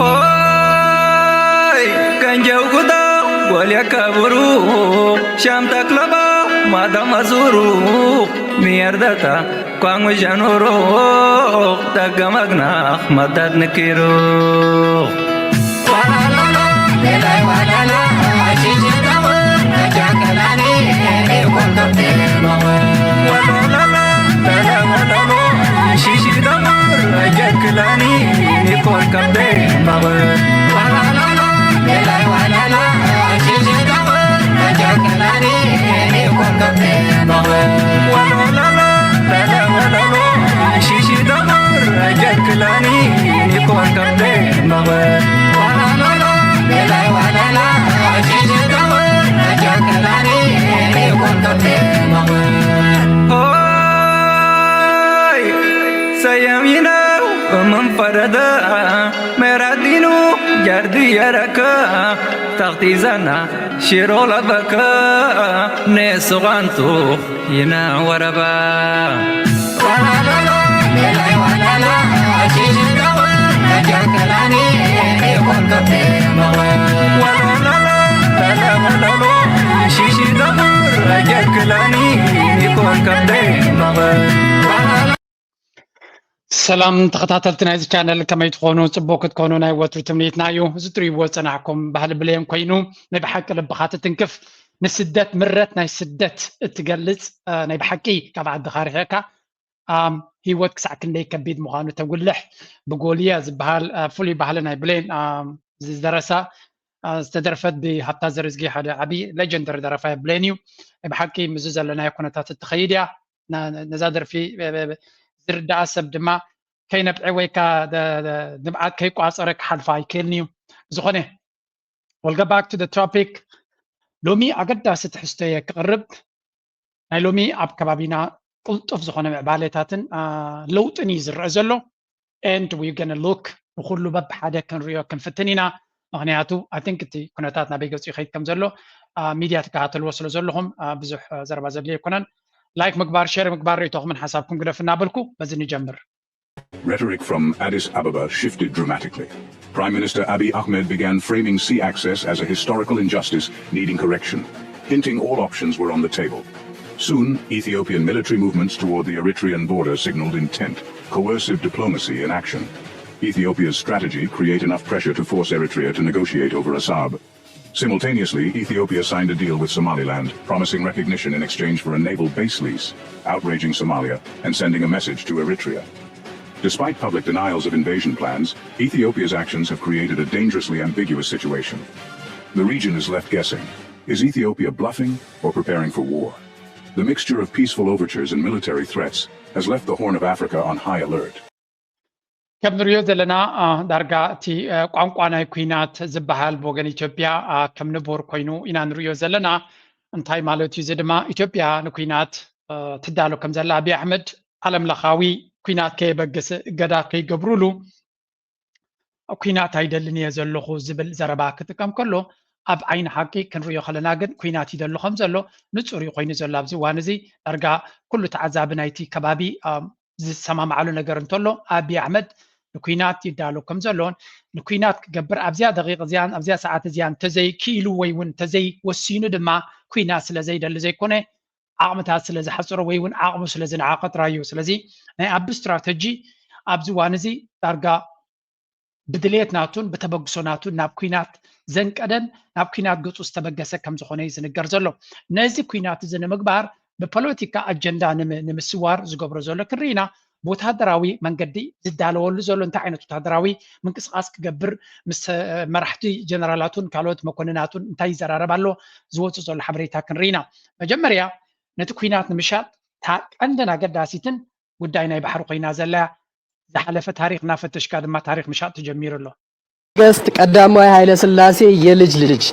ሆይ ከንጀው ጉዳ ጎልያ ከብሩ ሻምታ ክለባ ማዳ መዙሩ ሚያርዳታ ኳንጉ ጀኑሩ ደገመግናኽ መዳድ ንኪሩ ሰየሚነው እምንፈረደ ሜራዲኑ ጀርዲ የረከ ተኽቲዘና ሽሮ ለበከ ኔስቓንቱ ይና ወረባ ሰላም ተኸታተልቲ ናይዚ ቻነል፣ ከመይ ትኾኑ? ጽቡቕ ክትኮኑ ናይ ወትሩ ትምኒትና እዩ። እዚ ትርእይዎ ዝጸናሕኩም ባህሊ ብሌን ኮይኑ፣ ናይ ብሓቂ ልብኻ ትትንክፍ፣ ንስደት ምረት ናይ ስደት እትገልጽ፣ ናይ ብሓቂ ካብ ዓድኻ ርሒቕካ፣ ህይወት ክሳዕ ክንደይ ከቢድ ምዃኑ ተጉልሕ፣ ብጎልያ ዝበሃል ፍሉይ ባህሊ ናይ ብሌን ዝደረሳ ዝተደርፈት ብሃብታ ዘርዝጊ ሓደ ዓቢ ሌጀንደሪ ደራፋይ ብሌን እዩ። ናይ ብሓቂ ምስዚ ዘለናዮ ኩነታት እትኸይድ እያ። ነዛ ደርፊ ዝርዳኣ ሰብ ድማ ከይነብዐ ወይ ከኣ ንብዓት ከይቋጸረ ክሓልፋ ኣይክእልን እዩ። ብዝኾነ we'll go back to the topic. ሎሚ ኣገዳሲ ትሕዝቶ እየ ክቕርብ። ናይ ሎሚ ኣብ ከባቢና ቅልጡፍ ዝኾነ ምዕባሌታትን ለውጥን እዩ ዝረአ ዘሎ። And we gonna look ንኩሉ በብሓደ ክንሪኦ ክንፍትን ኢና። ምኽንያቱ I think እቲ ኩነታት ናበይ ገጹ ይኸይድ ከም ዘሎ ሚድያ ትከታተልዎ ስለ ዘለኹም ብዙሕ ዘረባ ዘድልዮ ኣይኮነን። ላይክ ምግባር፣ ሼር ምግባር፣ ርእይቶኹምን ሓሳብኩም ግደፉ እናበልኩ በዚ ንጀምር። Rhetoric from Addis Ababa shifted dramatically. Prime Minister Abiy Ahmed began framing sea access as a historical injustice needing correction, hinting all options were on the table. Soon, Ethiopian military movements toward the Eritrean border signaled intent, coercive diplomacy in action. Ethiopia's strategy: create enough pressure to force Eritrea to negotiate over Assab. Simultaneously, Ethiopia signed a deal with Somaliland, promising recognition in exchange for a naval base lease, outraging Somalia and sending a message to Eritrea. Despite public denials of invasion plans, Ethiopia's actions have created a dangerously ambiguous situation. The region is left guessing. Is Ethiopia bluffing or preparing for war? The mixture of peaceful overtures and military threats has left the Horn of Africa on high alert. ከም ንሪኦ ዘለና ዳርጋ እቲ ቋንቋ ናይ ኩናት ዝበሃል ብወገን ኢትዮጵያ ከም ንቡር ኮይኑ ኢና ንሪኦ ዘለና። እንታይ ማለት እዩ? እዚ ድማ ኢትዮጵያ ንኩናት ትዳሎ ከም ዘላ ኣብይ ኣሕመድ ዓለም ለኻዊ ኩናት ከየበግስ እገዳ ከይገብሩሉ ኩናት ኣይደልን እየ ዘለኹ ዝብል ዘረባ ክጥቀም ከሎ ኣብ ዓይኒ ሓቂ ክንሪኦ ከለና ግን ኩናት ይደሉ ከም ዘሎ ንፁር እዩ ኮይኑ ዘሎ ኣብዚ እዋን እዚ። ዳርጋ ኩሉ ተዓዛቢ ናይቲ ከባቢ ዝሰማማዓሉ ነገር እንተሎ ኣብይ ኣሕመድ ንኩናት ይዳሎ ከም ዘሎን ንኩናት ክገብር ኣብዚኣ ደቂቕ እዚኣን ኣብዚኣ ሰዓት እዚኣን እንተዘይክኢሉ ወይ እውን እንተዘይወሲኑ ድማ ኩናት ስለ ዘይደሊ ዘይኮነ ዓቕምታት ስለ ዝሓፅሮ ወይ እውን ዓቕሙ ስለ ዝነዓቐ ጥራይ እዩ። ስለዚ ናይ ኣቢ ስትራተጂ ኣብዚ እዋን እዚ ዳርጋ ብድሌት ናቱን ብተበግሶ ናቱን ናብ ኩናት ዘንቀደን ናብ ኩናት ገፁ ዝተበገሰ ከም ዝኾነ እዩ ዝንገር ዘሎ። ነዚ ኩናት እዚ ንምግባር ብፖለቲካ ኣጀንዳ ንምስዋር ዝገብሮ ዘሎ ክንርኢ ኢና። ብወታደራዊ መንገዲ ዝዳለወሉ ዘሎ እንታይ ዓይነት ወታደራዊ ምንቅስቃስ ክገብር ምስ መራሕቲ ጀነራላቱን ካልኦት መኮንናቱን እንታይ ይዘራረብ ኣሎ ዝወፅእ ዘሎ ሓበሬታ ክንርኢ ኢና። መጀመርያ ነቲ ኩናት ንምሻጥ እታ ቀንድን ኣገዳሲትን ጉዳይ ናይ ባሕሪ ኮይና ዘላ እያ። ዝሓለፈ ታሪኽ እናፈተሽካ ድማ ታሪኽ ምሻጥ ተጀሚሩ ኣሎ። ነገስት ቀዳማዊ ኃይለ ሥላሴ የልጅ ልጅ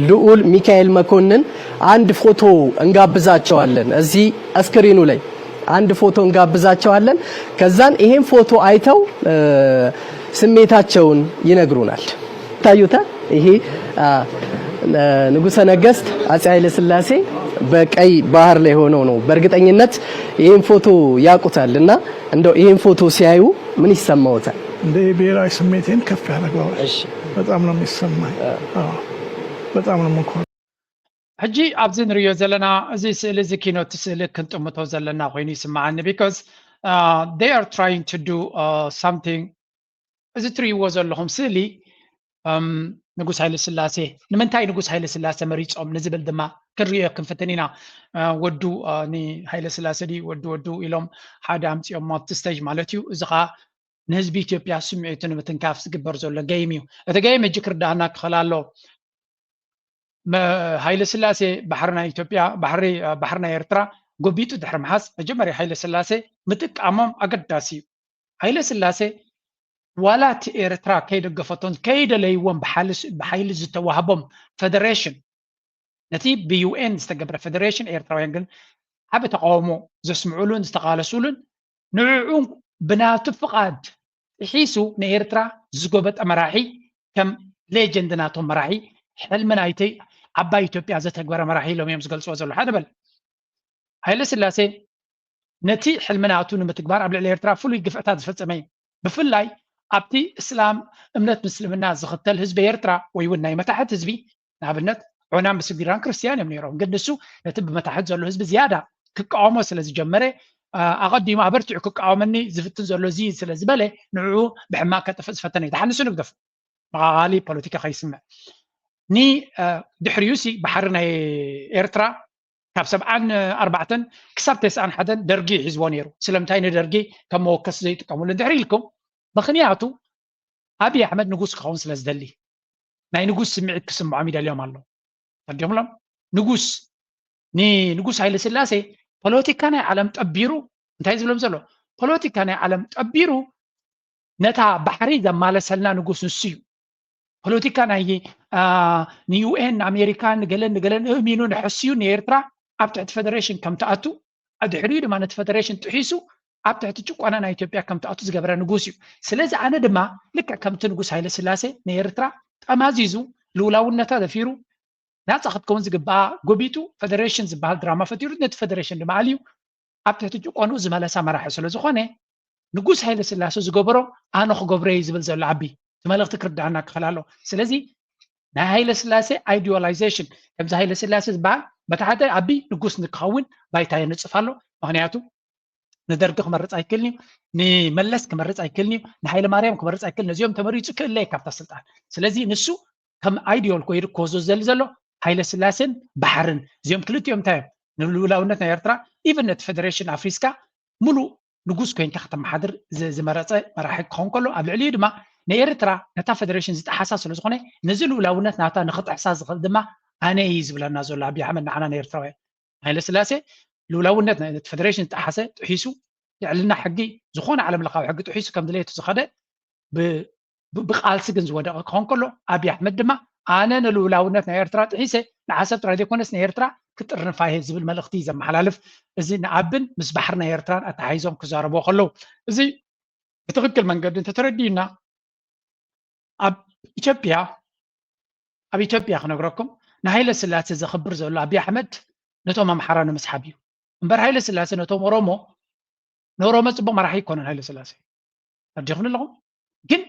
ልዑል ሚካኤል መኮንን አንድ ፎቶ እንጋብዛቸዋለን። እዚህ እስክሪኑ ላይ አንድ ፎቶ እንጋብዛቸዋለን። ከዛን ይሄን ፎቶ አይተው ስሜታቸውን ይነግሩናል። ታዩታ ይሄ ንጉሠ ነገስት አጼ ኃይለ ሥላሴ በቀይ ባህር ላይ ሆነው ነው። በእርግጠኝነት ይህን ፎቶ ያውቁታል እና እንደው ይህን ፎቶ ሲያዩ ምን ይሰማዎታል? እንደ ብሔራዊ ስሜቴን ከፍ ያደርገዋል። በጣም ነው የሚሰማኝ። በጣም ነው የምኮራው። ሕጂ ኣብዚ ንሪኦ ዘለና እዚ ስእሊ እዚ ኪኖ እቲ ስእሊ ክንጥምቶ ዘለና ኮይኑ ይስምዓኒ። Because they are trying to do something። እዚ ትርእይዎ ዘለኹም ስእሊ ንጉስ ሃይለ ስላሴ፣ ንምንታይ ንጉስ ሃይለ ስላሴ መሪጾም ንዝብል ድማ ክንሪኦ ክንፍትን ኢና። ወዱ ንሃይለ ስላሴ ድዩ ወዱ ወዱ ኢሎም ሓደ ኣምጺኦም ኣብቲ ስቴጅ ማለት እዩ። እዚ ኸዓ ንህዝቢ ኢትዮጵያ ስምዒቱ ንምትንካፍ ዝግበር ዘሎ ገይም እዩ። እቲ ገይም ሕጂ ክርዳእና ክኽእል ኣሎ። ሃይለ ስላሴ ባሕሪ ናይ ኢትዮጵያ፣ ባሕሪ ናይ ኤርትራ ጎቢጡ ድሕሪ ምሓዝ መጀመርያ ሃይለ ስላሴ ምጥቃሞም ኣገዳሲ እዩ። ሃይለ ስላሴ ዋላ እቲ ኤርትራ ከይደገፈቶን ከይደለይዎን ብሓይሊ ዝተዋህቦም ፈደሬሽን፣ ነቲ ብዩኤን ዝተገብረ ፈደሬሽን ኤርትራውያን ግን ዓቢ ተቃውሞ ዘስምዑሉን ዝተቃለሱሉን ንዕዑ ብናቱ ፍቓድ ጥሒሱ ንኤርትራ ዝጎበጠ መራሒ ከም ሌጀንድ ናቶም መራሒ ሕልሚ ናይቲ ዓባይ ኢትዮጵያ ዘተግበረ መራሒ ኢሎም እዮም ዝገልፅዎ ዘለዉ። ሓደ በል ሃይለ ስላሴ ነቲ ሕልሚ ናቱ ንምትግባር ኣብ ልዕሊ ኤርትራ ፍሉይ ግፍዕታት ዝፈጸመ እዩ። ብፍላይ ኣብቲ እስላም እምነት ምስልምና ዝኽተል ህዝቢ ኤርትራ ወይ እውን ናይ መታሕት ህዝቢ ንኣብነት ዑና ምስግዲራን ክርስትያን እዮም ነይሮም። ግን ንሱ ነቲ ብመታሕት ዘሎ ህዝቢ ዝያዳ ክቃወሞ ስለ ዝጀመረ ኣቐዲሙ ኣበርቲዑ ክቃወመኒ ዝፍትን ዘሎ እዚ ስለ ዝበለ ንዕኡ ብሕማቅ ከጥፍእ ዝፈተነ እዩ። ደሓን ንሱ ንግደፎ። መቓቓሊ ፖለቲካ ከይስምዕ። ኒ ድሕሪኡ ሲ ባሕሪ ናይ ኤርትራ ካብ ሰብዓን ኣርባዕተን ክሳብ ተስዓን ሓደን ደርጊ ሒዝዎ ነይሩ። ስለምንታይ ንደርጊ ከም መወከሲ ዘይጥቀምሉ እንድሕር ኢልኩም፣ ምኽንያቱ ኣብይ ኣሕመድ ንጉስ ክኸውን ስለ ዝደሊ ናይ ንጉስ ስምዒት ክስምዖም ይደልዮም ኣሎ። ተርዲምሎም ንጉስ ንንጉስ ሃይለ ስላሴ ፖለቲካ ናይ ዓለም ጠቢሩ እንታይ ዝብሎም ዘሎ ፖለቲካ ናይ ዓለም ጠቢሩ ነታ ባሕሪ ዘማለሰልና ንጉስ ንሱ እዩ። ፖለቲካ ናይ ንዩኤን ኣሜሪካን ንገለን ንገለን እሚኑ ንሐስዩ ንኤርትራ ኣብ ትሕቲ ፈደሬሽን ከም ትኣቱ ድሕሪኡ ድማ ነቲ ፈደሬሽን ጥሒሱ ኣብ ትሕቲ ጭቆና ናይ ኢትዮጵያ ከም ትኣቱ ዝገበረ ንጉስ እዩ። ስለዚ ኣነ ድማ ልክዕ ከምቲ ንጉስ ሃይለ ስላሴ ንኤርትራ ጠማዚዙ ልውላውነታ ደፊሩ ናፃ ክትከውን ዝግባኣ ጎቢጡ ፈደሬሽን ዝበሃል ድራማ ፈጢሩ ነቲ ፈደሬሽን ድማ ኣልዩ ኣብ ትሕቲ ጭቆንኡ ዝመለሳ መራሒ ስለ ዝኾነ ንጉስ ሃይለ ስላሴ ዝገበሮ ኣነ ክገብሮ እዩ ዝብል ዘሎ ኣቢ እቲ መልእኽቲ ክርዳኣና ክኽእል ኣሎ። ስለዚ ናይ ሃይለ ስላሴ ኣይዲዮላይዜሽን ከምዚ ሃይለ ስላሴ ዝበሃል በታሕተ ኣቢ ንጉስ ንክኸውን ባይታ የንፅፍ ኣሎ። ምክንያቱ ንደርጊ ክመርፅ ኣይክእልን እዩ፣ ንመለስ ክመርፅ ኣይክእልን እዩ፣ ንሃይለ ማርያም ክመርፅ ኣይክእልን። ነዚኦም ተመሪፁ ክእለ ካብታ ስልጣን። ስለዚ ንሱ ከም ኣይዲዮል ኮይኑ ክወስዶ ዝደሊ ዘሎ ሃይለ ስላሴን ባሕርን እዚኦም ክልቲኦም እንታይ እዮም ንልውላውነት ናይ ኤርትራ ኢቨን ነቲ ፈደሬሽን ኣፍሪስካ ሙሉእ ንጉስ ኮይንካ ከተመሓድር ዝመረፀ መራሒ ክኸውን ከሎ ኣብ ልዕሊኡ ድማ ንኤርትራ ነታ ፈደሬሽን ዝጠሓሳ ስለ ዝኾነ ነዚ ልውላውነት ናታ ንክጥሕሳ ዝኽእል ድማ ኣነ እዩ ዝብለና ዘሎ ኣብይ ኣሕመድ ንዓና ንኤርትራውያን። ሃይለ ስላሴ ልውላውነት ነቲ ፈደሬሽን ዝጠሓሰ ጥሒሱ ልዕልና ሕጊ ዝኾነ ዓለም ለኻዊ ሕጊ ጥሒሱ ከም ድሌቱ ዝኸደ ብቃልሲ ግን ዝወደቐ ክኸውን ከሎ ኣብይ ኣሕመድ ድማ ኣነ ንልውላውነት ናይ ኤርትራ ጥሒሰ ንዓሰብ ጥራይ ዘይኮነስ ንኤርትራ ክጥርንፋ እየ ዝብል መልእኽቲ እዩ ዘመሓላልፍ። እዚ ንኣብን ምስ ባሕሪ ናይ ኤርትራን ኣተሓሒዞም ክዛረብዎ ከለዉ እዚ ብትኽክል መንገዲ እንተተረዲዩና ኣብ ኢትዮጵያ ኣብ ኢትዮጵያ ክነግረኩም ንሃይለ ስላሴ ዘኽብር ዘሎ ኣብይ ኣሕመድ ነቶም ኣምሓራ ንምስሓብ እዩ እምበር ሃይለ ስላሴ ነቶም ኦሮሞ ንኦሮሞ ፅቡቅ መራሒ ይኮነን ሃይለ ስላሴ ተረዲኹም ኣለኹም ግን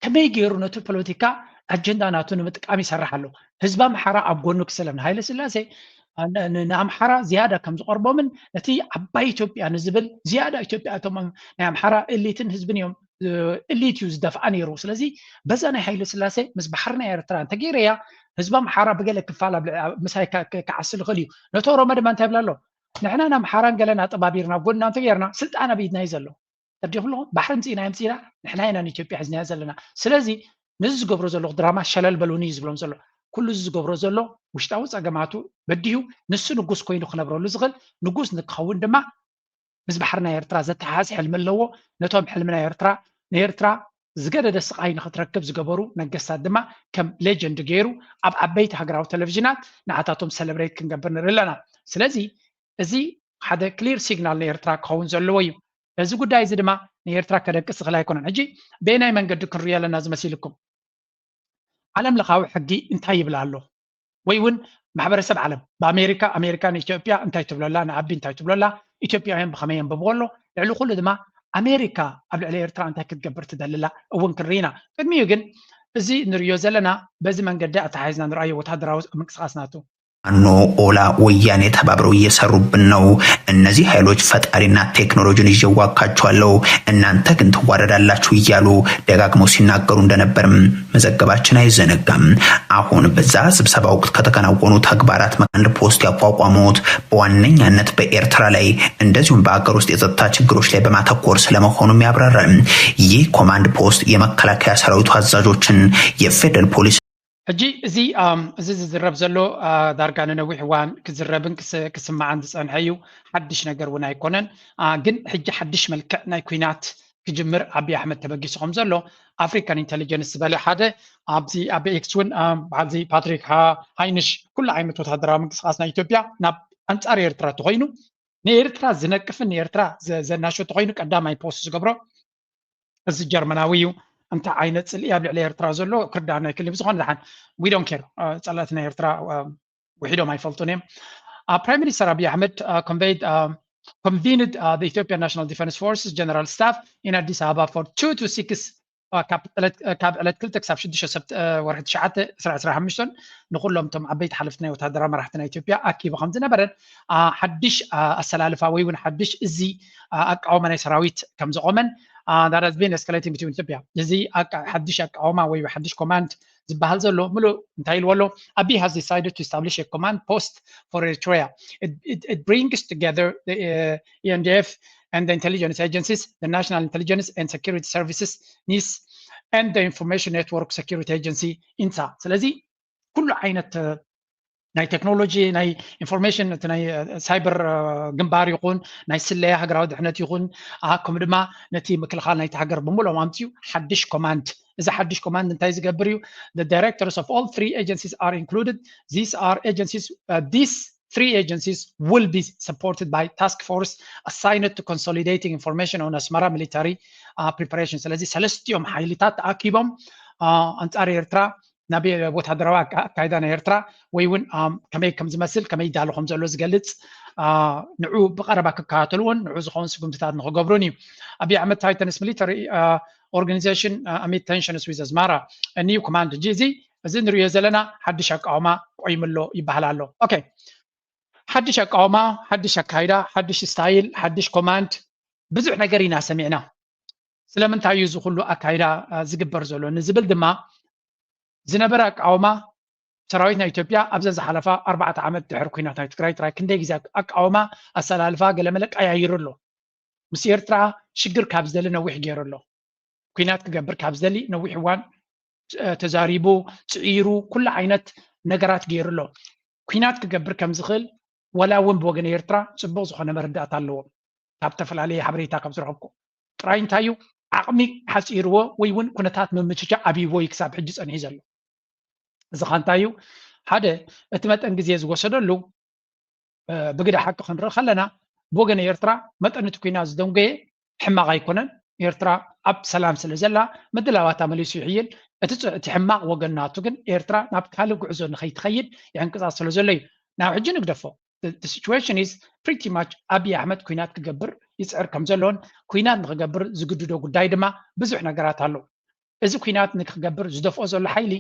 ከመይ ገይሩ ነቲ ፖለቲካ ኣጀንዳ ናቱ ንምጥቃም ይሰርሕ ኣሎ ህዝቢ ኣምሓራ ኣብ ጎኑ ክሰለም ንሃይለ ስላሴ ንኣምሓራ ዝያዳ ከም ዝቀርቦምን ነቲ ዓባይ ኢትዮጵያ ንዝብል ዝያዳ ኢትዮጵያ እቶም ናይ ኣምሓራ ኤሊትን ህዝብን እዮም ኤሊት እዩ ዝደፍኣ ነይሩ ስለዚ በዛ ናይ ሃይለ ስላሴ ምስ ባሕሪ ናይ ኤርትራ እንተገይረያ ህዝቢ ኣምሓራ ብገለ ክፋል ምሳይ ክዓሲ ዝኽእል እዩ ነቲ ኦሮሞ ድማ እንታይ ይብላ ኣሎ ንሕና ንኣምሓራን ገለን ኣጠባቢርና ኣብ ጎድና እንተገይርና ስልጣን ኣብ ኢድና እዩ ዘሎ ተርዲኹ ኣለኹም ባሕሪ ምፅኢና የምፅኢና ንሕና ኢና ንኢትዮጵያ ሒዝናያ ዘለና ስለዚ ነዚ ዝገብሮ ዘለኹ ድራማ ሸለል በሉኒ እዩ ዝብሎም ዘሎ ኩሉ እዚ ዝገብሮ ዘሎ ውሽጣዊ ፀገማቱ በዲሁ ንሱ ንጉስ ኮይኑ ክነብረሉ ዝኽእል ንጉስ ንክኸውን ድማ ምስ ባሕሪ ናይ ኤርትራ ዘተሓዝ ሕልሚ ኣለዎ። ነቶም ሕልሚ ናይ ኤርትራ ንኤርትራ ዝገደደ ስቓይ ንክትረክብ ዝገበሩ ነገስታት ድማ ከም ሌጀንድ ገይሩ ኣብ ዓበይቲ ሃገራዊ ቴሌቪዥናት ንዓታቶም ሰለብሬት ክንገብር ንርኢ ኣለና። ስለዚ እዚ ሓደ ክሊር ሲግናል ንኤርትራ ክኸውን ዘለዎ እዩ። እዚ ጉዳይ እዚ ድማ ንኤርትራ ከደቅስ ዝኽእል ኣይኮነን። ሕጂ በየናይ መንገዲ ክንሪኦ ኣለና ዝመሲልኩም? ዓለም ለኻዊ ሕጊ እንታይ ይብል ኣሎ? ወይ እውን ማሕበረሰብ ዓለም ብኣሜሪካ ኣሜሪካ ንኢትዮጵያ እንታይ ትብለላ ንኣቢ እንታይ ትብለላ ኢትዮጵያውያን ብኸመይ የንብብዎ ኣሎ? ልዕሊ ኩሉ ድማ ኣሜሪካ ኣብ ልዕሊ ኤርትራ እንታይ ክትገብር ትደልላ እውን ክንርኢና። ቅድሚኡ ግን እዚ ንሪዮ ዘለና በዚ መንገዲ ኣተሓሒዝና ንርኣዮ ወታደራዊ ምንቅስቃስ ናቱ። ፋኖ ኦላ ወያኔ ተባብረው እየሰሩብን ነው። እነዚህ ኃይሎች ፈጣሪና ቴክኖሎጂን ይዤ እዋጋቸዋለሁ፣ እናንተ ግን ትዋረዳላችሁ እያሉ ደጋግመው ሲናገሩ እንደነበርም መዘገባችን አይዘነጋም። አሁን በዛ ስብሰባ ወቅት ከተከናወኑ ተግባራት አንድ ፖስት ያቋቋሙት በዋነኛነት በኤርትራ ላይ እንደዚሁም በአገር ውስጥ የጸጥታ ችግሮች ላይ በማተኮር ስለመሆኑም ያብራራል። ይህ ኮማንድ ፖስት የመከላከያ ሰራዊቱ አዛዦችን፣ የፌደራል ፖሊስ ሕጂ እዚ እዚ ዝዝረብ ዘሎ ዳርጋ ንነዊሕ እዋን ክዝረብን ክስማዕን ዝፀንሐ እዩ። ሓድሽ ነገር እውን ኣይኮነን። ግን ሕጂ ሓድሽ መልክዕ ናይ ኩናት ክጅምር ኣብይ ኣሕመድ ተበጊሱ ከም ዘሎ ኣፍሪካን ኢንቴሊጀንስ ዝበለ ሓደ ኣብዚ ኣብ ኤክስ እውን በዓልዚ ፓትሪክ ሃይንሽ ኩሉ ዓይነት ወታደራዊ ምንቅስቃስ ናይ ኢትዮጵያ ናብ ኣንፃር ኤርትራ ተኮይኑ ንኤርትራ ዝነቅፍን ንኤርትራ ዘናሾ ተኮይኑ ቀዳማይ ፖስት ዝገብሮ እዚ ጀርመናዊ እዩ። እንታይ ዓይነት ፅልኢ ኣብ ልዕሊ ኤርትራ ዘሎ ክርዳና ይክእል። ብዝኾነ ድሓን we don't care። ፀላእቲ ናይ ኤርትራ ውሒዶም ኣይፈልጡን እዮም። Prime Minister Abiy Ahmed convened the Ethiopian National Defense Forces General Staff in Addis Ababa for two to six ካብ ዕለት ክልተ ክሳብ ሽዱሽተ ሰብ ወርሒ ትሽዓተ ዕስራ ዕስራ ሓሙሽተ ንኩሎም እቶም ዓበይቲ ሓለፍቲ ናይ ወታደራዊ መራሕቲ ናይ ኢትዮጵያ ኣኪቡ ከም ዝነበረን ሓድሽ ኣሰላልፋ ወይ እውን ሓድሽ እዚ ኣቃውማ ናይ ሰራዊት ከም ዝቆመን that has been escalating between ኢትዮጵያ እዚ ሓድሽ ኣቃውማ ወይ ሓድሽ ኮማንድ ዝበሃል ዘሎ ምሉእ እንታይ ኢልዎ ኣሎ? Abiy has decided to establish a command post for Eritrea. It brings together the ENDF and the intelligence agencies, the National Intelligence and Security Services, NIS, and the Information Network Security Agency, INSA. ስለዚ ኩሉ ዓይነት ናይ ቴክኖሎጂ ናይ ኢንፎርሜሽን እቲ ናይ ሳይበር ግንባር ይኹን ናይ ስለያ ሃገራዊ ድሕነት ይኹን ከምኡ ድማ ነቲ ምክልኻል ናይቲ ሃገር ብምሉኦም ኣምፅኡ ሓድሽ ኮማንድ እዚ ሓድሽ ኮማንድ እንታይ ዝገብር እዩ? The directors of all three agencies are included. These are agencies, uh, these three agencies will be supported by task force assigned to consolidating information on Asmara military uh, preparation. ስለዚ ሰለስቲኦም ሓይልታት ተኣኪቦም ኣንፃር ኤርትራ ናብ ወታደራዊ ኣካይዳ ናይ ኤርትራ ወይ እውን ከመይ ከም ዝመስል ከመይ ይዳሎ ከም ዘሎ ዝገልፅ ንዑ ብቀረባ ክከታተልዎን ንዑ ዝኸውን ስጉምትታት ንክገብሩን እዩ። ኣብይ ኣሕመድ tightens military organization amid tensions with ኣስመራ። A new command ሕጂ እዚ እዚ ንሪኦ ዘለና ሓድሽ ኣቃውማ ቆይምሎ ይበሃል ኣሎ። ኦኬ ሓድሽ ኣቃውማ ሓድሽ ኣካይዳ ሓድሽ ስታይል ሓድሽ ኮማንድ ብዙሕ ነገር ኢና ሰሚዕና። ስለምንታይ እዩ እዚ ኩሉ ኣካይዳ ዝግበር ዘሎ ንዝብል ድማ ዝነበረ ኣቃውማ ሰራዊት ናይ ኢትዮጵያ ኣብዘን ዝሓለፋ ኣርባዕተ ዓመት ድሕሪ ኩናት ናይ ትግራይ ጥራይ ክንደይ ግዜ ኣቃውማ ኣሰላልፋ ገለመለ ቀያይሩ ኣሎ። ምስ ኤርትራ ሽግር ካብ ዝደሊ ነዊሕ ገይሩ ኣሎ። ኩናት ክገብር ካብ ዝደሊ ነዊሕ እዋን ተዛሪቡ ፅዒሩ ኩሉ ዓይነት ነገራት ገይሩ ኣሎ። ኩናት ክገብር ከም ዝኽእል ወላ እውን ብወገን ኤርትራ ፅቡቕ ዝኾነ መረዳእታ ኣለዎም። ካብ ዝተፈላለየ ሓበሬታ ከም ዝረኸብኩ ጥራይ እንታይ እዩ ዓቕሚ ሓፂርዎ ወይ እውን ኩነታት ምምችቻ ኣብይዎ እዩ ክሳብ ሕጂ ፀኒሑ ዘሎ። እዚ ኸ እንታይ እዩ ሓደ እቲ መጠን ግዜ ዝወሰደሉ ብግደ ሓቂ ክንርኢ ከለና ብወገን ኤርትራ መጠን እቲ ኩናት ዝደንጎየ ሕማቕ ኣይኮነን። ኤርትራ ኣብ ሰላም ስለ ዘላ ምድላዋታ መሊሱ ይሕይል። እቲ ሕማቕ ወገን ናቱ ግን ኤርትራ ናብ ካልእ ጉዕዞ ንኸይትኸይድ ይዕንቅፃ ስለ ዘሎ እዩ። ናብ ሕጂ ንግደፎ situation is pretty much ኣብይ ኣሕመድ ኩናት ክገብር ይፅዕር ከም ዘሎን ኩናት ንክገብር ዝግድዶ ጉዳይ ድማ ብዙሕ ነገራት ኣሎ። እዚ ኩናት ንክገብር ዝደፍኦ ዘሎ ሓይሊ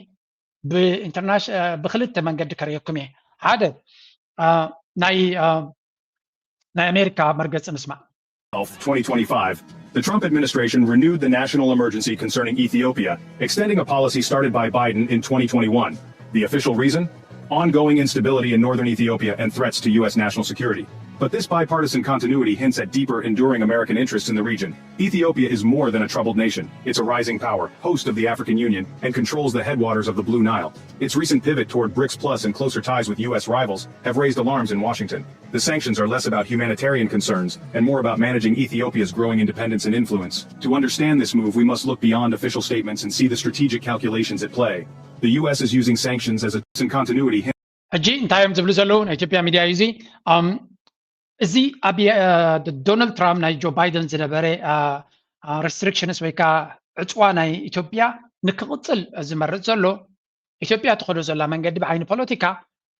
ብክልተ መንገዲ ከርእየኩም እየ። ሓደ ናይ ናይ ኣሜሪካ መርገፂ ንስማዕ። twenty twenty-five, the Trump administration renewed the national emergency concerning Ethiopia, extending a policy started by Biden in twenty twenty-one. The official reason? Ongoing instability in northern Ethiopia and threats to U S national security. But this bipartisan continuity hints at deeper, enduring American interests in the region. Ethiopia is more than a troubled nation. It's a rising power, host of the African Union, and controls the headwaters of the Blue Nile. Its recent pivot toward BRICS Plus and closer ties with U S rivals have raised alarms in Washington. The sanctions are less about humanitarian concerns and more about managing Ethiopia's growing independence and influence. To understand this move, we must look beyond official statements and see the strategic calculations at play. The U S is using sanctions as a continuity. ሕጂ እንታይ እዮም ዝብሉ ዘለዉ? ናይ ኢትዮጵያ ሚድያ እዩ እዚ። እዚ ኣብ ዶናልድ ትራምፕ ናይ ጆ ባይደን ዝነበረ ሬስትሪክሽንስ ወይ ከዓ ዕፅዋ ናይ ኢትዮጵያ ንክቕፅል ዝመርፅ ዘሎ ኢትዮጵያ ትኸዶ ዘላ መንገዲ ብዓይኒ ፖለቲካ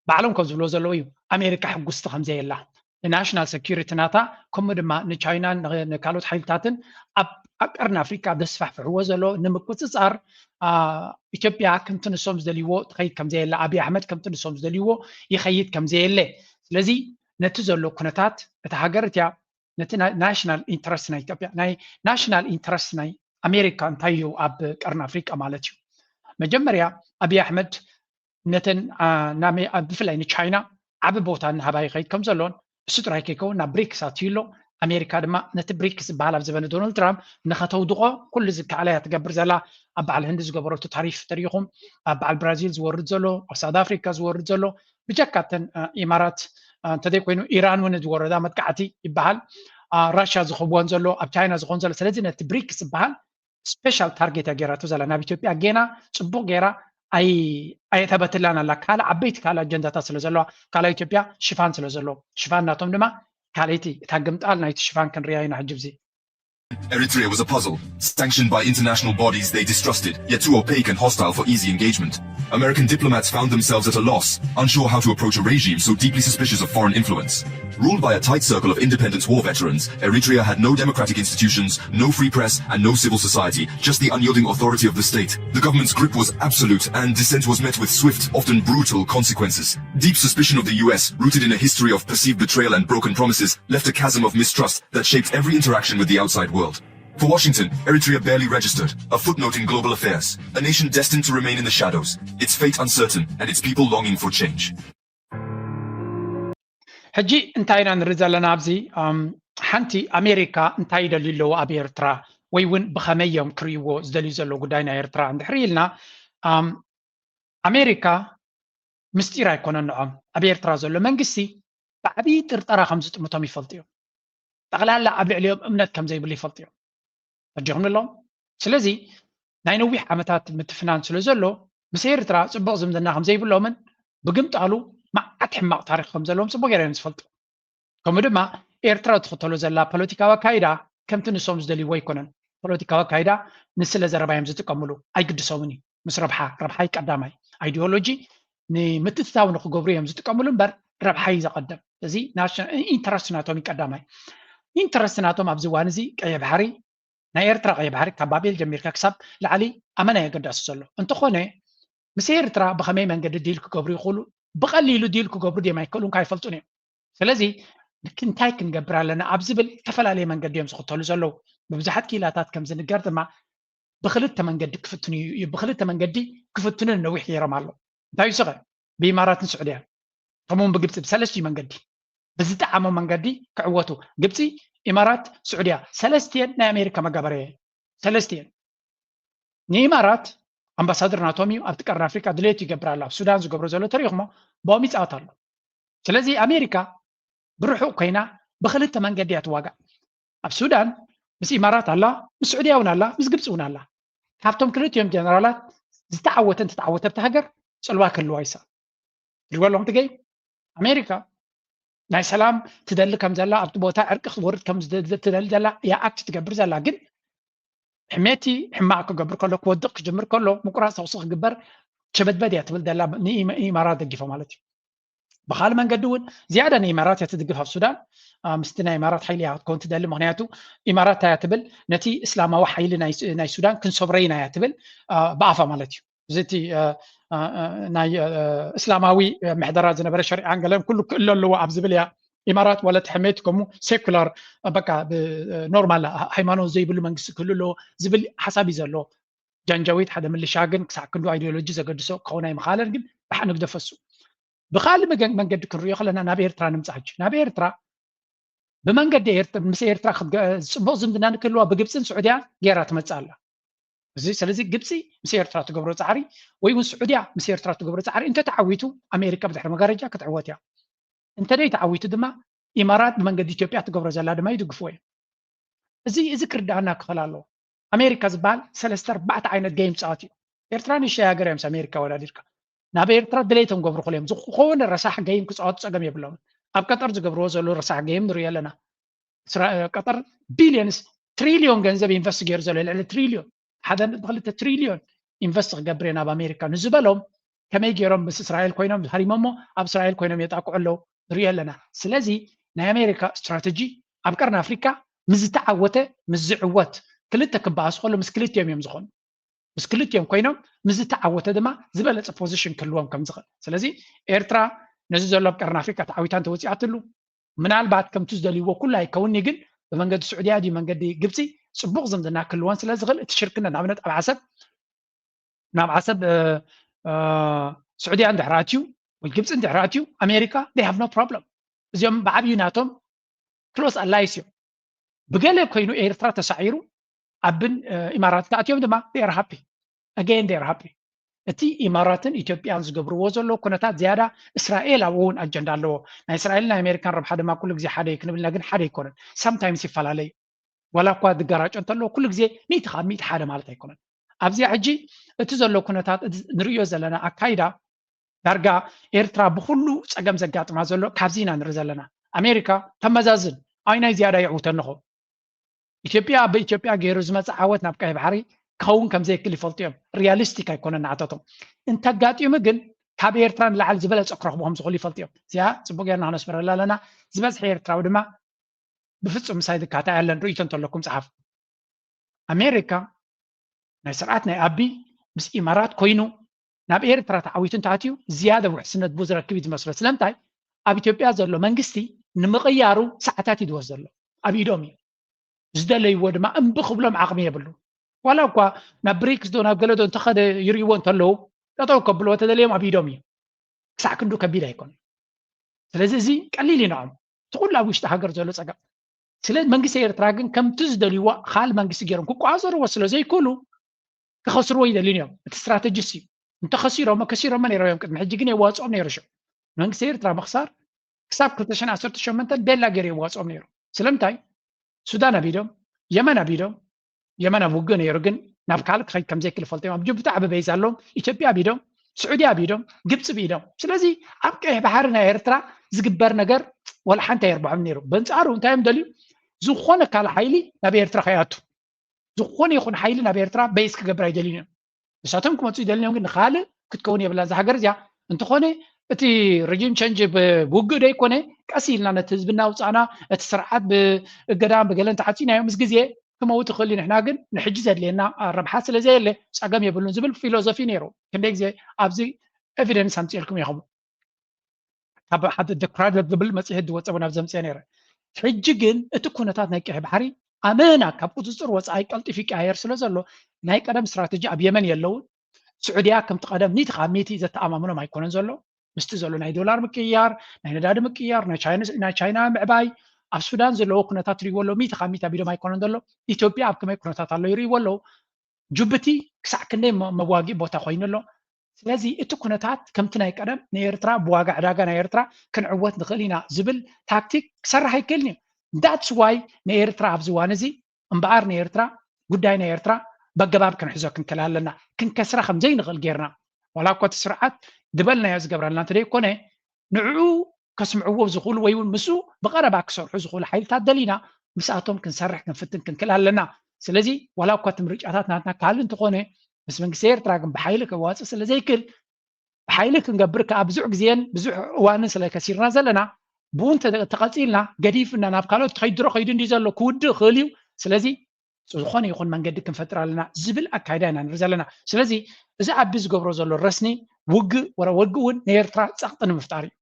ባዕሎም ከም ዝብሎ ዘለዉ እዩ። ኣሜሪካ ሕጉስቲ ከምዘየላ ንናሽናል ሰኪሪቲ ናታ ከምኡ ድማ ንቻይናን ንካልኦት ሓይልታትን ኣብ ቀርኒ ኣፍሪካ ዘስፋሕፍሕዎ ዘሎ ንምቁፅፃር ኢትዮጵያ ከምቲ ንሶም ዝደልይዎ ትኸይድ ከምዘየላ፣ ኣብይ ኣሕመድ ከምቲ ንሶም ዝደልይዎ ይኸይድ ከምዘየለ፣ ስለዚ ነቲ ዘሎ ኩነታት እታ ሃገር እቲያ ነቲ ናሽናል ኢንትረስት ናይ ኢትዮጵያ ናይ ናሽናል ኢንትረስት ናይ ኣሜሪካ እንታይ እዩ ኣብ ቀርኒ ኣፍሪቃ ማለት እዩ። መጀመርያ ኣብይ ኣሕመድ ነተን ብፍላይ ንቻይና ዓቢ ቦታ እናሃባ ይኸይድ ከም ዘሎን እሱ ጥራይ ከይከውን ናብ ብሪክስ ኣትዩ ኣሎ። ኣሜሪካ ድማ ነቲ ብሪክስ ዝበሃል ኣብ ዘበነ ዶናልድ ትራምፕ ንኸተውድቖ ኩሉ ዝከኣላ እያ ትገብር ዘላ። ኣብ በዓል ህንዲ ዝገበረቱ ታሪፍ ተሪኹም ኣብ በዓል ብራዚል ዝወርድ ዘሎ ኣብ ሳውት ኣፍሪካ ዝወርድ ዘሎ ብጀካ እተን ኢማራት እንተዘይኮይኑ ኢራን እውን ዝወረዳ መጥቃዕቲ ይበሃል። ራሽያ ዝኸብወን ዘሎ ኣብ ቻይና ዝኾን ዘሎ ስለዚ ነቲ ብሪክስ ዝበሃል ስፔሻል ታርጌት እያ ገይራቶ ዘላ ናብ ኢትዮጵያ ጌና ፅቡቕ ገይራ ኣየተበትላን ኣላ ካልእ ዓበይቲ ካልእ ኣጀንዳታት ስለ ዘለዋ ካልእ ኢትዮጵያ ሽፋን ስለ ዘለዎ ሽፋን ናቶም ድማ ካልኣይቲ እታ ግምጣል ናይቲ ሽፋን ክንሪያ ኢና ሕጂ ብዚ Eritrea was a puzzle, sanctioned by international bodies they distrusted, yet too opaque and hostile for easy engagement. American diplomats found themselves at a loss, unsure how to approach a regime so deeply suspicious of foreign influence. Ruled by a tight circle of independence war veterans, Eritrea had no democratic institutions, no free press, and no civil society, just the unyielding authority of the state. The government's grip was absolute, and dissent was met with swift, often brutal consequences. Deep suspicion of the U S, rooted in a history of perceived betrayal and broken promises, left a chasm of mistrust that shaped every interaction with the outside world. For Washington, Eritrea barely registered, a footnote in global affairs, a nation destined to remain in the shadows, its fate uncertain, and its people longing for change. ሕጂ እንታይ ኢና ንርኢ ዘለና ኣብዚ ሓንቲ ኣሜሪካ እንታይ ይደልዩ ኣለዉ ኣብ ኤርትራ ወይ እውን ብኸመይ እዮም ክርእይዎ ዝደልዩ ዘለዉ ጉዳይ ናይ ኤርትራ እንድሕሪ ኢልና ኣሜሪካ ምስጢር ኣይኮነን ንዖም ኣብ ኤርትራ ዘሎ መንግስቲ ብዓብዪ ጥርጠራ ከም ዝጥምቶም ይፈልጡ እዮም። ጠቕላላ ኣብ ልዕሊኦም እምነት ከም ዘይብሉ ይፈልጡ እዮም። ፈጂኹም ኣለዎም። ስለዚ ናይ ነዊሕ ዓመታት ምትፍናን ስለ ዘሎ ምስ ኤርትራ ፅቡቕ ዝምድና ከም ዘይብሎምን ብግምጣሉ መዓት ሕማቕ ታሪክ ከም ዘለዎም ፅቡቕ ገይሮም ዝፈልጡ። ከምኡ ድማ ኤርትራ ትኽተሎ ዘላ ፖለቲካዊ ኣካይዳ ከምቲ ንሶም ዝደልይዎ ኣይኮነን። ፖለቲካዊ ኣካይዳ ንስለ ዘረባ እዮም ዝጥቀምሉ፣ ኣይግድሶምን እዩ። ምስ ረብሓ ረብሓይ ቀዳማይ ኣይዲዮሎጂ ንምትእትታው ንክገብሩ እዮም ዝጥቀምሉ እምበር ረብሓይ ዘቐደም። እዚ ኢንተረስት ናቶም እዩ ቀዳማይ። ኢንተረስት ናቶም ኣብዚ እዋን እዚ ቀይሕ ባሕሪ ናይ ኤርትራ ቀይሕ ባሕሪ ካብ ባቤል ጀሚርካ ክሳብ ላዕሊ ኣመና የገዳሲ ዘሎ እንተኾነ ምስ ኤርትራ ብኸመይ መንገዲ ዲል ክገብሩ ይኽእሉ ብቐሊሉ ዲል ክገብሩ ድዮም ኣይክእሉን ካይፈልጡን እዮም። ስለዚ እንታይ ክንገብር ኣለና ኣብ ዝብል ዝተፈላለየ መንገዲ እዮም ዝኽተሉ ዘለዉ። ብብዙሓት ክኢላታት ከም ዝንገር ድማ ብክልተ መንገዲ ክፍትኑ ብክልተ መንገዲ ክፍትኑ ነዊሕ ገይሮም ኣለዉ። እንታይ እዩ ስኸ ብኢማራትን ስዑድያን ከምኡውን ብግብፂ ብሰለስቲኡ መንገዲ ብዝጠዓሞ መንገዲ ክዕወቱ ግብፂ፣ ኢማራት፣ ስዑድያ ሰለስቲየን ናይ ኣሜሪካ መጋበርያ ሰለስቲየን ንኢማራት ኣምባሳደር ናቶም እዩ ኣብቲ ቀርኒ ኣፍሪካ ድሌቱ ይገብር ኣሎ ኣብ ሱዳን ዝገብሮ ዘሎ ተሪኢኹሞ ብኦም ይፃወት ኣሎ። ስለዚ ኣሜሪካ ብርሑቕ ኮይና ብክልተ መንገዲ እያ ትዋጋእ። ኣብ ሱዳን ምስ ኢማራት ኣላ፣ ምስ ስዑድያ እውን ኣላ፣ ምስ ግብፂ እውን ኣላ። ካብቶም ክልቲኦም ጀነራላት ዝተዓወተ እንተተዓወተ ኣብቲ ሃገር ፅልዋ ክህልዋ ይሰ ትሪእዎ ኣለኹም ትገይ ኣሜሪካ ናይ ሰላም ትደሊ ከም ዘላ ኣብቲ ቦታ ዕርቂ ክትወርድ ከም ትደሊ ዘላ እያ ኣክት ትገብር ዘላ ግን ሕሜቲ ሕማቕ ክገብር ከሎ ክወድቕ ክጅምር ከሎ ምቁራፅ ተኩሲ ክግበር ቸበድበድ እያ ትብል ዘላ ንኢማራት ደግፎ ማለት እዩ። ብካልእ መንገዲ እውን ዝያዳ ንኢማራት እያ ትድግፍ ኣብ ሱዳን ምስቲ ናይ ኢማራት ሓይሊ እያ ክትከውን ትደሊ ምክንያቱ ኢማራት እያ ትብል ነቲ እስላማዊ ሓይሊ ናይ ሱዳን ክንሰብሮ ኢና እያ ትብል ብኣፋ ማለት እዩ። እዚ እቲ ናይ እስላማዊ ምሕደራ ዝነበረ ሸሪዓን ገለን ኩሉ ክእሎ ኣለዎ ኣብ ዝብል እያ ኢማራት ዋላ ተሐመየት ከምኡ ሴኩላር በቃ ኖርማል ሃይማኖት ዘይብሉ መንግስቲ ክህሉ ኣለዎ ዝብል ሓሳብ እዩ ዘሎ። ጃንጃዊት ሓደ ምልሻ ግን ክሳዕ ክንዱ ኣይዲዮሎጂ ዘገድሶ ክኸውን ኣይምኻለን ግን ብሓ ንግደፈሱ ብካልእ መገን መንገዲ ክንሪኦ ከለና ናብ ኤርትራ ንምፃ ሕጂ ናብ ኤርትራ ብመንገዲ ኤርት- ምስ ኤርትራ ክትገ- ፅቡቕ ዝምድና ንክህልዋ ብግብፅን ስዑድያ ገይራ ትመፅእ ኣላ። እዚ ስለዚ ግብፂ ምስ ኤርትራ ትገብሮ ፃዕሪ ወይ እውን ስዑድያ ምስ ኤርትራ ትገብሮ ፃዕሪ እንተተዓዊቱ ኣሜሪካ ብድሕሪ መጋረጃ ክትዕወት እያ። እንተደይ ተዓዊቱ ድማ ኢማራት ብመንገዲ ኢትዮጵያ ትገብሮ ዘላ ድማ ይድግፍዎ እዮም። እዚ እዚ ክርዳኣና ክኽእል ኣለዎ። ኣሜሪካ ዝበሃል ሰለስተ ኣርባዕተ ዓይነት ገይም ፃወት እዩ። ኤርትራ ንእሽተይ ሃገር እዮም ኣሜሪካ ወዳዲርካ ናብ ኤርትራ ድሌቶም ገብሩ ክልዮም ዝኾነ ረሳሕ ገይም ክፃወቱ ፀገም የብሎም። ኣብ ቀጠር ዝገብርዎ ዘሎ ረሳሕ ገይም ንሪኦ ኣለና። ቀጠር ቢልዮንስ ትሪልዮን ገንዘብ ኢንቨስት ገይሩ ዘሎ ልዕሊ ትሪልዮን ሓደ ነጥቢ ክልተ ትሪልዮን ኢንቨስት ክገብር እየ ናብ ኣሜሪካ ንዝበሎም ከመይ ገይሮም ምስ እስራኤል ኮይኖም ሃሪሞሞ ኣብ እስራኤል ኮይኖም የጣቅዑ ኣለዉ ንሪኦ ኣለና። ስለዚ ናይ ኣሜሪካ ስትራተጂ ኣብ ቀርኒ ኣፍሪካ ምስ ዝተዓወተ ምስ ዝዕወት ክልተ ክበኣሱ ከሎ ምስ ክልቲኦም እዮም ዝኾኑ። ምስ ክልቲኦም ኮይኖም ምስ ዝተዓወተ ድማ ዝበለፀ ፖዚሽን ክህልዎም ከም ዝኽእል። ስለዚ ኤርትራ ነዚ ዘሎ ኣብ ቀርኒ ኣፍሪካ ተዓዊታ እንተወፂኣትሉ ምናልባት ከምቲ ዝደልይዎ ኩሉ ኣይከውንኒ ግን ብመንገዲ ስዑድያ ድዩ መንገዲ ግብፂ ፅቡቕ ዝምድና ክህልወን ስለ ዝኽእል እቲ ሽርክነት ንኣብነት ኣብ ዓሰብ ናብ ዓሰብ ስዑድያ እንድሕር ኣትዩ ወይ ግብፂ እንድሕር ኣትዩ ኣሜሪካ they have no problem። እዚኦም ብዓብዩ ናቶም ክሎስ ኣላይስ እዮም። ብገለ ኮይኑ ኤርትራ ተሳዒሩ ኣብን ኢማራት ክኣትዮም ድማ they are happy again they are happy። እቲ ኢማራትን ኢትዮጵያን ዝገብርዎ ዘለዉ ኩነታት ዝያዳ እስራኤል ኣብኡ እውን ኣጀንዳ ኣለዎ። ናይ እስራኤልን ናይ ኣሜሪካን ረብሓ ድማ ኩሉ ግዜ ሓደ እዩ ክንብልና ግን ሓደ ኣይኮነን። ሳምታይምስ ይፈላለዩ ዋላ እኳ ዝገራጮ እንተለዎ ኩሉ ግዜ ሚእቲ ካብ ሚእቲ ሓደ ማለት ኣይኮነን። ኣብዚኣ ሕጂ እቲ ዘሎ ኩነታት ንርእዮ ዘለና ኣካይዳ ዳርጋ ኤርትራ ብኩሉ ፀገም ዘጋጥማ ዘሎ ካብዚ ኢና ንርኢ ዘለና። ኣሜሪካ ተመዛዝን ኣይናይ ዝያዳ የዕውተንኹ ኢትዮጵያ ብኢትዮጵያ ገይሩ ዝመፀ ዓወት ናብ ቀይ ባሕሪ ክኸውን ከም ዘይክል ይፈልጡ እዮም። ሪያሊስቲክ ኣይኮነን ንዓታቶም። እንተጋጢሙ ግን ካብ ኤርትራ ንላዕሊ ዝበለፀ ክረኽቡ ከም ዝኽእሉ ይፈልጡ እዮም። እዚኣ ፅቡቅ ጌርና ክነስምረላ ኣለና። ዝበዝሐ ኤርትራዊ ድማ ብፍፁም ምሳይ ዝካታ ያለን ርእይቶ እንተለኩም ፀሓፉ። ኣሜሪካ ናይ ስርዓት ናይ ኣቢ ምስ ኢማራት ኮይኑ ናብ ኤርትራ ተዓዊቱ እንተኣትዩ ዝያደ ውሕስነት ቡ ዝረክብ እዩ ዝመስሎ። ስለምንታይ ኣብ ኢትዮጵያ ዘሎ መንግስቲ ንምቕያሩ ሰዓታት እዩ ዝወስድ ዘሎ። ኣብ ኢዶም እዩ። ዝደለይዎ ድማ እምቢ ክብሎም ዓቕሚ የብሉ። ዋላ እኳ ናብ ብሪክስ ዶ ናብ ገለ ዶ እንተኸደ ይርእይዎ እንተለዉ ጠጠው ከብልዎ ተደልዮም ኣብ ኢዶም እዩ። ክሳዕ ክንዱ ከቢድ ኣይኮነን። ስለዚ እዚ ቀሊል እዩ ንዖም እቲ ኩሉ ኣብ ውሽጢ ሃገር ዘሎ ፀገም። ስለ መንግስቲ ኤርትራ ግን ከምቲ ዝደልይዎ ካል መንግስቲ ገይሮም ክቋፀርዎ ስለ ዘይክእሉ ክኸስርዎ ይደልዩን እዮም። እቲ ስትራተጂስ እዩ። እንተኸሲሮሞ ከሲሮሞ ነይሮም እዮም ቅድሚ ሕጂ ግን የዋፅኦም ነይሩ ሽዑ መንግስቲ ኤርትራ ምኽሳር ክሳብ ክልተ ሽሕን ዓሰርተ ሸሞንተን ቤላ ገይሩ የዋፅኦም ነይሩ። ስለምንታይ ሱዳን ኣቢዶም የመን ኣቢዶም የመን ኣብ ውግእ ነይሩ ግን ናብ ካልእ ክኸይድ ከም ዘይክእል ፈልጦም ኣብ ጅቡቲ ዓቢ በይዝ ኣለዎም ኢትዮጵያ ኣቢዶም ስዑዲ ኣቢዶም ግብፂ ብኢዶም ስለዚ ኣብ ቀይሕ ባሕሪ ናይ ኤርትራ ዝግበር ነገር ወላ ሓንቲ ኣየርብሖም ነይሩ በንፃሩ እንታይ እዮም ደልዩ ዝኾነ ካልእ ሓይሊ ናብ ኤርትራ ከይኣቱ ዝኾነ ይኹን ሓይሊ ናብ ኤርትራ በይዝ ክገብር ኣይደልዩን እዮም ንሳቶም ክመፁ ይደልዮም ግን ንካልእ ክትከውን የብላ እዛ ሃገር እዚኣ እንተኾነ እቲ ረጂም ቸንጅ ብውግእ ዶ ይኮነ ቀስ ኢልና ነቲ ህዝቢ እናውፃእና እቲ ስርዓት ብእገዳ ብገለ እንተዓፂናዮ ምስ ግዜ ክመውት ይኽእል እዩ ንሕና ግን ንሕጂ ዘድልየና ረብሓ ስለ ዘየለ ፀገም የብሉን ዝብል ፊሎዞፊ ነይሩ ክንደይ ግዜ ኣብዚ ኤቪደንስ ኣምፅኤልኩም ኢኹም ካብ ሓደ the cradle ዝብል መፅሄት ዝወፀቡ ናብ ዘምፅአ ነይረ ሕጂ ግን እቲ ኩነታት ናይ ቀይሕ ባሕሪ ኣመና ካብ ቁፅፅር ወፃኢ ቀልጢፉ ይቀያየር ስለ ዘሎ ናይ ቀደም ስትራተጂ ኣብ የመን የለውን ስዑድያ ከምቲ ቀደም ሚእቲ ካብ ሚእቲ ዘተኣማምኖም ኣይኮነን ዘሎ ምስቲ ዘሎ ናይ ዶላር ምቅያር ናይ ነዳዲ ምቅያር ናይ ቻይና ምዕባይ ኣብ ሱዳን ዘለዎ ኩነታት ትሪእዎ ኣሎ ሚእቲ ካብ ሚእቲ ኣቢዶም ኣይኮነን ዘሎ ኢትዮጵያ ኣብ ከመይ ኩነታት ኣሎ ይሪእዎ ኣለዉ ጅቡቲ ክሳዕ ክንደይ መዋጊእ ቦታ ኮይኑ ኣሎ ስለዚ እቲ ኩነታት ከምቲ ናይ ቀደም ንኤርትራ ብዋጋ ዕዳጋ ናይ ኤርትራ ክንዕወት ንኽእል ኢና ዝብል ታክቲክ ክሰርሕ ኣይክእልን እዩ that's why ንኤርትራ ኣብዚ ዋን እዚ እምበኣር ንኤርትራ ጉዳይ ናይ ኤርትራ በገባብ ክንሕዞ ክንክእል ኣለና ክንከስራ ከም ዘይንኽእል ጌርና ዋላ እኮ እቲ ስርዓት ዝበልናዮ ዝገብረልና እንተደይኮነ ንዕኡ ከስምዕዎ ዝኽእሉ ወይ እውን ምስኡ ብቐረባ ክሰርሑ ዝኽእሉ ሓይልታት ደሊና ምስኣቶም ክንሰርሕ ክንፍትን ክንክእል ኣለና ስለዚ ዋላ እኳ እቲ ምርጫታት ናትና ካልእ እንተኾነ ምስ መንግስቲ ኤርትራ ግን ብሓይሊ ከዋፅእ ስለ ዘይክእል ብሓይሊ ክንገብር ከዓ ብዙሕ ግዜን ብዙሕ እዋንን ስለ ከሲርና ዘለና ብኡ ተቐፂልና ገዲፍና ናብ ካልኦት ከይድሮ ከይዱ እንዲ ዘሎ ክውድእ ክእል እዩ ስለዚ ዝኾነ ይኹን መንገዲ ክንፈጥር ኣለና ዝብል ኣካይዳ ኢና ንርኢ ዘለና ስለዚ እዚ ኣቢ ዝገብሮ ዘሎ ረስኒ ውግእ ወረ ወግእ እውን ንኤርትራ ፀቕጢ ንምፍጣር እዩ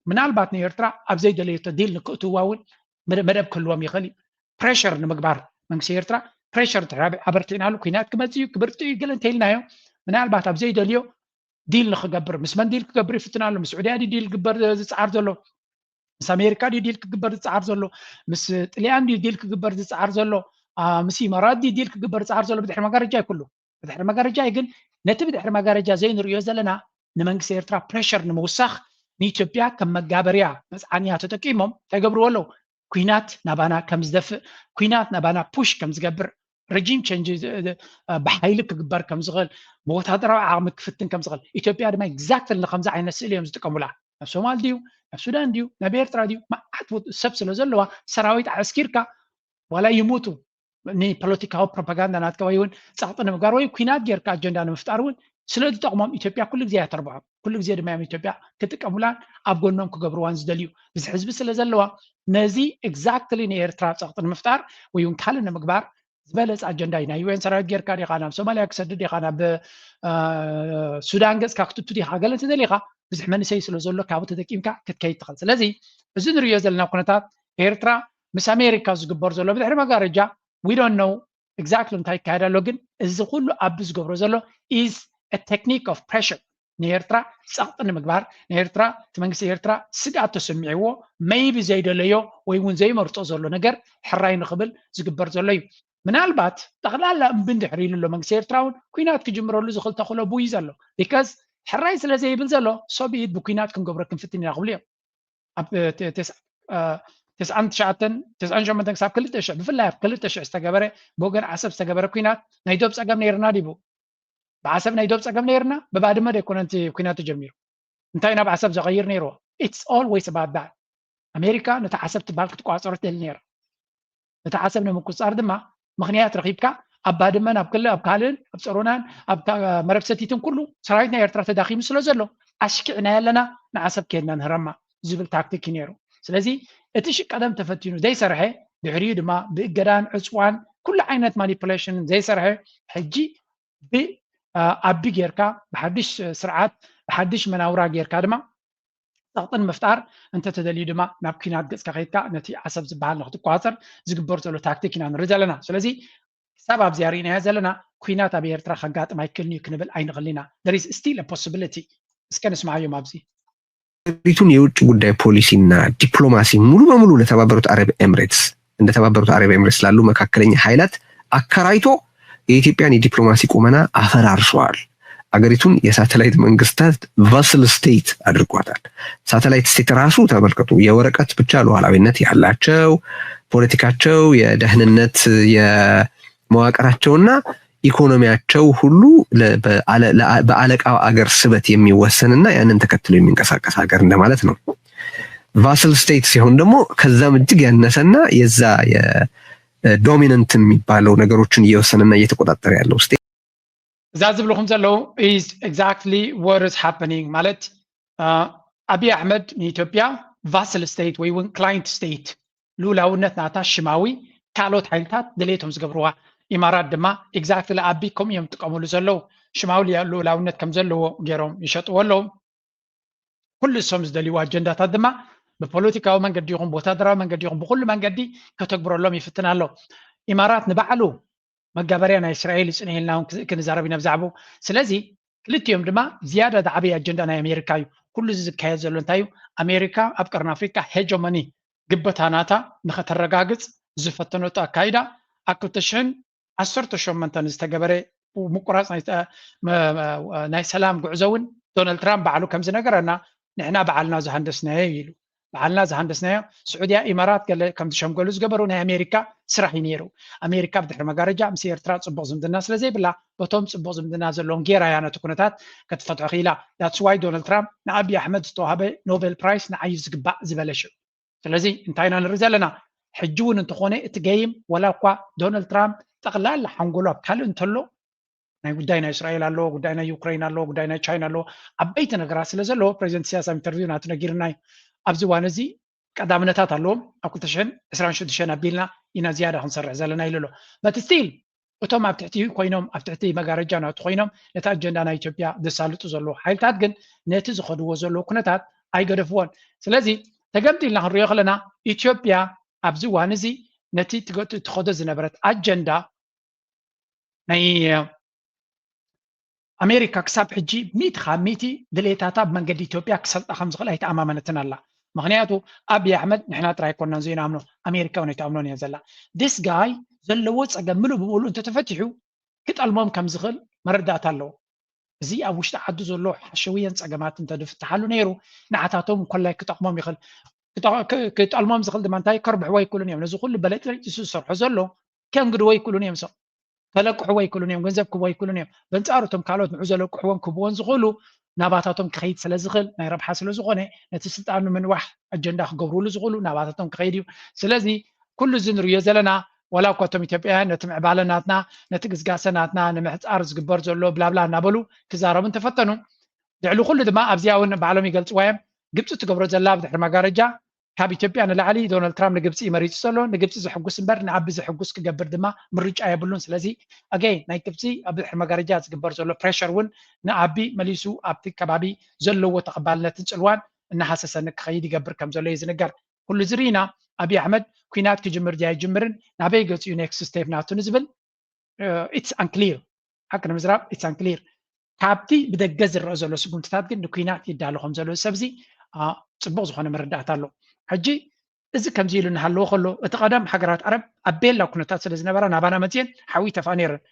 ምናልባት ንኤርትራ ኣብ ዘይደለየቶ ዲል ንክእትዋ እውን መደብ ክህልዎም ይኽእል እዩ ፕሬሸር ንምግባር መንግስቲ ኤርትራ ፕሬሸር ድሕር ኣበርቲዕናሉ ኩናት ክመፅእ እዩ ክብርትዕ እዩ ገለ እንተኢልናዮ ምናልባት ኣብ ዘይደልዮ ዲል ንክገብር ምስ መን ዲል ክገብር ይፍትን ኣሎ ምስ ስዑድያ ዲል ክግበር ዝፅዓር ዘሎ ምስ ኣሜሪካ ድዩ ዲል ክግበር ዝፀዓር ዘሎ? ምስ ጥልያን ድዩ ዲል ክግበር ዝፀዓር ዘሎ? ምስ ኢማራት ድዩ ዲል ክግበር ዝፀዓር ዘሎ? ብድሕሪ መጋረጃ ይኩሉ ብድሕሪ መጋረጃ ግን ነቲ ብድሕሪ መጋረጃ ዘይንርእዮ ዘለና ንመንግስቲ ኤርትራ ፕሬሸር ንምውሳኽ ንኢትዮጵያ ከም መጋበርያ መፅዓንያ ተጠቂሞም እንታይ ገብርዎ ኣለዉ? ኩናት ናባና ከም ዝደፍእ፣ ኩናት ናባና ፑሽ ከም ዝገብር፣ ረጂም ቸንጅ ብሓይሊ ክግበር ከም ዝኽእል፣ ብወታደራዊ ዓቕሚ ክፍትን ከም ዝኽእል፣ ኢትዮጵያ ድማ ኤግዛክትሊ ንከምዚ ዓይነት ስእሊ እዮም ዝጥቀሙላ። ናብ ሶማል ድዩ ናብ ሱዳን ድዩ ናብ ኤርትራ ድዩ መዓት ሰብ ስለ ዘለዋ ሰራዊት ኣዕስኪርካ ዋላ ይሙቱ ንፖለቲካዊ ፕሮፓጋንዳ ናትካ ወይ እውን ጸቕጢ ንምግባር ወይ ኩናት ጌርካ ኣጀንዳ ንምፍጣር እውን ስለ ዝጠቕሞም ኢትዮጵያ ኩሉ ግዜ እያ ተርብሖም። ኩሉ ግዜ ድማ እዮም ኢትዮጵያ ክጥቀሙላን ኣብ ጎኖም ክገብርዋን ዝደልዩ። ብዙሕ ህዝቢ ስለ ዘለዋ ነዚ ኤግዛክትሊ ንኤርትራ ጸቕጢ ንምፍጣር ወይ እውን ካልእ ንምግባር ዝበለጸ ኣጀንዳ እዩ። ናይ ዩኤን ሰራዊት ጌርካ ዲኻ ናብ ሶማልያ ክሰድድ ዲኻ ናብ ሱዳን ገጽካ ክትቱ ዲኻ ገለ እንተደሊኻ ብዙሕ መንእሰይ ስለ ዘሎ ካብኡ ተጠቂምካ ክትከይድ ትኽእል። ስለዚ እዚ ንሪኦ ዘለና ኩነታት ኤርትራ ምስ ኣሜሪካ ዝግበር ዘሎ ብድሕሪ መጋረጃ we don't know exactly እንታይ ይካየድ ኣሎ። ግን እዚ ኩሉ ኣቢ ዝገብሮ ዘሎ is a technique of pressure ንኤርትራ ጸቕጢ ንምግባር ንኤርትራ እቲ መንግስቲ ኤርትራ ስግኣት ተሰሚዕዎ maybe ዘይደለዮ ወይ እውን ዘይመርጾ ዘሎ ነገር ሕራይ ንኽብል ዝግበር ዘሎ እዩ። ምናልባት ጠቕላላ እምቢ እንድሕር ኢሉ ኣሎ መንግስቲ ኤርትራ እውን ኩናት ክጅምረሉ ዝኽእል ተኽእሎ ብኡ እዩ ዘሎ። ቢካዝ ሕራይ ስለ ዘይብል ዘሎ so be it ብኩናት ክንገብሮ ክንፍትን ኢና ክብሉ እዮም። ኣብ ተስዓን ትሽዓተን ተስዓን ሸሞንተን ክሳብ ክልተ ሽሕ ብፍላይ ኣብ ክልተ ሽሕ ዝተገበረ ብወገን ዓሰብ ዝተገበረ ኩናት ናይ ዶብ ጸገም ነይርና ዲቡ? ብዓሰብ ናይ ዶብ ጸገም ነይርና? ብባድመ ዶ ኣይኮነን እቲ ኩናት ተጀሚሩ? እንታይ ናብ ዓሰብ ዘቐይር ነይርዎ? It's always about that። ኣሜሪካ ነቲ ዓሰብ ትበሃል ክትቋጸሮ ትደሊ ነይራ። ነቲ ዓሰብ ንምቁጽጻር ድማ ምኽንያት ረኺብካ ኣብ ባድመን ኣብ ክልል ኣብ ካልእን ኣብ ጸሮናን ኣብ መረብ ሰቲትን ኩሉ ሰራዊት ናይ ኤርትራ ተዳኺሙ ስለ ዘሎ ኣሽኪዕና ኣለና ንዓሰብ ከድና ንህረማ ዝብል ታክቲክ እዩ ነይሩ። ስለዚ እቲ ሽቀደም ተፈቲኑ ዘይሰርሐ ድሕሪኡ ድማ ብእገዳን ዕፅዋን ኩሉ ዓይነት ማኒፕሌሽንን ዘይሰርሐ ሕጂ ብኣቢ ጌርካ ብሓድሽ ስርዓት ብሓድሽ መናውራ ጌርካ ድማ ጸቕጥን ምፍጣር እንተተደልዩ ድማ ናብ ኩናት ገጽካ ከይድካ ነቲ ዓሰብ ዝበሃል ንክትቋጸር ዝግበር ዘሎ ታክቲክ ኢና ንርኢ ዘለና። ስለዚ ክሳብ ኣብዚኣ ርኢናዮ ዘለና ኩናት ኣብ ኤርትራ ከጋጥም ኣይክእልን እዩ ክንብል ኣይንኽእል ኢና። There is still a possibility። እስከ ንስምዓዮም ኣብዚ። ሪቱን የውጭ ጉዳይ ፖሊሲና ዲፕሎማሲ ሙሉ በሙሉ ለተባበሩት አረብ ኤምሬትስ እንደ ተባበሩት አረብ ኤምሬትስ ላሉ መካከለኛ ኃይላት አከራይቶ የኢትዮጵያን የዲፕሎማሲ ቁመና አፈራርሷል። አገሪቱን የሳተላይት መንግስታት ቫስል ስቴት አድርጓታል። ሳተላይት ስቴት ራሱ ተመልከቱ፣ የወረቀት ብቻ ሉዓላዊነት ያላቸው፣ ፖለቲካቸው፣ የደህንነት፣ የመዋቅራቸውና ኢኮኖሚያቸው ሁሉ በአለቃው አገር ስበት የሚወሰንና ያንን ተከትሎ የሚንቀሳቀስ ሀገር እንደማለት ነው። ቫስል ስቴት ሲሆን ደግሞ ከዛም እጅግ ያነሰና የዛ የዶሚነንት የሚባለው ነገሮችን እየወሰነና እየተቆጣጠረ ያለው ስቴት። እዛ ዝብልኹም ዘለዉ is exactly what is happening። ማለት ኣብይ ኣሕመድ ንኢትዮጵያ ቫስል ስቴት ወይ እውን ክላይንት ስቴት ልኡላውነት ናታ ሽማዊ ካልኦት ሓይልታት ድሌቶም ዝገብርዋ። ኢማራት ድማ exactly ኣቢ ከምኡ እዮም ዝጥቀምሉ ዘለዉ። ሽማዊ ልኡላውነት ከም ዘለዎ ገይሮም ይሸጥዎ ኣለዉ። ኩሉ እሶም ዝደልይዎ ኣጀንዳታት ድማ ብፖለቲካዊ መንገዲ ይኹን ብወታደራዊ መንገዲ ይኹን ብኩሉ መንገዲ ከተግብረሎም ይፍትን ኣሎ። ኢማራት ንባዕሉ መጋበርያ ናይ እስራኤል እዩ ፅንሕ ኢልና እውን ክንዛረብ ኢና ብዛዕባኡ። ስለዚ ክልቲኦም ድማ ዝያዳ ዝዓበየ ኣጀንዳ ናይ ኣሜሪካ እዩ። ኩሉ እዚ ዝካየድ ዘሎ እንታይ እዩ? ኣሜሪካ ኣብ ቀርኒ ኣፍሪካ ሄጀሞኒ ግበታ ናታ ንኸተረጋግፅ ዝፈተነቶ ኣካይዳ ኣብ ክልተ ሽሕን ዓሰርተ ሸሞንተን ዝተገበረ ምቁራፅ ናይ ሰላም ጉዕዞ እውን ዶናልድ ትራምፕ ባዕሉ ከም ዝነገረና ንሕና ባዕልና ዝሃንደስናዮ ኢሉ። ባዕልና ዝሃንደስናዮ ስዑድያ ኢማራት ገለ ከም ዝሸምገሉ ዝገበሩ ናይ ኣሜሪካ ስራሕ እዩ ነይሩ። ኣሜሪካ ብድሕሪ መጋረጃ ምስ ኤርትራ ፅቡቕ ዝምድና ስለ ዘይብላ በቶም ፅቡቕ ዝምድና ዘለዎም ጌራ እያ ነቲ ኩነታት ክትፈትሖ ክኢላ። That's why ዶናልድ ትራምፕ ንኣብይ ኣሕመድ ዝተዋህበ ኖቤል ፕራይስ ንዓይ እዩ ዝግባእ ዝበለ ሽዑ። ስለዚ እንታይ ኢና ንርኢ ዘለና? ሕጂ እውን እንተኾነ እቲ ገይም ዋላ እኳ ዶናልድ ትራምፕ ጠቕላላ ሓንጎሉ ኣብ ካልእ እንተሎ ናይ ጉዳይ ናይ እስራኤል ኣለዎ፣ ጉዳይ ናይ ዩክሬን ኣለዎ፣ ጉዳይ ናይ ቻይና ኣለዎ። ዓበይቲ ነገራት ስለ ዘለዎ ፕሬዚደንት ኢሳያስ ኣብ ኢንተርቪው ናቱ ነጊርና እዩ። ኣብዚ እዋን እዚ ቀዳምነታት ኣለዎም። ኣብ ክልተ ሽሕን ዕስራን ሽዱሽተን ኣቢልና ኢና ዝያዳ ክንሰርሕ ዘለና ኢሉ ኣሎ። But still እቶም ኣብ ትሕቲ ኮይኖም ኣብ ትሕቲ መጋረጃ ናቱ ኮይኖም ነቲ ኣጀንዳ ናይ ኢትዮጵያ ዘሳልጡ ዘለዉ ሓይልታት ግን ነቲ ዝኸድዎ ዘለዉ ኩነታት ኣይገደፍዎን። ስለዚ ተገምጢልና ክንሪኦ ከለና ኢትዮጵያ ኣብዚ እዋን እዚ ነቲ ትኸዶ ዝነበረት ኣጀንዳ ናይ ኣሜሪካ ክሳብ ሕጂ ሚእቲ ካብ ሚእቲ ድሌታታ ብመንገዲ ኢትዮጵያ ክሰልጣ ከም ዝኽእል ኣይተኣማመነትን ኣላ። ምክንያቱ ኣብይ ኣሕመድ ንሕና ጥራይ ኣይኮናን ዘይንኣምኖ፣ ኣሜሪካ እውን ኣይትኣምኖን እያ ዘላ። This guy ዘለዎ ፀገም ምሉእ ብምሉእ እንተተፈቲሑ ክጠልሞም ከም ዝኽእል መረዳእታ ኣለዎ። እዚ ኣብ ውሽጢ ዓዱ ዘሎ ሓሸውየን ፀገማት እንተዝፍትሓሉ ነይሩ ንዓታቶም ኮላይ ክጠቕሞም ይኽእል። ክጠ- ክ- ክጠልሞም ዝኽእል ድማ እንታይ ከርብሕዎ ኣይክእሉን እዮም። ነዚ ኩሉ በለጭለጭ ዝሰርሖ ዘሎ ከንግድዎ ኣይክእሉን እዮም። ሰው ከለቅሕዎ ኣይክእሉን እዮም። ገንዘብ ክህቦ ኣይክእሉን እዮም። በንፃሩ እቶም ካልኦት ንዑ ዘለቅሕዎን ክህብዎን ዝኽእሉ ናባታቶም ክኸይድ ስለ ዝኽእል ናይ ረብሓ ስለ ዝኾነ ነቲ ስልጣን ንምንዋሕ ኣጀንዳ ክገብርሉ ዝኽእሉ ናባታቶም ክኸይድ እዩ። ስለዚ ኩሉ እዚ ንርእዮ ዘለና ዋላ እኳ እቶም ኢትዮጵያውያን ነቲ ምዕባለ ናትና ነቲ ግስጋሰ ናትና ንምሕፃር ዝግበር ዘሎ ብላብላ እናበሉ ክዛረቡ እንተፈተኑ ልዕሊ ኩሉ ድማ ኣብዚኣ እውን ባዕሎም ይገልፅዋ እዮም። ግብፂ ትገብሮ ዘላ ብድሕሪ መጋረጃ ካብ ኢትዮጵያ ንላዕሊ ዶናልድ ትራምፕ ንግብፂ እዩ መሪፁ ዘሎ። ንግብፂ ዘሕጉስ እምበር ንኣቢ ዘሕጉስ ክገብር ድማ ምርጫ የብሉን። ስለዚ ኣገይ ናይ ግብፂ ኣብ ድሕሪ መጋረጃ ዝግበር ዘሎ ፕሬሸር እውን ንኣቢ መሊሱ ኣብቲ ከባቢ ዘለዎ ተቐባልነትን ፅልዋን እናሃሰሰ ንክኸይድ ይገብር ከም ዘሎ እዩ ዝንገር። ኩሉ ዝርኢና ኣብይ ኣሕመድ ኩናት ክጅምር ድያ ይጅምርን ናበይ ገፂኡ ኔክስት ስቴፕ ናቱ ንዝብል it's unclear። ሓቂ ንምዝራብ it's unclear። ካብቲ ብደገ ዝረአ ዘሎ ስጉምትታት ግን ንኩናት ይዳሎ ከም ዘሎ ሰብዚ አ፣ ፅቡቅ ዝኾነ መረዳእታ ኣሎ። ሕጂ እዚ ከምዚ ኢሉ እናሃለዎ ከሎ እቲ ቀደም ሃገራት ዓረብ ኣብ ቤላ ኩነታት ስለ ዝነበራ ናባና መፅየን ሓዊ ይተፍኣ ነይረን።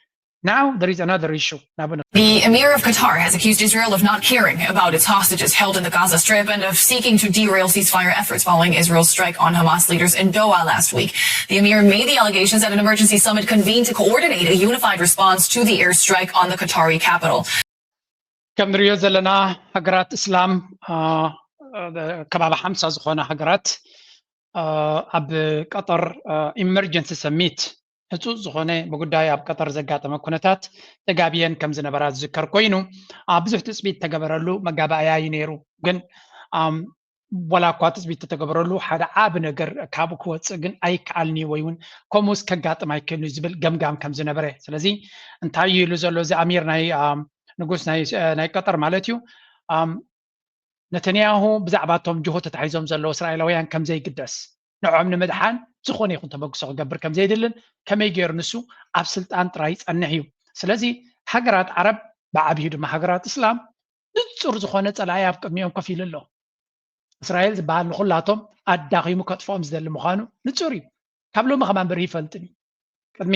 Now there is another issue ናብና The Emir of Qatar has accused Israel of not caring about its hostages held in the Gaza Strip and of seeking to derail ceasefire efforts following Israel's strike on Hamas leaders in Doha last week. The Emir made the allegations at an emergency summit convened to coordinate a unified response to the airstrike on the Qatari capital. ከም ንሪኦ ዘለና ሃገራት እስላም አ፣ ከባቢ ሓምሳ ዝኾነ ሃገራት አ፣ ኣብ ቀጠር ኢመርጀንሲ ሰሚት ህፁፅ ዝኾነ ብጉዳይ ኣብ ቀጠር ዘጋጠመ ኩነታት ተጋብየን ከም ዝነበራ ዝዝከር ኮይኑ ኣብ ብዙሕ ትፅቢት ተገበረሉ መጋባእያ እዩ ነይሩ። ግን ኣም፣ ዋላ እኳ ትፅቢት ተተገበረሉ ሓደ ዓቢ ነገር ካብኡ ክወፅእ ግን ኣይከኣልን እዩ ወይ እውን ከምኡስ ከጋጥም ኣይክእልን እዩ ዝብል ገምጋም ከም ዝነበረ። ስለዚ እንታይ እዩ ኢሉ ዘሎ እዚ ኣሚር ናይ ኣም፣ ንጉስ ናይ ናይ ቀጠር ማለት እዩ ኣም፣ ነተንያሁ ብዛዕባ እቶም ጅሆ ተታሒዞም ዘለዉ እስራኤላውያን ከም ዘይግደስ ንዖም ንምድሓን ዝኾነ ይኹን ተበግሶ ክገብር ከም ዘይድልን ከመይ ገይሩ ንሱ ኣብ ስልጣን ጥራይ ይጸንሕ እዩ። ስለዚ ሃገራት ዓረብ ብዓብዩ ድማ ሃገራት እስላም ንጹር ዝኾነ ጸላኢ ኣብ ቅድሚኦም ኮፍ ኢሉ ኣሎ። እስራኤል ዝበሃል ንኹላቶም ኣዳኺሙ ከጥፍኦም ዝደሊ ምዃኑ ንጹር እዩ። ካብ ሎሚ ከማን ብርሂ ይፈልጥን እዩ። ቅድሚ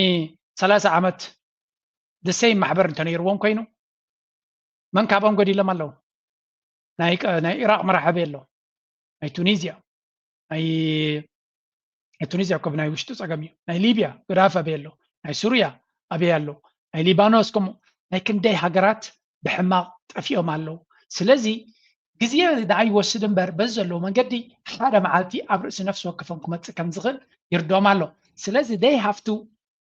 ሰላሳ ዓመት ደሰይ ማሕበር እንተነይርዎም ኮይኑ መን ካባኦም ጎዲሎም ኣለዉ? ናይ ቀ- ናይ ኢራቅ መራሒ ኣበይ ኣሎ? ናይ ቱኒዝያ ናይ ናይ ቱኒዝያ እኮ ብናይ ውሽጡ ጸገም እዩ። ናይ ሊብያ ገዳፊ ኣበይ ኣሎ? ናይ ሱርያ ኣበይ ኣሎ? ናይ ሊባኖስ ከምኡ ናይ ክንደይ ሃገራት ብሕማቕ ጠፊኦም ኣለዉ። ስለዚ ግዜ ደኣ ይወስድ እምበር በዚ ዘለዎ መንገዲ ሓደ መዓልቲ ኣብ ርእሲ ነፍሲ ወከፎም ክመጽእ ከም ዝኽእል ይርድኦም ኣሎ። ስለዚ they have to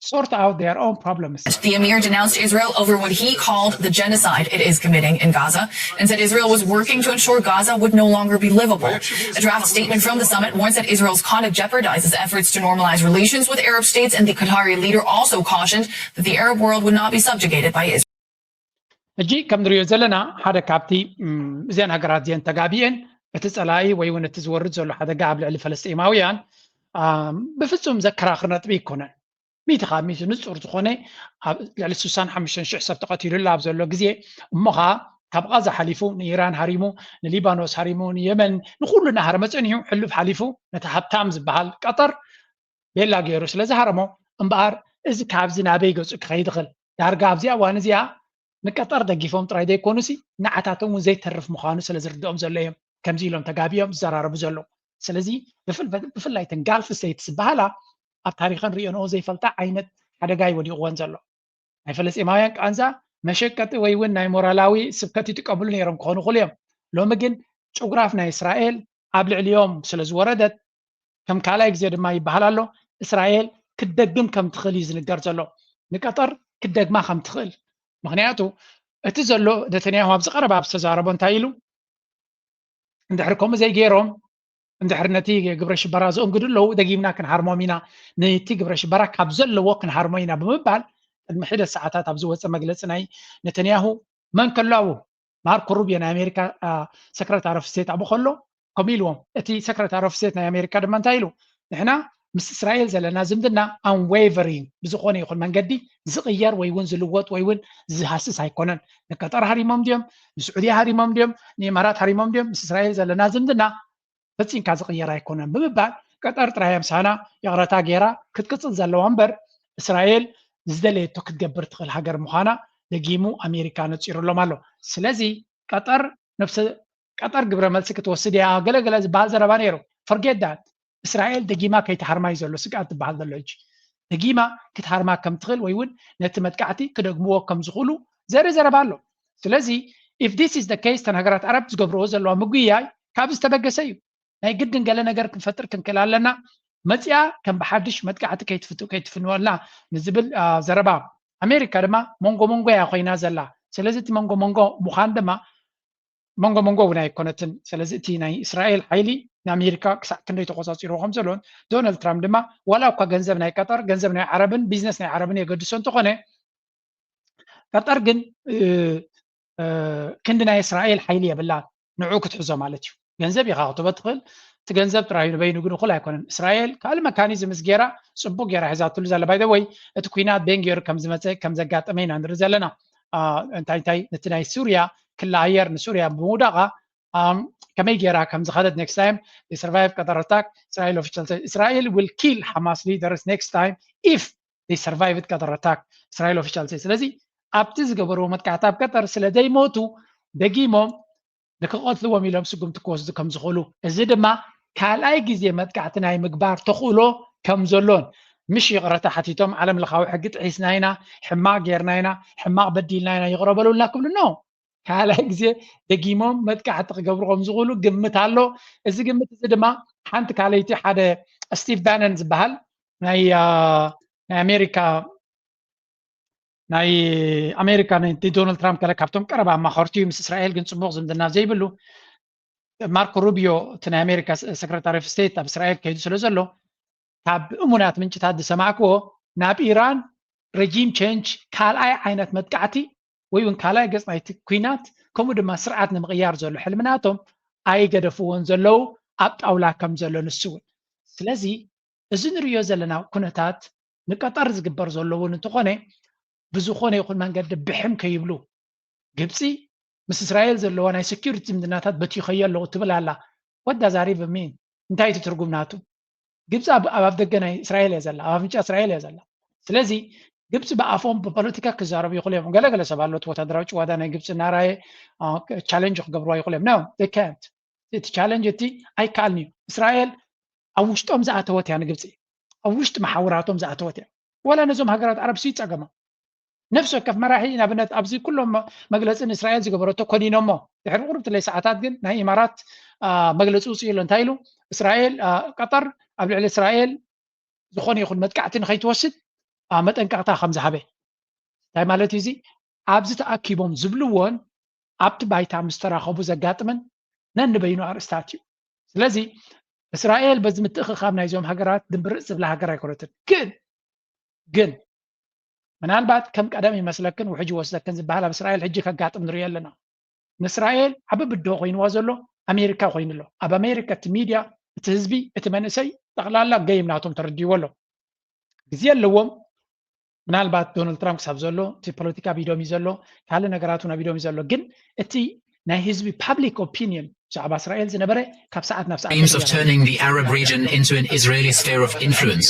sort out their own problems። The emir denounced Israel over what he called the genocide it is committing in Gaza and said Israel was working to ensure Gaza would no longer be livable. A draft statement from the summit warns that Israel's conduct jeopardizes efforts to normalize relations with Arab states, and the Qatari leader also cautioned that the Arab world would not be subjugated by Israel. ሕጂ ከም ንሪኦ ዘለና ሓደ ካብቲ እም፣ እዚአን ሃገራት እዚአን ተጋቢአን እቲ ጸላኢ ወይ እውን እቲ ዝወርድ ዘሎ ሓደጋ ኣብ ልዕሊ ፈለስጢማውያን ኣም፣ ብፍጹም ዘከራኽር ነጥቢ ኣይኮነን። ሚእቲ ካብ ሚእቲ ንጹር ዝኾነ ኣብ ልዕሊ ስሳን ሓሙሽተን ሽሕ ሰብ ተቐቲሉላ ኣብ ዘሎ ግዜ እሞ ኸዓ ካብ ቃዛ ሓሊፉ ንኢራን ሃሪሙ ንሊባኖስ ሃሪሙ ንየመን ንኩሉ እናሃረመ ጸኒሑ ሕሉፍ ሓሊፉ ነቲ ሃብታም ዝበሃል ቀጠር ቤላ ገይሩ ስለ ዝሃረሞ እምበኣር እዚ ካብዚ ናበይ ገጹ ክኸይድ ይኽእል ዳርጋ ኣብዚ እዋን እዚኣ ንቀጠር ደጊፎም ጥራይ ዘይኮኑሲ ንዓታቶም እውን ዘይተርፍ ምዃኑ ስለ ዝርድኦም ዘሎ እዮም ከምዚ ኢሎም ተጋቢኦም ዝዘራረቡ ዘለዉ። ስለዚ ብፍል- ብፍላይ ተን ጋልፍ ስቴትስ ዝበሃላ ኣብ ታሪኸን ርእዮንኦ ዘይፈልጣ ዓይነት ሓደጋ እዩ ወዲቕወን ዘሎ። ናይ ፈለስጢማውያን ቃንዛ መሸቀጢ ወይ እውን ናይ ሞራላዊ ስብከት ይጥቀምሉ ነይሮም ክኾኑ ይኽእሉ እዮም። ሎሚ ግን ጭጉራፍ ናይ እስራኤል ኣብ ልዕሊኦም ስለ ዝወረደት ከም ካልኣይ ግዜ ድማ ይበሃል ኣሎ እስራኤል ክትደግም ከም ትኽእል እዩ ዝንገር ዘሎ። ንቀጠር ክትደግማ ከም ትኽእል ምክንያቱ እቲ ዘሎ ነተንያሁ ኣብዚ ቀረባ ዝተዛረቦ እንታይ ኢሉ እንድሕር ከምኡ ዘይገይሮም እንድሕር ነቲ ግብረ ሽበራ ዘእንግዱ ኣለዉ ደጊምና ክንሃርሞም ኢና ነቲ ግብረ ሽበራ ካብ ዘለዎ ክንሃርሞ ኢና ብምባል ቅድሚ ሒደት ሰዓታት ኣብ ዝወፀ መግለፂ ናይ ነተንያሁ መን ከሎ ኣብኡ ማርኮ ሩቢዮ ናይ ኣሜሪካ ሰክረታሪ ኦፍ ስቴት ኣብኡ ከሎ ከምኡ ኢልዎም እቲ ሰክረታሪ ኦፍ ስቴት ናይ ኣሜሪካ ድማ እንታይ ኢሉ ንሕና ምስ እስራኤል ዘለና ዝምድና ኣንዌቨሪንግ ብዝኾነ ይኹን መንገዲ ዝቕየር ወይ እውን ዝልወጥ ወይ እውን ዝሃስስ ኣይኮነን። ንቀጠር ሃሪሞም ድዮም ንስዑድያ ሃሪሞም ድዮም ንኢማራት ሃሪሞም ድዮም ምስ እስራኤል ዘለና ዝምድና ፈጺምካ ዝቕየር ኣይኮነን ብምባል ቀጠር ጥራይ ምሳና ይቕረታ ገይራ ክትቅጽል ዘለዋ እምበር እስራኤል ዝደለየቶ ክትገብር ትኽእል ሃገር ምዃና ደጊሙ ኣሜሪካ ነጺሩሎም ኣሎ። ስለዚ ቀጠር ነብሰ ቀጠር ግብረ መልሲ ክትወስድ እያ ገለገለ ዝበሃል ዘረባ ነይሩ። Forget that። እስራኤል ደጊማ ከይትሃርማ እዩ ዘሎ ስግኣት ዝበሃል ዘሎ። ሕጂ ደጊማ ክትሃርማ ከም ትኽእል ወይ እውን ነቲ መጥቃዕቲ ክደግምዎ ከም ዝኽእሉ ዘርኢ ዘረባ ኣሎ። ስለዚ if this is the case እተን ሃገራት ዓረብ ዝገብርዎ ዘለዋ ምጉያይ ካብ ዝተበገሰ እዩ። ናይ ግድን ገለ ነገር ክንፈጥር ክንክእል ኣለና። መፂኣ ከም ብሓድሽ መጥቃዕቲ ከይትፍንወልና ንዝብል ዘረባ ኣሜሪካ ድማ መንጎ መንጎ እያ ኮይና ዘላ። ስለዚ እቲ መንጎ መንጎ ምዃን ድማ መንጎ መንጎ እውን ኣይኮነትን። ስለዚ እቲ ናይ እስራኤል ሓይሊ ንኣሜሪካ ክሳዕ ክንደይ ተቆፃፂርዎ ከም ዘሎን ዶናልድ ትራምፕ ድማ ዋላ እኳ ገንዘብ ናይ ቀጠር ገንዘብ ናይ ዓረብን ቢዝነስ ናይ ዓረብን የገድሶ እንተኾነ ቀጠር ግን ክንዲ ናይ እስራኤል ሓይሊ የብላን። ንዑ ክትሕዞ ማለት እዩ። ገንዘብ ኢኻ ክትህቦ ትኽእል። እቲ ገንዘብ ጥራይ ንበይኑ ግን እኹል ኣይኮነን። እስራኤል ካልእ መካኒዝምስ ገይራ ፅቡቅ ገይራ ሒዛትሉ ዘላ። ባይ ወይ እቲ ኩናት ቤን ገይሩ ከም ዝመፀ ከም ዘጋጠመ ኢና ንርኢ ዘለና። እንታይ እንታይ ነቲ ናይ ሱርያ ክላ ኣየር ንሱርያ ብምውዳቃ ከመይ ገይራ ከም ዝኸደት next time survive ቀጠር attack Israel official say Israel will kill Hamas leaders next time if they survive ቀጠር attack Israel official say። ስለዚ ኣብቲ ዝገበርዎ መጥቃዕቲ ኣብ ቀጠር ስለ ዘይሞቱ ደጊሞም ንክቐትልዎም ኢሎም ስጉምቲ ክወስዱ ከም ዝኽእሉ፣ እዚ ድማ ካልኣይ ግዜ መጥቃዕቲ ናይ ምግባር ተኽእሎ ከም ዘሎን፣ ምሽ ይቕረታ ሓቲቶም ዓለም ለኻዊ ሕጊ ጥሒስና ኢና፣ ሕማቕ ጌርና ኢና፣ ሕማቕ በዲልና ኢና ይቕረ በሉልና ክብሉ no። ካልኣይ ግዜ ደጊሞም መጥቃዕቲ ክገብሩ ከም ዝኽእሉ ግምት ኣሎ። እዚ ግምት እዚ ድማ ሓንቲ ካልኣይቲ ሓደ ስቲቭ ባነን ዝበሃል ናይ ናይ ኣሜሪካ ናይ ኣሜሪካ ናይ ዶናልድ ትራምፕ ገለ ካብቶም ቀረባ ኣማኸርቲ እዩ። ምስ እስራኤል ግን ፅቡቕ ዝምድና ዘይብሉ ማርኮ ሩቢዮ እቲ ናይ ኣሜሪካ ሰክረታሪ ኦፍ ስቴት ኣብ እስራኤል ከይዱ ስለ ዘሎ ካብ እሙናት ምንጭታት ዝሰማዕክዎ ናብ ኢራን ረጂም ቼንጅ ካልኣይ ዓይነት መጥቃዕቲ ወይ እውን ካልኣይ ገፅ ናይቲ ኩናት ከምኡ ድማ ስርዓት ንምቕያር ዘሎ ሕልምናቶም ኣይገደፍዎን ዘለዉ ኣብ ጣውላ ከም ዘሎ ንሱ እውን ስለዚ እዚ ንሪኦ ዘለና ኩነታት ንቀጠር ዝግበር ዘሎ እውን እንተኾነ ብዝኾነ ይኹን መንገዲ ብሕም ከይብሉ ግብፂ ምስ እስራኤል ዘለዋ ናይ ሴኪሪቲ ዝምድናታት በቲኸዮ ኣለዉ ትብል ኣላ። What does that even mean? እንታይ እቲ ትርጉም ናቱ? ግብፂ ኣብ ኣፍደገ ናይ እስራኤል እያ ዘላ፣ ኣብ ኣፍንጫ እስራኤል እያ ዘላ። ስለዚ ግብፂ ብኣፎም ብፖለቲካ ክዛረቡ ይኽእሉ እዮም። ገለገለ ሰብ ኣሎ እቲ ወታደራዊ ጭዋዳ ናይ ግብፂ እናረኣየ ቻለንጅ ክገብርዋ ይኽእሉ እዮም። No, they can't። እቲ ቻለንጅ እቲ ኣይከኣልን እዩ። እስራኤል ኣብ ውሽጦም ዝኣተወት እያ ንግብፂ፣ ኣብ ውሽጢ መሓውራቶም ዝኣተወት እያ። ወላ ነዞም ሃገራት ዓረብ ሲ ይፀገሞም። ነፍሲ ወከፍ መራሒ ንኣብነት ኣብዚ ኩሎም መግለፂ ንእስራኤል ዝገበረቶ ኮኒኖሞ ድሕሪ ቁርብትለይ ሰዓታት ግን ናይ ኢማራት መግለፂ ውፅኡ ኣሎ እንታይ ኢሉ እስራኤል ቀጠር ኣብ ልዕሊ እስራኤል ዝኾነ ይኹን መጥቃዕቲ ንኸይትወስድ መጠንቀቕታ ከም ዝሃበ እንታይ ማለት እዩ እዚ ኣብዚ ተኣኪቦም ዝብልዎን ኣብቲ ባይታ ምስ ተራኸቡ ዘጋጥምን ነንበይኑ ኣርእስታት እዩ ስለዚ እስራኤል በዚ ምትእኽኻብ ናይዞም ሃገራት ድምብርፅ ዝብላ ሃገር ኣይኮነትን ግን ግን ምናልባት ከም ቀደም ይመስለክን ውሕጅ ይወስደክን ዝበሃል ኣብ እስራኤል ሕጂ ከጋጥም ንሪኦ ኣለና። ንእስራኤል ዓቢ ብድሆ ኮይንዋ ዘሎ ኣሜሪካ ኮይኑ ኣሎ። ኣብ ኣሜሪካ እቲ ሚድያ፣ እቲ ህዝቢ፣ እቲ መንእሰይ ጠቕላላ ገይም ናቶም ተረዲእዎ ኣሎ። ግዜ ኣለዎም። ምናልባት ዶናልድ ትራምፕ ክሳብ ዘሎ እቲ ፖለቲካ ኣብ ኢዶም እዩ ዘሎ፣ ካልእ ነገራት እውን ኣብ ኢዶም እዩ ዘሎ። ግን እቲ ናይ ህዝቢ ፓብሊክ ኦፒንየን ብዛዕባ እስራኤል ዝነበረ ካብ ሰዓት ናብ ሰዓት aims of turning the Arab region into an Israeli sphere of influence.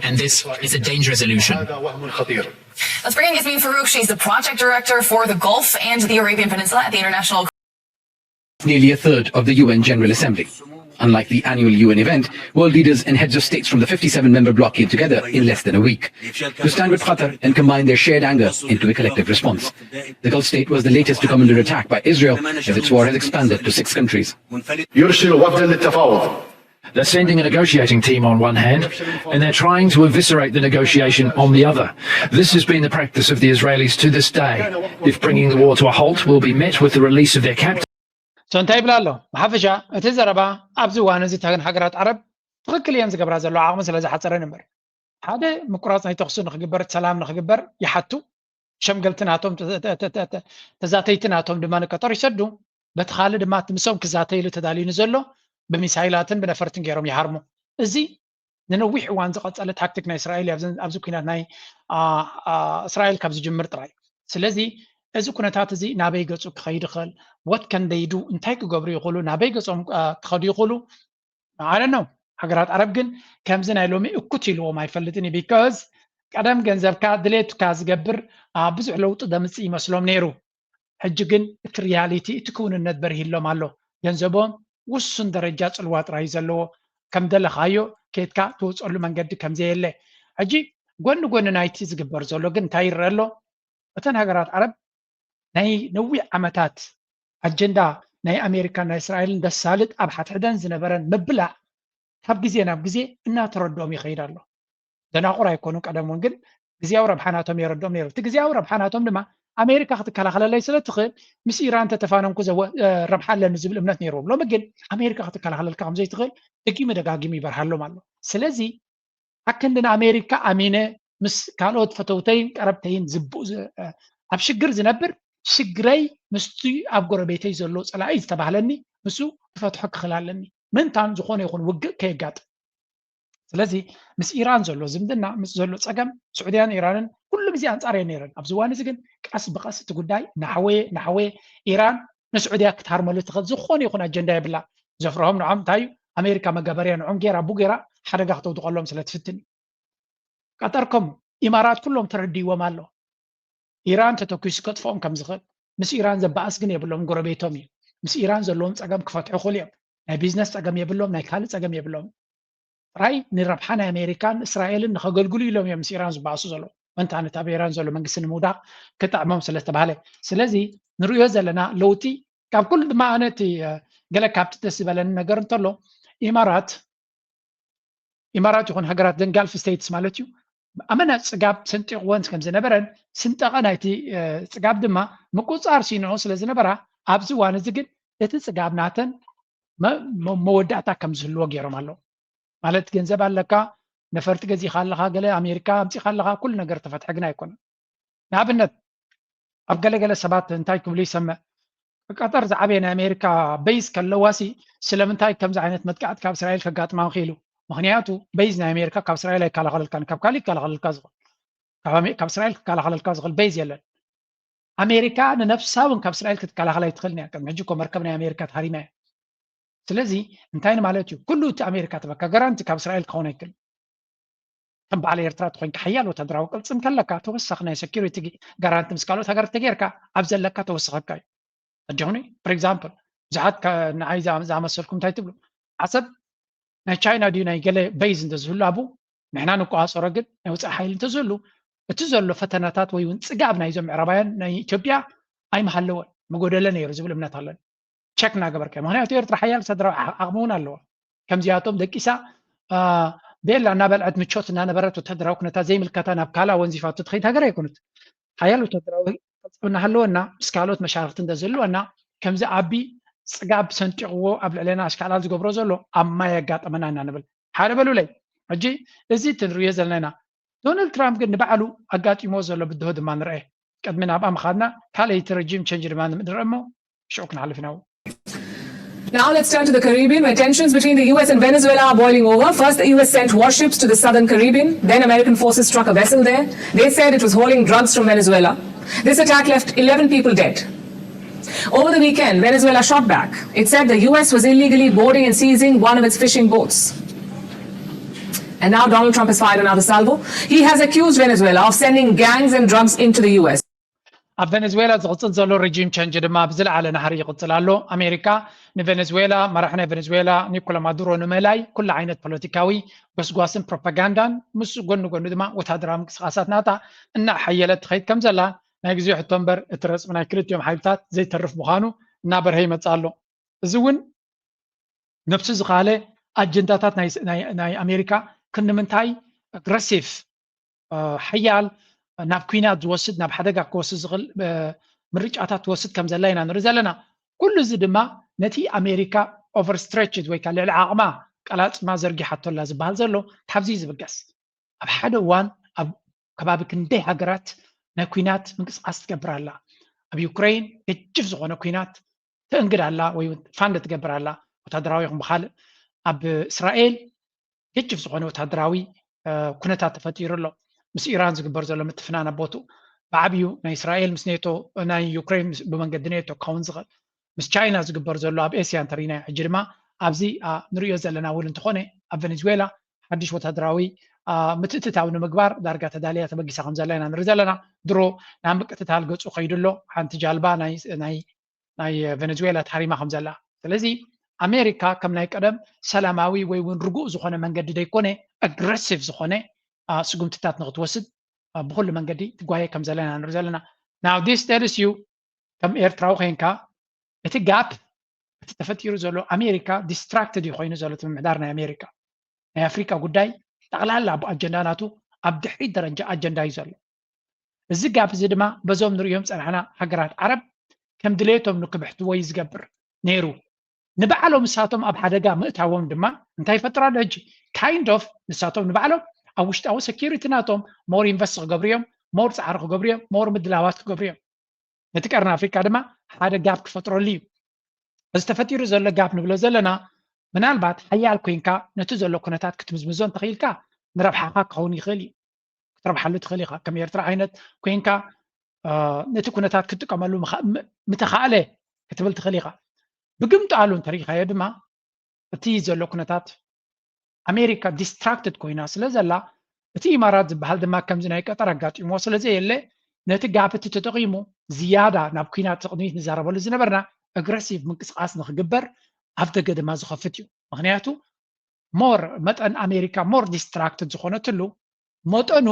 And this is a dangerous illusion. Let's bring in Yasmin Farouk. She's the project director for the Gulf and the Arabian Peninsula at the International Nearly a third of the U N General Assembly. Unlike the annual U N event, world leaders and heads of states from the fifty-seven member bloc came together in less than a week to stand with Qatar and combine their shared anger into a collective response. The Gulf state was the latest to come under attack by Israel as its war has expanded to six countries. يرسل وفدا للتفاوض. They're sending a negotiating team on one hand, and they're trying to eviscerate the negotiation on the other. This has been the practice of the Israelis to this day. If bringing the war to a halt will be met with the release of their captives, So እንታይ ይብል ኣሎ? ብሓፈሻ እቲ ዘረባ ኣብዚ እዋን እዚ እተን ሃገራት ዓረብ ትኽክል እየን ዝገብራ ዘለዋ ዓቕሚ ስለ ዝሓፀረን እምበር ሓደ ምቁራፅ ናይ ተኹሲ ንክግበር ሰላም ንክግበር ይሓቱ። ሸምገልቲ ናቶም ተዛተይቲ ናቶም ድማ ንቀጠር ይሰዱ። በቲ ካልእ ድማ እቲ ምሶም ክዛተይሉ ተዳልዩ ንዘሎ ብሚሳይላትን ብነፈርትን ገይሮም ይሃርሙ። እዚ ንነዊሕ እዋን ዝቐጸለ ታክቲክ ናይ እስራኤል እዩ። ኣብዚ ኩናት ናይ እስራኤል ካብ ዝጅምር ጥራይ። ስለዚ እዚ ኩነታት እዚ ናበይ ገጹ ክኸይድ ይኽእል? What can they do? እንታይ ክገብሩ ይኽእሉ? ናበይ ገጾም ክኸዱ ይኽእሉ? I don't know። ሃገራት ዓረብ ግን ከምዚ ናይ ሎሚ እኩት ኢልዎም ኣይፈልጥን እዩ። Because ቀደም ገንዘብካ ድሌትካ ዝገብር ብዙሕ ለውጢ ዘምፅእ ይመስሎም ነይሩ። ሕጂ ግን እቲ reality፣ እቲ ክውንነት በርሂሎም ኣሎ። ገንዘቦም ውሱን ደረጃ ፅልዋ ጥራይ ዘለዎ፣ ከም ደለኻዮ ኬድካ ትወፀሉ መንገዲ ከም ዘየለ። ሕጂ ጎኒ ጎኒ ናይቲ ዝግበር ዘሎ ግን እንታይ ይረአ ኣሎ? እተን ሃገራት ዓረብ ናይ ነዊሕ ዓመታት ኣጀንዳ ናይ ኣሜሪካን ናይ እስራኤልን ደሳልጥ ኣብ ሓድሕደን ዝነበረን ምብላዕ ካብ ግዜ ናብ ግዜ እናተረድኦም ይኸይድ ኣሎ። ደናቑር ኣይኮኑ፣ ቀደም እውን ግን ግዜያዊ ረብሓ ናቶም የረድኦም ነይሩ። እቲ ግዜያዊ ረብሓ ናቶም ድማ ኣሜሪካ ክትከላኸለለይ ስለ ትኽእል ምስ ኢራን ተተፋነንኩ ረብሓ ኣለኒ ዝብል እምነት ነይርዎም። ሎሚ ግን ኣሜሪካ ክትከላኸለልካ ከም ዘይትኽእል ደጊሙ ደጋጊሙ ይበርሃሎም ኣሎ። ስለዚ ኣክንዲ ንኣሜሪካ ኣሚነ ምስ ካልኦት ፈተውተይን ቀረብተይን ዝብኡ ኣብ ሽግር ዝነብር ሽግረይ ምስቲ ኣብ ጎረቤተይ ዘሎ ፀላኢ ዝተባህለኒ ንሱ ክፈትሖ ክኽእል ኣለኒ። ምንታን ዝኾነ ይኹን ውግእ ከየጋጥም። ስለዚ ምስ ኢራን ዘሎ ዝምድና፣ ምስ ዘሎ ፀገም፣ ስዑድያን ኢራንን ኩሉ ግዜ ኣንፃር እየን ነይረን። ኣብዚ እዋን እዚ ግን ቀስ ብቐስ እቲ ጉዳይ ናሕወየ ናሕወየ፣ ኢራን ንስዑድያ ክትሃርመሉ ትኽእል ዝኾነ ይኹን ኣጀንዳ የብላ። ዘፍርሆም ንዖም እንታይ እዩ? ኣሜሪካ መጋበርያ ንዖም ጌራ ቡ ጌራ ሓደጋ ክተውድቐሎም ስለ ትፍትን እዩ። ቀጠርኩም ኢማራት ኩሎም ተረዲዎም ኣሎ። ኢራን ተተኪሱ ከጥፍኦም ከም ዝኽእል። ምስ ኢራን ዘባእስ ግን የብሎም፣ ጎረቤቶም እዩ። ምስ ኢራን ዘለዎም ፀገም ክፈትሑ ይኽእሉ እዮም። ናይ ቢዝነስ ፀገም የብሎም፣ ናይ ካልእ ፀገም የብሎም። ጥራይ ንረብሓ ናይ ኣሜሪካን እስራኤልን ንኸገልግሉ ኢሎም እዮም ምስ ኢራን ዝበኣሱ ዘለዉ። መንታነት ኣብ ኢራን ዘሎ መንግስቲ ንምውዳቕ ክጥዕሞም ስለ ዝተባህለ። ስለዚ ንርእዮ ዘለና ለውጢ ካብ ኩሉ ድማ ኣነ እቲ ገለ ካብቲ ደስ ዝበለኒ ነገር እንተሎ ኢማራት ኢማራት ይኹን ሃገራት ዘን ጋልፍ ስቴትስ ማለት እዩ ኣመና ፅጋብ ሰንጢቕወን ከም ዝነበረን ስንጠቐ ናይቲ ፅጋብ ድማ ምቁፃር ሲንዖ ስለ ዝነበራ ኣብዚ እዋን እዚ ግን እቲ ፅጋብ ናተን መወዳእታ ከም ዝህልዎ ገይሮም ኣለዉ። ማለት ገንዘብ ኣለካ፣ ነፈርቲ ገዚኻ ኣለኻ፣ ገለ ኣሜሪካ ኣምፂኻ ኣለኻ፣ ኩሉ ነገር ተፈትሐ ግን ኣይኮነን። ንኣብነት ኣብ ገለገለ ሰባት እንታይ ክብሉ ይሰምዕ፣ ቀጠር ዝዓበየ ናይ ኣሜሪካ በይዝ ከለዋሲ ስለምንታይ ከምዚ ዓይነት መጥቃዕቲ ካብ እስራኤል ከጋጥማ ክኢሉ? ምክንያቱ በይዝ ናይ ኣሜሪካ ካብ እስራኤል ኣይከላኸለልካን፣ ካብ ካልእ ይከላኸለልካ ዝኽእል፣ ካብ እስራኤል ክከላኸለልካ ዝኽእል በይዝ የለን። ኣሜሪካ ንነፍሳ እውን ካብ እስራኤል ክትከላኸል ኣይትኽእልን እያ። ቅድሚ ሕጂ እኮ መርከብ ናይ ኣሜሪካ ተሃሪማ እያ። ስለዚ እንታይ ንማለት እዩ? ኩሉ እቲ ኣሜሪካ ትበካ ጋራንቲ ካብ እስራኤል ክኸውን ኣይክእልን። ከም በዓል ኤርትራ ተኮይንካ ሓያል ወታደራዊ ቅልፅም ከለካ ተወሳኺ ናይ ሴኩሪቲ ጋራንቲ ምስ ካልኦት ሃገር ተጌርካ ኣብ ዘለካ ተወሰኸካ እዩ። ኣጆኹኒ for example ብዙሓት ንዓይ ዝኣመሰልኩም እንታይ ትብሉ? ዓሰብ ናይ ቻይና ድዩ ናይ ገለ በይዝ እንተዝህሉ ኣብኡ ንሕና ንቆፃፀሮ፣ ግን ናይ ወፃኢ ሓይሊ እንተዝህሉ እቲ ዘሎ ፈተናታት ወይ እውን ፅጋብ ናይዞም ምዕራባውያን ናይ ኢትዮጵያ ኣይምሃለወን፣ ምጎደለ ነይሩ ዝብል እምነት ኣለኒ። ቸክ እናገበርካ፣ ምክንያቱ ኤርትራ ሓያል ወታደራዊ ዓቕሚ እውን ኣለዋ። ከምዚኣቶም ደቂሳ ቤላ እናበልዐት ምቾት እናነበረት ወታደራዊ ኩነታት ዘይምልከታ ናብ ካልእ ወንዚፋቶ ትኸይድ ሃገር ኣይኮነት። ሓያል ወታደራዊ ቅልፅም እናሃለወና ምስ ካልኦት መሻርክቲ እንተዝህልወና ከምዚ ዓቢ ፅጋብ ሰንጢቕዎ ኣብ ልዕሌና ኣሽካዕላል ዝገብሮ ዘሎ ኣብ ማይ ኣጋጠመና ኢና ንብል። ሓደ በሉለይ። ሕጂ እዚ እቲ ንርእዮ ዘለና ኢና። ዶናልድ ትራምፕ ግን ንባዕሉ ኣጋጢሞ ዘሎ ብድሆ ድማ ንርአ። ቅድሚ ናብኣ ምኻድና ካልኣይቲ ረጂም ቸንጅ ድማ ንርኢ እሞ ሽዑ ክንሓልፍ ኢና። Now let's turn to the Caribbean, where tensions between the U S and Venezuela are boiling over. First, the U S sent warships to the southern Caribbean. Then, American forces struck a vessel there. They said it was hauling drugs from Venezuela. This attack left eleven people dead. Over the weekend, Venezuela shot back. It said the U S was illegally boarding and seizing one of its fishing boats. And now Donald Trump has fired another salvo. He has accused Venezuela of sending gangs and drugs into the U S. ኣብ ቨነዝዌላ ዝቕፅል ዘሎ ረጂም ቸንጅ ድማ ብዝለዓለ ናህሪ ይቕፅል ኣሎ። ኣሜሪካ ንቨነዝዌላ፣ መራሒ ናይ ቨነዝዌላ ኒኮላ ማዱሮ ንምእላይ ኩሉ ዓይነት ፖለቲካዊ ጎስጓስን ፕሮፓጋንዳን ምስ ጎኒ ጎኒ ድማ ወታደራዊ ምንቅስቃሳት ናታ እናሓየለት ትኸይድ ከም ዘላ ናይ ግዜ ሕቶ እምበር እቲ ረፅሚ ናይ ክልቲኦም ሓይልታት ዘይተርፍ ምዃኑ እናበርሀ ይመፅእ ኣሎ። እዚ እውን ነብሱ ዝኻለ ኣጀንዳታት ናይ ኣሜሪካ ክንምንታይ ኣግረሲቭ ሓያል ናብ ኩናት ዝወስድ ናብ ሓደጋ ክወስድ ዝኽእል ምርጫታት ትወስድ ከም ዘላ ኢና ንርኢ ዘለና። ኩሉ እዚ ድማ ነቲ ኣሜሪካ ኦቨርስትሬችድ ወይ ከዓ ልዕሊ ዓቕማ ቀላፅማ ዘርጊሓቶ ኣላ ዝበሃል ዘሎ ካብዚ ዝብገስ ኣብ ሓደ እዋን ኣብ ከባቢ ክንደይ ሃገራት ናይ ኩናት ምንቅስቃስ ትገብር ኣላ። ኣብ ዩክሬን ገጅፍ ዝኾነ ኩናት ተእንግድ ኣላ ወይ ፋንድ ትገብር ኣላ ወታደራዊ ይኹን ብካልእ ኣብ እስራኤል ገጅፍ ዝኾነ ወታደራዊ ኩነታት ተፈጢሩ ኣሎ። ምስ ኢራን ዝግበር ዘሎ ምትፍናን ኣብ ቦትኡ ብዓብዩ ናይ እስራኤል ምስ ኔቶ ናይ ዩክሬን ብመንገዲ ኔቶ ክኸውን ዝኽእል ምስ ቻይና ዝግበር ዘሎ ኣብ ኤስያ እንተሪናዮ ሕጂ ድማ ኣብዚ ንሪኦ ዘለና እውን እንተኾነ ኣብ ቬኔዙዌላ ሓድሽ ወታደራዊ ምትእትታው ንምግባር ዳርጋ ተዳልያ ተበጊሳ ከም ዘላ ኢና ንርኢ ዘለና። ድሮ ናብ ምቅትታል ገፁ ከይዱ ኣሎ። ሓንቲ ጃልባ ናይ ቬኔዙዌላ ተሃሪማ ከም ዘላ። ስለዚ ኣሜሪካ ከም ናይ ቀደም ሰላማዊ ወይ እውን ርጉእ ዝኾነ መንገዲ ደይኮነ ኣግረሲቭ ዝኾነ ስጉምትታት ንክትወስድ ብኩሉ መንገዲ ትጓየ ከም ዘለና ንርኢ ዘለና። Now this tells you ከም ኤርትራዊ ኮይንካ እቲ ጋፕ እቲ ተፈጢሩ ዘሎ ኣሜሪካ ዲስትራክትድ እዩ ኮይኑ ዘሎ እቲ ምምሕዳር ናይ ኣሜሪካ። ናይ ኣፍሪካ ጉዳይ ጠቕላላ ኣጀንዳ ናቱ ኣብ ድሕሪት ደረጃ ኣጀንዳ እዩ ዘሎ። እዚ ጋፕ እዚ ድማ በዞም ንርእዮም ጸናሕና ሃገራት ዓረብ ከም ድሌቶም ንክብሕትዎ እዩ ዝገብር ነይሩ። ንባዕሎም ንሳቶም ኣብ ሓደጋ ምእታዎም ድማ እንታይ ይፈጥር ኣሎ ሕጂ? ካይንድ ኦፍ ንሳቶም ንባዕሎም ኣብ ውሽጣዊ ሰኪሪቲ ናቶም ሞር ኢንቨስት ክገብሩ እዮም፣ ሞር ጻዕሪ ክገብሩ እዮም፣ ሞር ምድላዋት ክገብሩ እዮም። ነቲ ቀርኒ ኣፍሪካ ድማ ሓደ ጋፕ ክፈጥረሉ እዩ። እዚ ተፈጢሩ ዘሎ ጋፕ ንብሎ ዘለና ምናልባት ሓያል ኮይንካ ነቲ ዘሎ ኩነታት ክትምዝምዞ እንተኽኢልካ ንረብሓኻ ክኸውን ይኽእል እዩ። ክትረብሓሉ ትኽእል ኢኻ። ከም ኤርትራ ዓይነት ኮይንካ ነቲ ኩነታት ክትጥቀመሉ ምተኻእለ ክትብል ትኽእል ኢኻ። ብግምጣሉ እንተሪኢኻዮ ድማ እቲ ዘሎ ኩነታት ኣሜሪካ ዲስትራክትድ ኮይና ስለ ዘላ እቲ ኢማራት ዝበሃል ድማ ከምዚ ናይ ቀጠር ኣጋጢምዎ ስለ ዘየለ ነቲ ጋፕ እቲ ተጠቒሙ ዝያዳ ናብ ኩናት ቅድሚት ንዛረበሉ ዝነበርና ኣግረሲቭ ምንቅስቃስ ንክግበር ኣብ ደገ ድማ ዝኸፍት እዩ። ምክንያቱ ሞር መጠን ኣሜሪካ ሞር ዲስትራክትድ ዝኾነትሉ መጠኑ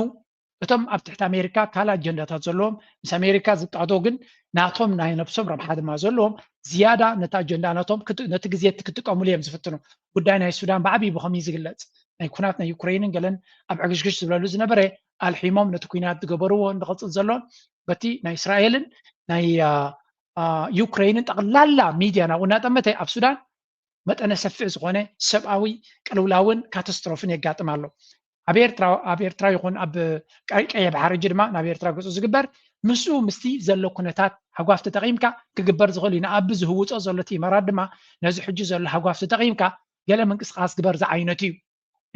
እቶም ኣብ ትሕቲ ኣሜሪካ ካልእ ኣጀንዳታት ዘለዎም ምስ ኣሜሪካ ዝጣዶ ግን ናቶም ናይ ነብሶም ረብሓ ድማ ዘለዎም ዝያዳ ነቲ ኣጀንዳ ናቶም ነቲ ግዜ እቲ ክጥቀሙሉ እዮም ዝፍትኑ። ጉዳይ ናይ ሱዳን ብዓብዪ ብኸምዩ ዝግለጽ ናይ ኩናት ናይ ዩክሬንን ገለን ኣብ ዕግሽግሽ ዝብለሉ ዝነበረ ኣልሒሞም ነቲ ኩናት ዝገበርዎ እንድቐጽል ዘሎን በቲ ናይ እስራኤልን ናይ ዩክሬንን ጠቕላላ ሚድያ ናብኡ እናጠመተ ኣብ ሱዳን መጠነ ሰፊሕ ዝኾነ ሰብኣዊ ቅልውላውን ካታስትሮፍን የጋጥም ኣሎ። ኣብ ኤርትራ ኣብ ኤርትራ ይኹን ኣብ ቀይ ባሕሪ ሕጂ ድማ ናብ ኤርትራ ገፁ ዝግበር ምስኡ ምስቲ ዘሎ ኩነታት ሃጓፍ ተጠቒምካ ክግበር ዝኽእል እዩ። ንኣብ ዝህውፆ ዘሎ እቲ ኢማራት ድማ ነዚ ሕጂ ዘሎ ሃጓፍ ተጠቒምካ ገለ ምንቅስቃስ ግበር ዝዓይነቱ እዩ።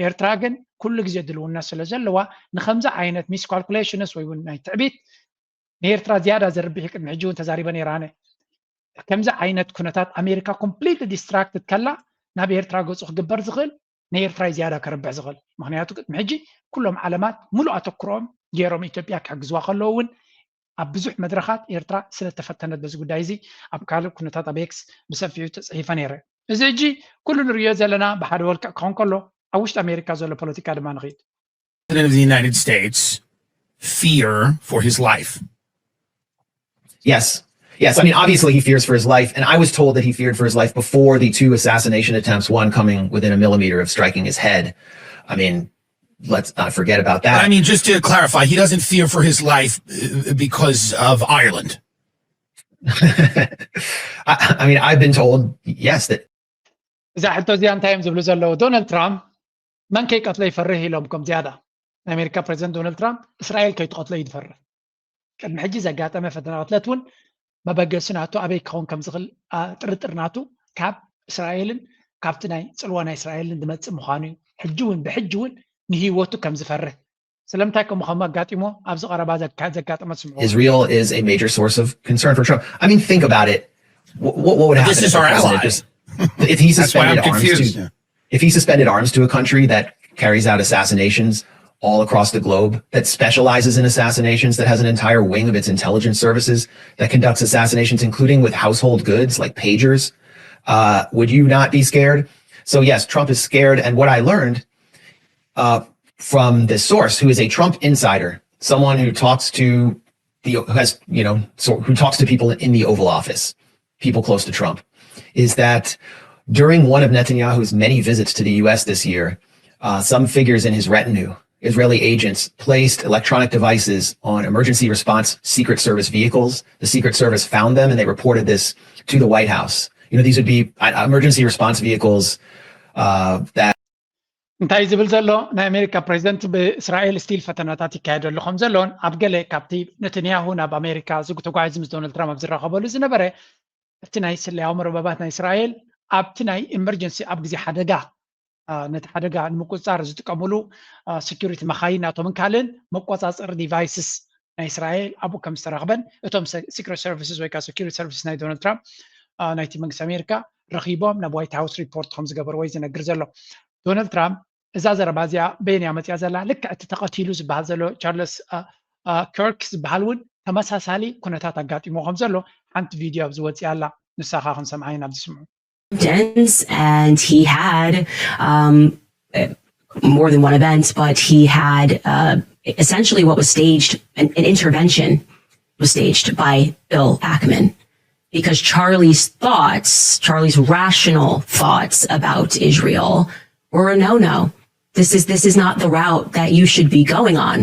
ኤርትራ ግን ኩሉ ግዜ ድልውነት ስለ ዘለዋ ንከምዚ ዓይነት ሚስካልኩሌሽንስ ወይ እውን ናይ ትዕቢት ንኤርትራ ዝያዳ ዘርብሕ እዩ። ቅድሚ ሕጂ እውን ተዛሪበ ነይረ ኣነ። ከምዚ ዓይነት ኩነታት ኣሜሪካ ኮምፕሊትሊ ዲስትራክትድ ከላ ናብ ኤርትራ ገፁ ክግበር ዝኽእል ንኤርትራ እዩ ዝያዳ ከርብሕ ዝኽእል። ምክንያቱ ቅድሚ ሕጂ ኩሎም ዓለማት ሙሉእ ኣተኩሮኦም ገይሮም ኢትዮጵያ ክሕግዝዋ ከለዉ እውን ኣብ ብዙሕ መድረኻት ኤርትራ ስለተፈተነት በዚ ጉዳይ እዚ ኣብ ካልእ ኩነታት ኣብ ኤክስ ብሰፊሑ ተፅሒፈ ነይረ። እዚ ሕጂ ኩሉ ንርእዮ ዘለና ብሓደ ወልክዕ ክኸውን ከሎ ኣብ ውሽጢ ኣሜሪካ ዘሎ ፖለቲካ ድማ ንኽይድ። President of the United States fear for his life? Yes. Yes. I mean, obviously, he fears for his life. And I was told that he feared for his life before the two assassination attempts, one coming within a millimeter of striking his head. I mean, let's not forget about that. I mean, just to clarify, he doesn't fear for his life uh, because of Ireland. I, I mean, I've been told, yes, that እዛ ሕቶ እዚኣ እንታይ እዮም ዝብሉ ዘለዉ? ዶናልድ ትራምፕ መን ከይቀትሎ ይፈርህ ኢሎም ከም ዝያዳ ናይ ኣሜሪካ ፕሬዚደንት ዶናልድ ትራምፕ እስራኤል ከይትቐትሎ እዩ ዝፈርህ። ቅድሚ ሕጂ ዘጋጠመ ፈተና ቅትለት እውን መበገሲ ናቱ ኣበይ ክኸውን ከም ዝኽእል ጥርጥር ናቱ ካብ እስራኤልን ካብቲ ናይ ፅልዋ ናይ እስራኤልን ዝመፅእ ምዃኑ እዩ። ሕጂ እውን ብሕጂ እውን ንህይወቱ ከም ዝፈርህ ስለምንታይ ከምኡ ከም ኣጋጢሞ ኣብዚ ቀረባ ዘጋጠመ ትስምዑ። Israel is a major source of concern for Trump. I mean, think about it. What, what would happen This is our ally. If he suspended arms to, if he suspended arms to a country that carries out assassinations all across the globe, that specializes in assassinations, that has an entire wing of its intelligence services that conducts assassinations, including with household goods like pagers, uh, would you not be scared? So yes, Trump is scared. And what I learned uh, from this source, who is a Trump insider, someone who talks to the who has you know so who talks to people in the Oval Office, people close to Trump, is that during one of Netanyahu's many visits to the U S this year, uh, some figures in his retinue, Israeli agents, placed electronic devices on emergency response Secret Service vehicles. The Secret Service found them and they reported this to the White House. You know, these would be uh, emergency response vehicles uh, that እንታይ ዝብል ዘሎ ናይ ኣሜሪካ ፕሬዚደንት ብእስራኤል ስቲል ፈተናታት ይካየደሉ ከም ዘሎን ኣብ ገለ ካብቲ ነተንያሁ ናብ ኣሜሪካ ዝጉ ተጓዒዙ ምስ ዶናልድ ትራምፕ ኣብ ዝራኸበሉ ዝነበረ እቲ ናይ ስለያዊ መርበባት ናይ እስራኤል ኣብቲ ናይ ኢመርጀንሲ ኣብ ግዜ ሓደጋ ነቲ ሓደጋ ንምቁፅፃር ዝጥቀምሉ ሴኩሪቲ መኻይን ናቶምን ካልእን መቆፃፀሪ ዲቫይስስ ናይ እስራኤል ኣብኡ ከም ዝተረኽበን እቶም ሲክሬት ሰርቪስስ ወይ ከዓ ሴኩሪቲ ሰርቪስስ ናይ ዶናልድ ትራምፕ ናይቲ መንግስቲ ኣሜሪካ ረኺቦም ናብ ዋይት ሃውስ ሪፖርት ከም ዝገበርዎ እዩ ዝነግር ዘሎ። ዶናልድ ትራምፕ እዛ ዘረባ እዚኣ በየን እያ መፅያ ዘላ? ልክዕ እቲ ተቐቲሉ ዝበሃል ዘሎ ቻርለስ ከርክ ዝበሃል እውን ተመሳሳሊ ኩነታት ኣጋጢሞ ከም ዘሎ ሓንቲ ቪድዮ ኣብዚ ወፅያ ኣላ። ንሳኻ ክንሰምዓ ኢና ኣብዚ ስምዑ። And he had um, more than one event, but he had uh, essentially what was staged, an, an intervention was staged by Bill Ackman because Charlie's thoughts, Charlie's rational thoughts about Israel were a no-no. This is this is not the route that you should be going on.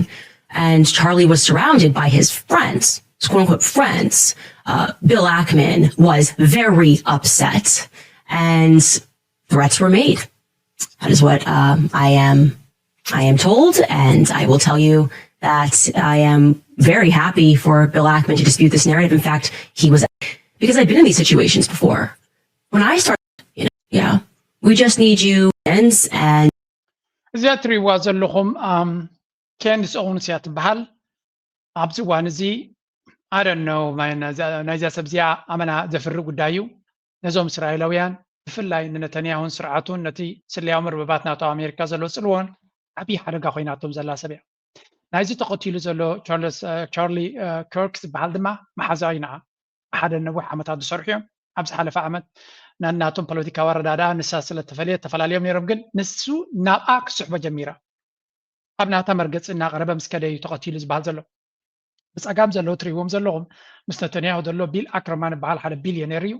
And Charlie was surrounded by his friends, his quote unquote friends. Uh, Bill Ackman was very upset, and threats were made. That is what um, I am I am told, and I will tell you that I am very happy for Bill Ackman to dispute this narrative. In fact, he was because I've been in these situations before. When I started, you know, yeah, we just need you ends and እዚኣ ትሪእዋ ዘለኹም ኬንዲስ ኦውንስ እያ ትበሃል። ኣብዚ እዋን እዚ ኣደነው ናይዛ ሰብ እዚኣ ኣመና ዘፍሪ ጉዳይ እዩ። ነዞም እስራኤላውያን ብፍላይ ንነተንያሁን ስርዓቱን ነቲ ስለያዊ መርበባት ናቶ ኣሜሪካ ዘሎ ፅልዎን ዓብዪ ሓደጋ ኮይናቶም ዘላ ሰብ እያ። ናይዚ ተቐቲሉ ዘሎ ቻርሊ ከርክ ዝበሃል ድማ መሓዛ እዩ ንዓ። ሓደ ነዊሕ ዓመታት ዝሰርሑ እዮም። ኣብ ዝሓለፈ ዓመት ናናቶም ፖለቲካዊ ኣረዳድኣ ንሳ ስለተፈለየ ተፈላለዮም ነይሮም፣ ግን ንሱ ናብኣ ክስሕቦ ጀሚራ። ኣብ ናታ መርገፂ እናቐረበ ምስ ከደ እዩ ተቐቲሉ ዝበሃል ዘሎ። ብፀጋም ዘለዉ ትሪእዎም ዘለኹም ምስ ነተንያሁ ዘሎ ቢል ኣክረማን ዝበሃል ሓደ ቢልዮኔር እዩ።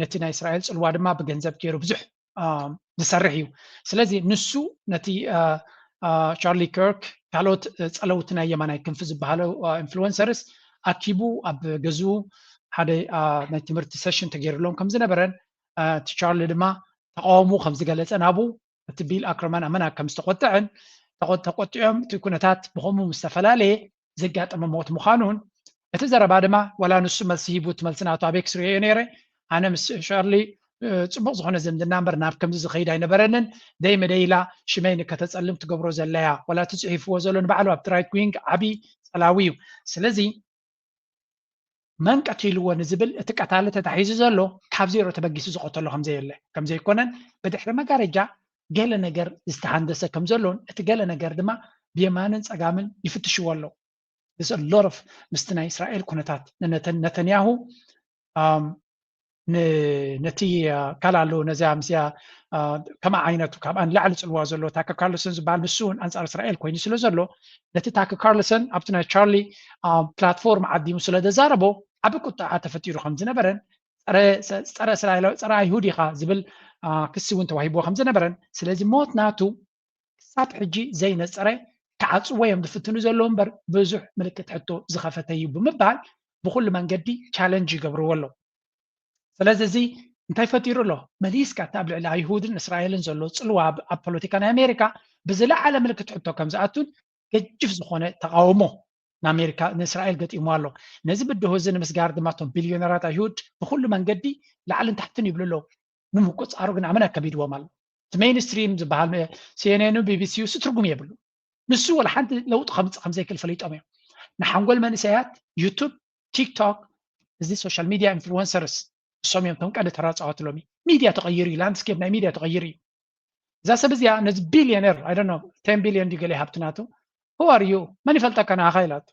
ነቲ ናይ እስራኤል ፅልዋ ድማ ብገንዘብ ገይሩ ብዙሕ ዝሰርሕ እዩ። ስለዚ ንሱ ነቲ ቻርሊ ከርክ ካልኦት ፀለውቲ ናይ የማናይ ክንፊ ዝበሃሉ ኢንፍሉወንሰርስ ኣኪቡ ኣብ ገዝኡ ሓደ ናይ ትምህርቲ ሰሽን ተገይሩሎም ከም ዝነበረን እቲ ቻርሊ ድማ ተቃውሞ ከም ዝገለጸ ናብኡ እቲ ቢል ኣክረማን ኣመና ከም ዝተቆጥዐን ተቆጥዖም እቲ ኩነታት ብኸምኡ ምስ ዝተፈላለየ ዘጋጠመ ሞት ምዃኑን እቲ ዘረባ ድማ ዋላ ንሱ መልሲ ሂቡ እቲ መልሲ ናቱ ኣብ ኤክስ ርእዮ ነይረ ኣነ ምስ ሻርሊ ፅቡቅ ዝኾነ ዝምድና እምበር ናብ ከምዚ ዝኸይድ ኣይነበረንን ደይ መደይ ኢላ ሽመይ ንከተፀልም ትገብሮ ዘለያ ዋላ እቲ ፅሒፍዎ ዘሎ ንባዕሉ ኣብቲ ራይት ዊንግ ዓብዪ ፀላዊ እዩ ስለዚ መን ቀቲልዎ ንዝብል እቲ ቀታሊ ተታሒዙ ዘሎ ካብ ዜሮ ተበጊሱ ዝቐተሎ ከምዘየለ ከምዘይኮነን ብድሕሪ መጋረጃ ገለ ነገር ዝተሃንደሰ ከምዘሎን እቲ ገለ ነገር ድማ ብየማንን ፀጋምን ይፍትሽዎ ኣለዉ There's a lot of ምስቲ ናይ እስራኤል ኩነታት ነተንያሁ ነቲ ካልእ ኣለዉ ነዚኣ ምስያ ከም ዓይነቱ ካብኣ ንላዕሊ ፅልዋ ዘሎ ታከር ካርልሰን ዝበሃል ንሱ እውን ኣንፃር እስራኤል ኮይኑ ስለ ዘሎ ነቲ ታከር ካርልሰን ኣብቲ ናይ ቻርሊ ፕላትፎርም ዓዲሙ ስለ ዘዛረቦ ዓቢ ቁጥዓ ተፈጢሩ ከም ዝነበረን ፀረ እስራኤላዊ ፀረ ኣይሁድ ኢኻ ዝብል ክሲ እውን ተዋሂብዎ ከም ዝነበረን ስለዚ ሞት ናቱ ክሳብ ሕጂ ዘይነፀረ ክዓፅዎ እዮም ዝፍትኑ ዘለዉ እምበር ብዙሕ ምልክት ሕቶ ዝኸፈተ እዩ ብምባል ብኩሉ መንገዲ ቻለንጅ ይገብርዎ ኣለዉ ስለዚ እዚ እንታይ ፈጢሩ ኣሎ መሊስካ እቲ ኣብ ልዕሊ ኣይሁድን እስራኤልን ዘሎ ፅልዋ ኣብ ፖለቲካ ናይ ኣሜሪካ ብዝለዓለ ምልክት ሕቶ ከም ዝኣቱን ገጅፍ ዝኾነ ተቃውሞ ንኣሜሪካ ንእስራኤል ገጢሙ ኣሎ ነዚ ብድሆ እዚ ንምስጋር ድማ እቶም ቢልዮነራት ኣይሁድ ብኩሉ መንገዲ ላዕልን ታሕትን ይብሉ ኣለዉ ንምቁፃሩ ግን ኣመና ከቢድዎም ኣሎ እቲ ሜይንስትሪም ዝበሃል ሲኤንኤን ቢቢሲ ዩ ትርጉም የብሉ ንሱ ወላ ሓንቲ ለውጢ ከምፅእ ከምዘይክእል ፈሊጦም እዮም ንሓንጎል መንእሰያት ዩቱብ ቲክቶክ እዚ ሶሻል ሚድያ ኢንፍሉወንሰርስ እሶም እዮም ቶም ቀንዲ ተራፃዋት ሎሚ ሚድያ ተቐይሩ እዩ ላንድስኬፕ ናይ ሚድያ ተቐይሩ እዩ እዛ ሰብ እዚኣ ነዚ ቢልዮነር ኣይ ኖ ቴን ቢልዮን ድዩ ገለ ሃብቲ ናቱ who are you መን ይፈልጠካ ንኣኻ ኢላቶ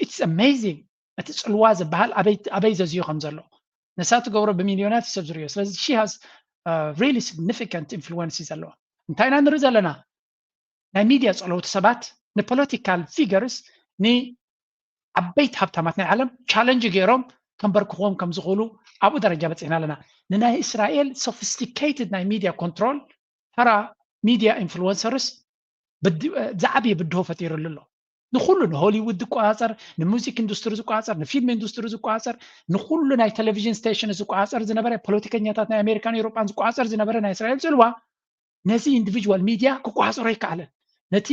it's amazing እቲ ፅልዋ ዝበሃል ኣበይ ዘዝዩ ከም ዘሎ ንሳ ትገብሮ ብሚልዮናት ሰብ ዝርዮ ስለዚ she has really significant influence እዩ ዘለዋ እንታይ ኢና ንርኢ ዘለና ናይ ሚድያ ፀለውቲ ሰባት ንፖለቲካል ፊገርስ ንዓበይቲ ሃብታማት ናይ ዓለም ቻለንጅ ገይሮም ከንበርክኽዎም ከም ዝኽእሉ ኣብኡ ደረጃ በፂሕና ኣለና ንናይ እስራኤል sophisticated ናይ ሚድያ ኮንትሮል ተራ ሚድያ ኢንፍሉወንሰርስ ዝዓብየ ብድሆ ፈጢሩሉ ኣሎ ንኩሉ ንሆሊውድ ዝቆፃፀር ንሙዚክ ኢንዱስትሪ ዝቆፃፀር ንፊልም ኢንዱስትሪ ዝቆፃፀር ንኩሉ ናይ ቴሌቪዥን ስቴሽን ዝቆፃፀር ዝነበረ ፖለቲከኛታት ናይ ኣሜሪካን ኤውሮጳን ዝቆፃፀር ዝነበረ ናይ እስራኤል ፅልዋ ነዚ ኢንዲቪጅዋል ሚድያ ክቆፃፀሮ ኣይከኣለን ነቲ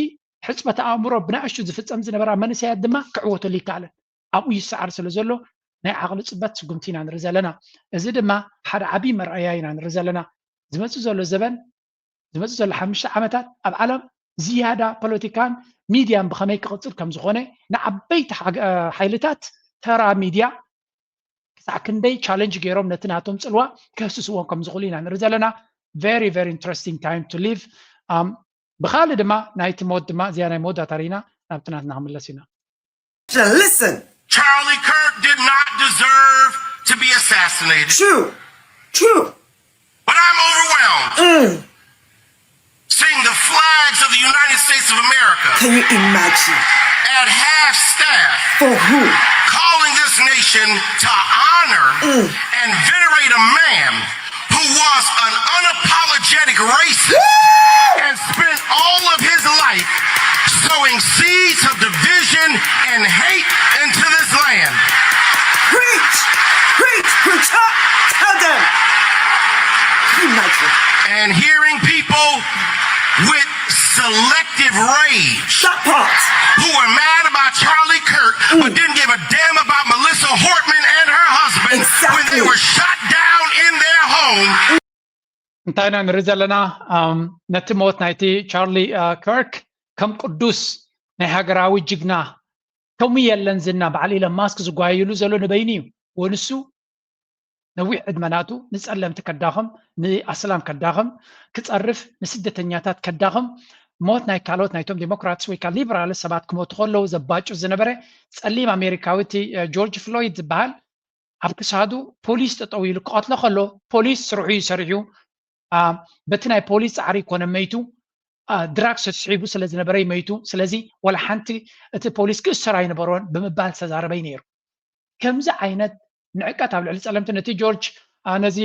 ሕፅበት ኣእምሮ ብናእሽቱ ዝፍፀም ዝነበራ መንእሰያት ድማ ክዕወተሉ ይከኣለን ኣብኡ ይሰዓር ስለ ዘሎ ናይ ዓቕሊ ፅበት ስጉምቲ ኢና ንርኢ ዘለና እዚ ድማ ሓደ ዓብዪ መርኣያ ኢና ንርኢ ዘለና ዝመፅእ ዘሎ ዘበን ዝመፅእ ዘሎ ሓሙሽተ ዓመታት ኣብ ዓለም ዝያዳ ፖለቲካን ሚድያን ብኸመይ ክቕፅል ከም ዝኾነ ንዓበይቲ ሓይልታት ተራ ሚድያ ክሳዕ ክንደይ ቻለንጅ ገይሮም ነቲ ናቶም ፅልዋ ክህስስዎም ከም ዝኽእሉ ኢና ንርኢ ዘለና። Very very interesting time to live። ብካልእ ድማ ናይቲ ሞት ድማ እዚኣ ናይ መወዳእታ ርኢና ናብቲ ናትና ክምለስ ኢና። Listen, Charlie Kirk did not deserve to be assassinated. True, true. But I'm overwhelmed Mm. seeing the flags of the United States of America Can you imagine? at half staff For who? calling this nation to honor and venerate a man who was an unapologetic racist and spent all of his life sowing seeds of division and hate into this land. Preach! Preach! Preach! Tell, tell them! Can you imagine? And hearing people with selective rage That part! who were mad about Charlie Kirk but didn't give a damn about Melissa Hortman and her husband when they Exactly. were shot down in their home. እንታይ ኢና ንርኢ ዘለና? ነቲ ሞት ናይቲ ቻርሊ ከርክ ከም ቅዱስ ናይ ሃገራዊ ጅግና ከምኡ የለን ዝና በዓል ኢለን ማስክ ዝጓየሉ ዘሎ ንበይኑ እዩ። ወንሱ ነዊሕ ዕድመ ናቱ ንፀለምቲ ከዳኸም፣ ንኣስላም ከዳኸም፣ ክፀርፍ፣ ንስደተኛታት ከዳኸም፣ ሞት ናይ ካልኦት ናይቶም ዴሞክራትስ ወይ ከዓ ሊበራል ሰባት ክሞቱ ከለዉ ዘባጩ ዝነበረ ፀሊም ኣሜሪካዊ እቲ ጆርጅ ፍሎይድ ዝበሃል ኣብ ክሳዱ ፖሊስ ጠጠው ኢሉ ክቐትሎ ከሎ ፖሊስ ስርሑ እዩ ሰሪሑ። በቲ ናይ ፖሊስ ፃዕሪ ይኮነ መይቱ፣ ድራግ ሰስሒቡ ስለ ዝነበረ እዩ መይቱ። ስለዚ ወላ ሓንቲ እቲ ፖሊስ ክእሰር ኣይነበሮን ብምባል ዝተዛረበ እዩ ነይሩ። ከምዚ ዓይነት ንዕቀት ኣብ ልዕሊ ፀለምቲ ነቲ ጆርጅ ነዚ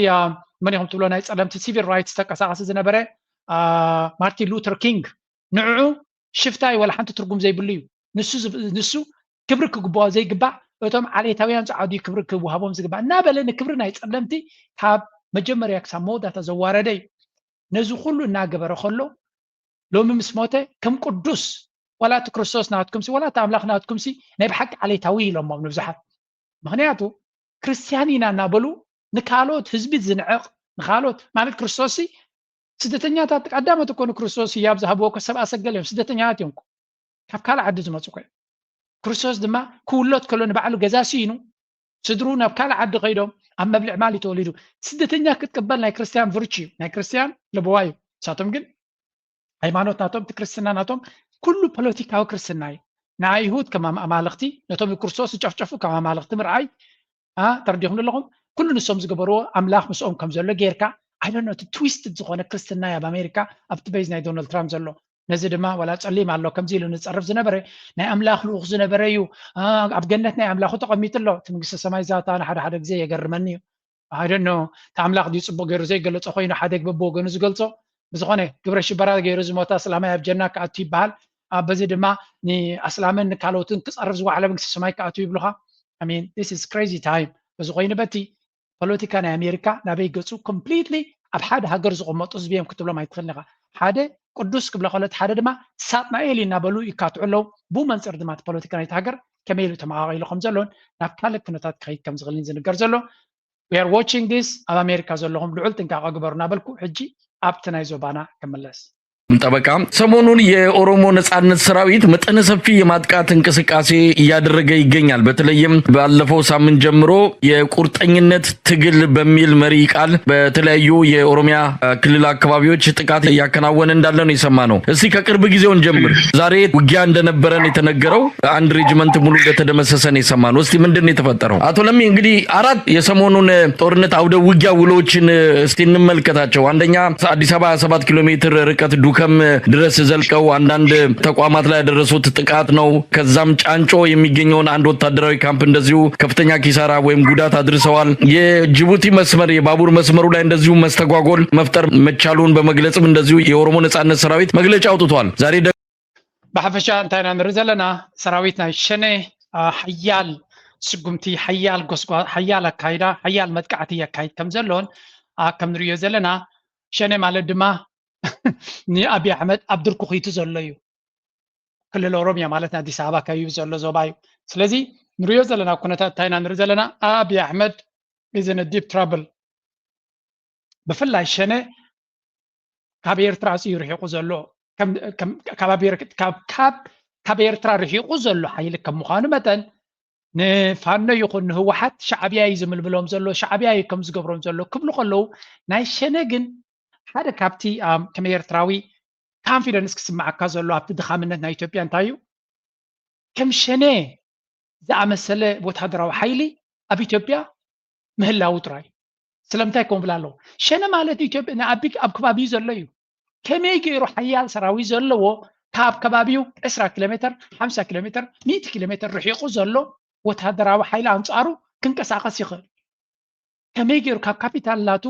መን ኢኹም ትብሎ ናይ ፀለምቲ ሲቪል ራይትስ ተንቀሳቐሲ ዝነበረ ማርቲን ሉተር ኪንግ ንዕዑ ሽፍታ እዩ፣ ወላ ሓንቲ ትርጉም ዘይብሉ እዩ። ንሱ ክብሪ ክግብኦ ዘይግባእ እቶም ዓሌታውያን ፃዓዱ ክብሪ ክወሃቦም ዝግባእ እናበለ ንክብሪ ናይ ፀለምቲ ካብ መጀመርያ ክሳብ መወዳእታ ዘዋረደ እዩ። ነዚ ኩሉ እናገበረ ከሎ ሎሚ ምስ ሞተ ከም ቅዱስ ዋላ እቲ ክርስቶስ ናትኩምሲ ዋላ እቲ ኣምላኽ ናትኩምሲ ናይ ብሓቂ ዓሌታዊ ኢሎሞም ንብዙሓት። ምክንያቱ ክርስትያን ኢና እናበሉ ንካልኦት ህዝቢ ዝንዕቕ ንካልኦት ማለት ክርስቶስሲ ስደተኛታት ቀዳሞት እኮ ንክርስቶስ ህያብ ዝሃብዎ እኮ ሰብኣ ሰገል እዮም፣ ስደተኛታት እዮም እኮ። ካብ ካልእ ዓዲ ዝመፁ እኮ እዮም። ክርስቶስ ድማ ክውለድ ከሎ ንባዕሉ ገዛ ስኢኑ ስድርኡ ናብ ካልእ ዓዲ ከይዶም ኣብ መብልዕ ማሊ ተወሊዱ። ስደተኛ ክትቅበል ናይ ክርስትያን ቭርቹ እዩ፣ ናይ ክርስትያን ለበዋ እዩ። ንሳቶም ግን ሃይማኖት ናቶም እቲ ክርስትና ናቶም ኩሉ ፖለቲካዊ ክርስትና እዩ። ንኣይሁድ ከም ኣማልኽቲ ነቶም ንክርስቶስ ዝጨፍጨፉ ከም ኣማልኽቲ ምርኣይ ተረዲኹም ኣለኹም። ኩሉ ንሶም ዝገበርዎ ኣምላኽ ምስኦም ከም ዘሎ ጌርካ ኣይደኖ እቲ ትዊስትድ ዝኾነ ክርስትና እዩ ኣብ ኣሜሪካ ኣብቲ ቤዝ ናይ ዶናልድ ትራምፕ ዘሎ። ነዚ ድማ ዋላ ጸሊም ኣሎ ከምዚ ኢሉ ንጸርፍ ዝነበረ ናይ ኣምላኽ ልኡኽ ዝነበረ እዩ። ኣብ ገነት ናይ ኣምላኹ ተቐሚጡ ኣሎ። እቲ መንግስተ ሰማይ ዛታ ንሓደ ሓደ ግዜ የገርመኒ እዩ። ኣይደኖ እቲ ኣምላኽ ድዩ ጽቡቕ ገይሩ ዘይገለጾ ኮይኑ ሓደ በብወገኑ ዝገልጾ። ብዝኾነ ግብረ ሽበራ ገይሩ ዝሞተ ኣስላማይ ኣብ ጀና ክኣቱ ይበሃል። በዚ ድማ ንኣስላምን ንካልኦትን ክጸርፍ ዝወዓለ መንግስተ ሰማይ ክኣቱ ይብሉኻ። I mean this is crazy time። በዚ ኮይኑ በቲ ፖለቲካ ናይ ኣሜሪካ ናበይ ገጹ ኮምፕሊትሊ ኣብ ሓደ ሃገር ዝቕመጡ ህዝቢ እዮም ክትብሎም ኣይትኽእልን ኢኻ። ሓደ ቅዱስ ክብለ ከሎ እቲ ሓደ ድማ ሳጥናኤል እዩ እናበሉ ይካትዑ ኣለዉ። ብኡ መንፅር ድማ እቲ ፖለቲካ ናይቲ ሃገር ከመይ ኢሉ ተመቓቒሉ ከም ዘሎን ናብ ካልእ ኩነታት ክኸይድ ከም ዝኽእልን ዝንገር ዘሎ። We are watching this። ኣብ ኣሜሪካ ዘለኹም ልዑል ጥንቃቐ ግበሩ እናበልኩ ሕጂ ኣብቲ ናይ ዞባና ክምለስ። ጠበቃ ሰሞኑን የኦሮሞ ነጻነት ሰራዊት መጠነ ሰፊ የማጥቃት እንቅስቃሴ እያደረገ ይገኛል። በተለይም ባለፈው ሳምንት ጀምሮ የቁርጠኝነት ትግል በሚል መሪ ቃል በተለያዩ የኦሮሚያ ክልል አካባቢዎች ጥቃት እያከናወነ እንዳለ ነው የሰማነው። እስቲ ከቅርብ ጊዜውን ጀምር ዛሬ ውጊያ እንደነበረን የተነገረው አንድ ሬጅመንት ሙሉ እንደተደመሰሰ ነው የሰማነው። እስቲ ምንድን ነው የተፈጠረው? አቶ ለሚ እንግዲህ አራት የሰሞኑን ጦርነት አውደ ውጊያ ውሎችን እስቲ እንመልከታቸው። አንደኛ አዲስ አበባ ሃያ ሰባት ኪሎ ሜትር ርቀት ዱከም ድረስ ዘልቀው አንዳንድ ተቋማት ላይ ያደረሱት ጥቃት ነው። ከዛም ጫንጮ የሚገኘውን አንድ ወታደራዊ ካምፕ እንደዚሁ ከፍተኛ ኪሳራ ወይም ጉዳት አድርሰዋል። የጅቡቲ መስመር የባቡር መስመሩ ላይ እንደዚሁ መስተጓጎል መፍጠር መቻሉን በመግለጽም እንደዚሁ የኦሮሞ ነጻነት ሰራዊት መግለጫ አውጥቷል። ዛሬ ብሓፈሻ እንታይ ኢና ንርኢ ዘለና? ሰራዊት ናይ ሸኔ ሓያል ስጉምቲ፣ ሓያል ጎስጓ፣ ሓያል ኣካይዳ፣ ሓያል መጥቃዕቲ የካይድ ከም ዘሎን ከም ንሪኦ ዘለና ሸኔ ማለት ድማ ንኣብይ ኣሕመድ ኣብ ድርኩኺቱ ዘሎ እዩ። ክልል ኦሮሚያ ማለት ኣዲስ ኣበባ ከቢቡ ዘሎ ዞባ እዩ። ስለዚ ንሪኦ ዘለና ኩነታት እንታይ ኢና ንርኢ ዘለና? ኣብይ ኣሕመድ is in a deep trouble። ብፍላይ ሸኔ ካብ ኤርትራ ኣፅዩ ርሒቑ ዘሎ ካብ ኤርትራ ርሒቑ ዘሎ ሓይሊ ከም ምዃኑ መጠን ንፋኖ ይኹን ንህወሓት ሻዕብያ እዩ ዝምልምሎም ዘሎ፣ ሻዕብያ እዩ ከም ዝገብሮም ዘሎ ክብሉ ከለዉ፣ ናይ ሸነ ግን ሓደ ካብቲ ከም ኤርትራዊ ካንፊደንስ ክስምዓካ ዘሎ ኣብቲ ድኻምነት ናይ ኢትዮጵያ እንታይ እዩ? ከም ሸነ ዝኣመሰለ ወታደራዊ ሓይሊ ኣብ ኢትዮጵያ ምህላዉ ጥራይ። ስለምንታይ ከምኡ ብላ ኣለዉ? ሸነ ማለት ኢትዮጵያ ኣብ ከባቢኡ ዘሎ እዩ። ከመይ ገይሩ ሓያል ሰራዊት ዘለዎ ካብ ከባቢኡ ዕስራ ኪሎ ሜትር፣ ሓምሳ ኪሎ ሜትር፣ ሚእቲ ኪሎ ሜትር ርሒቑ ዘሎ ወታደራዊ ሓይሊ ኣንጻሩ ክንቀሳቐስ ይኽእል? ከመይ ገይሩ ካብ ካፒታል ናቱ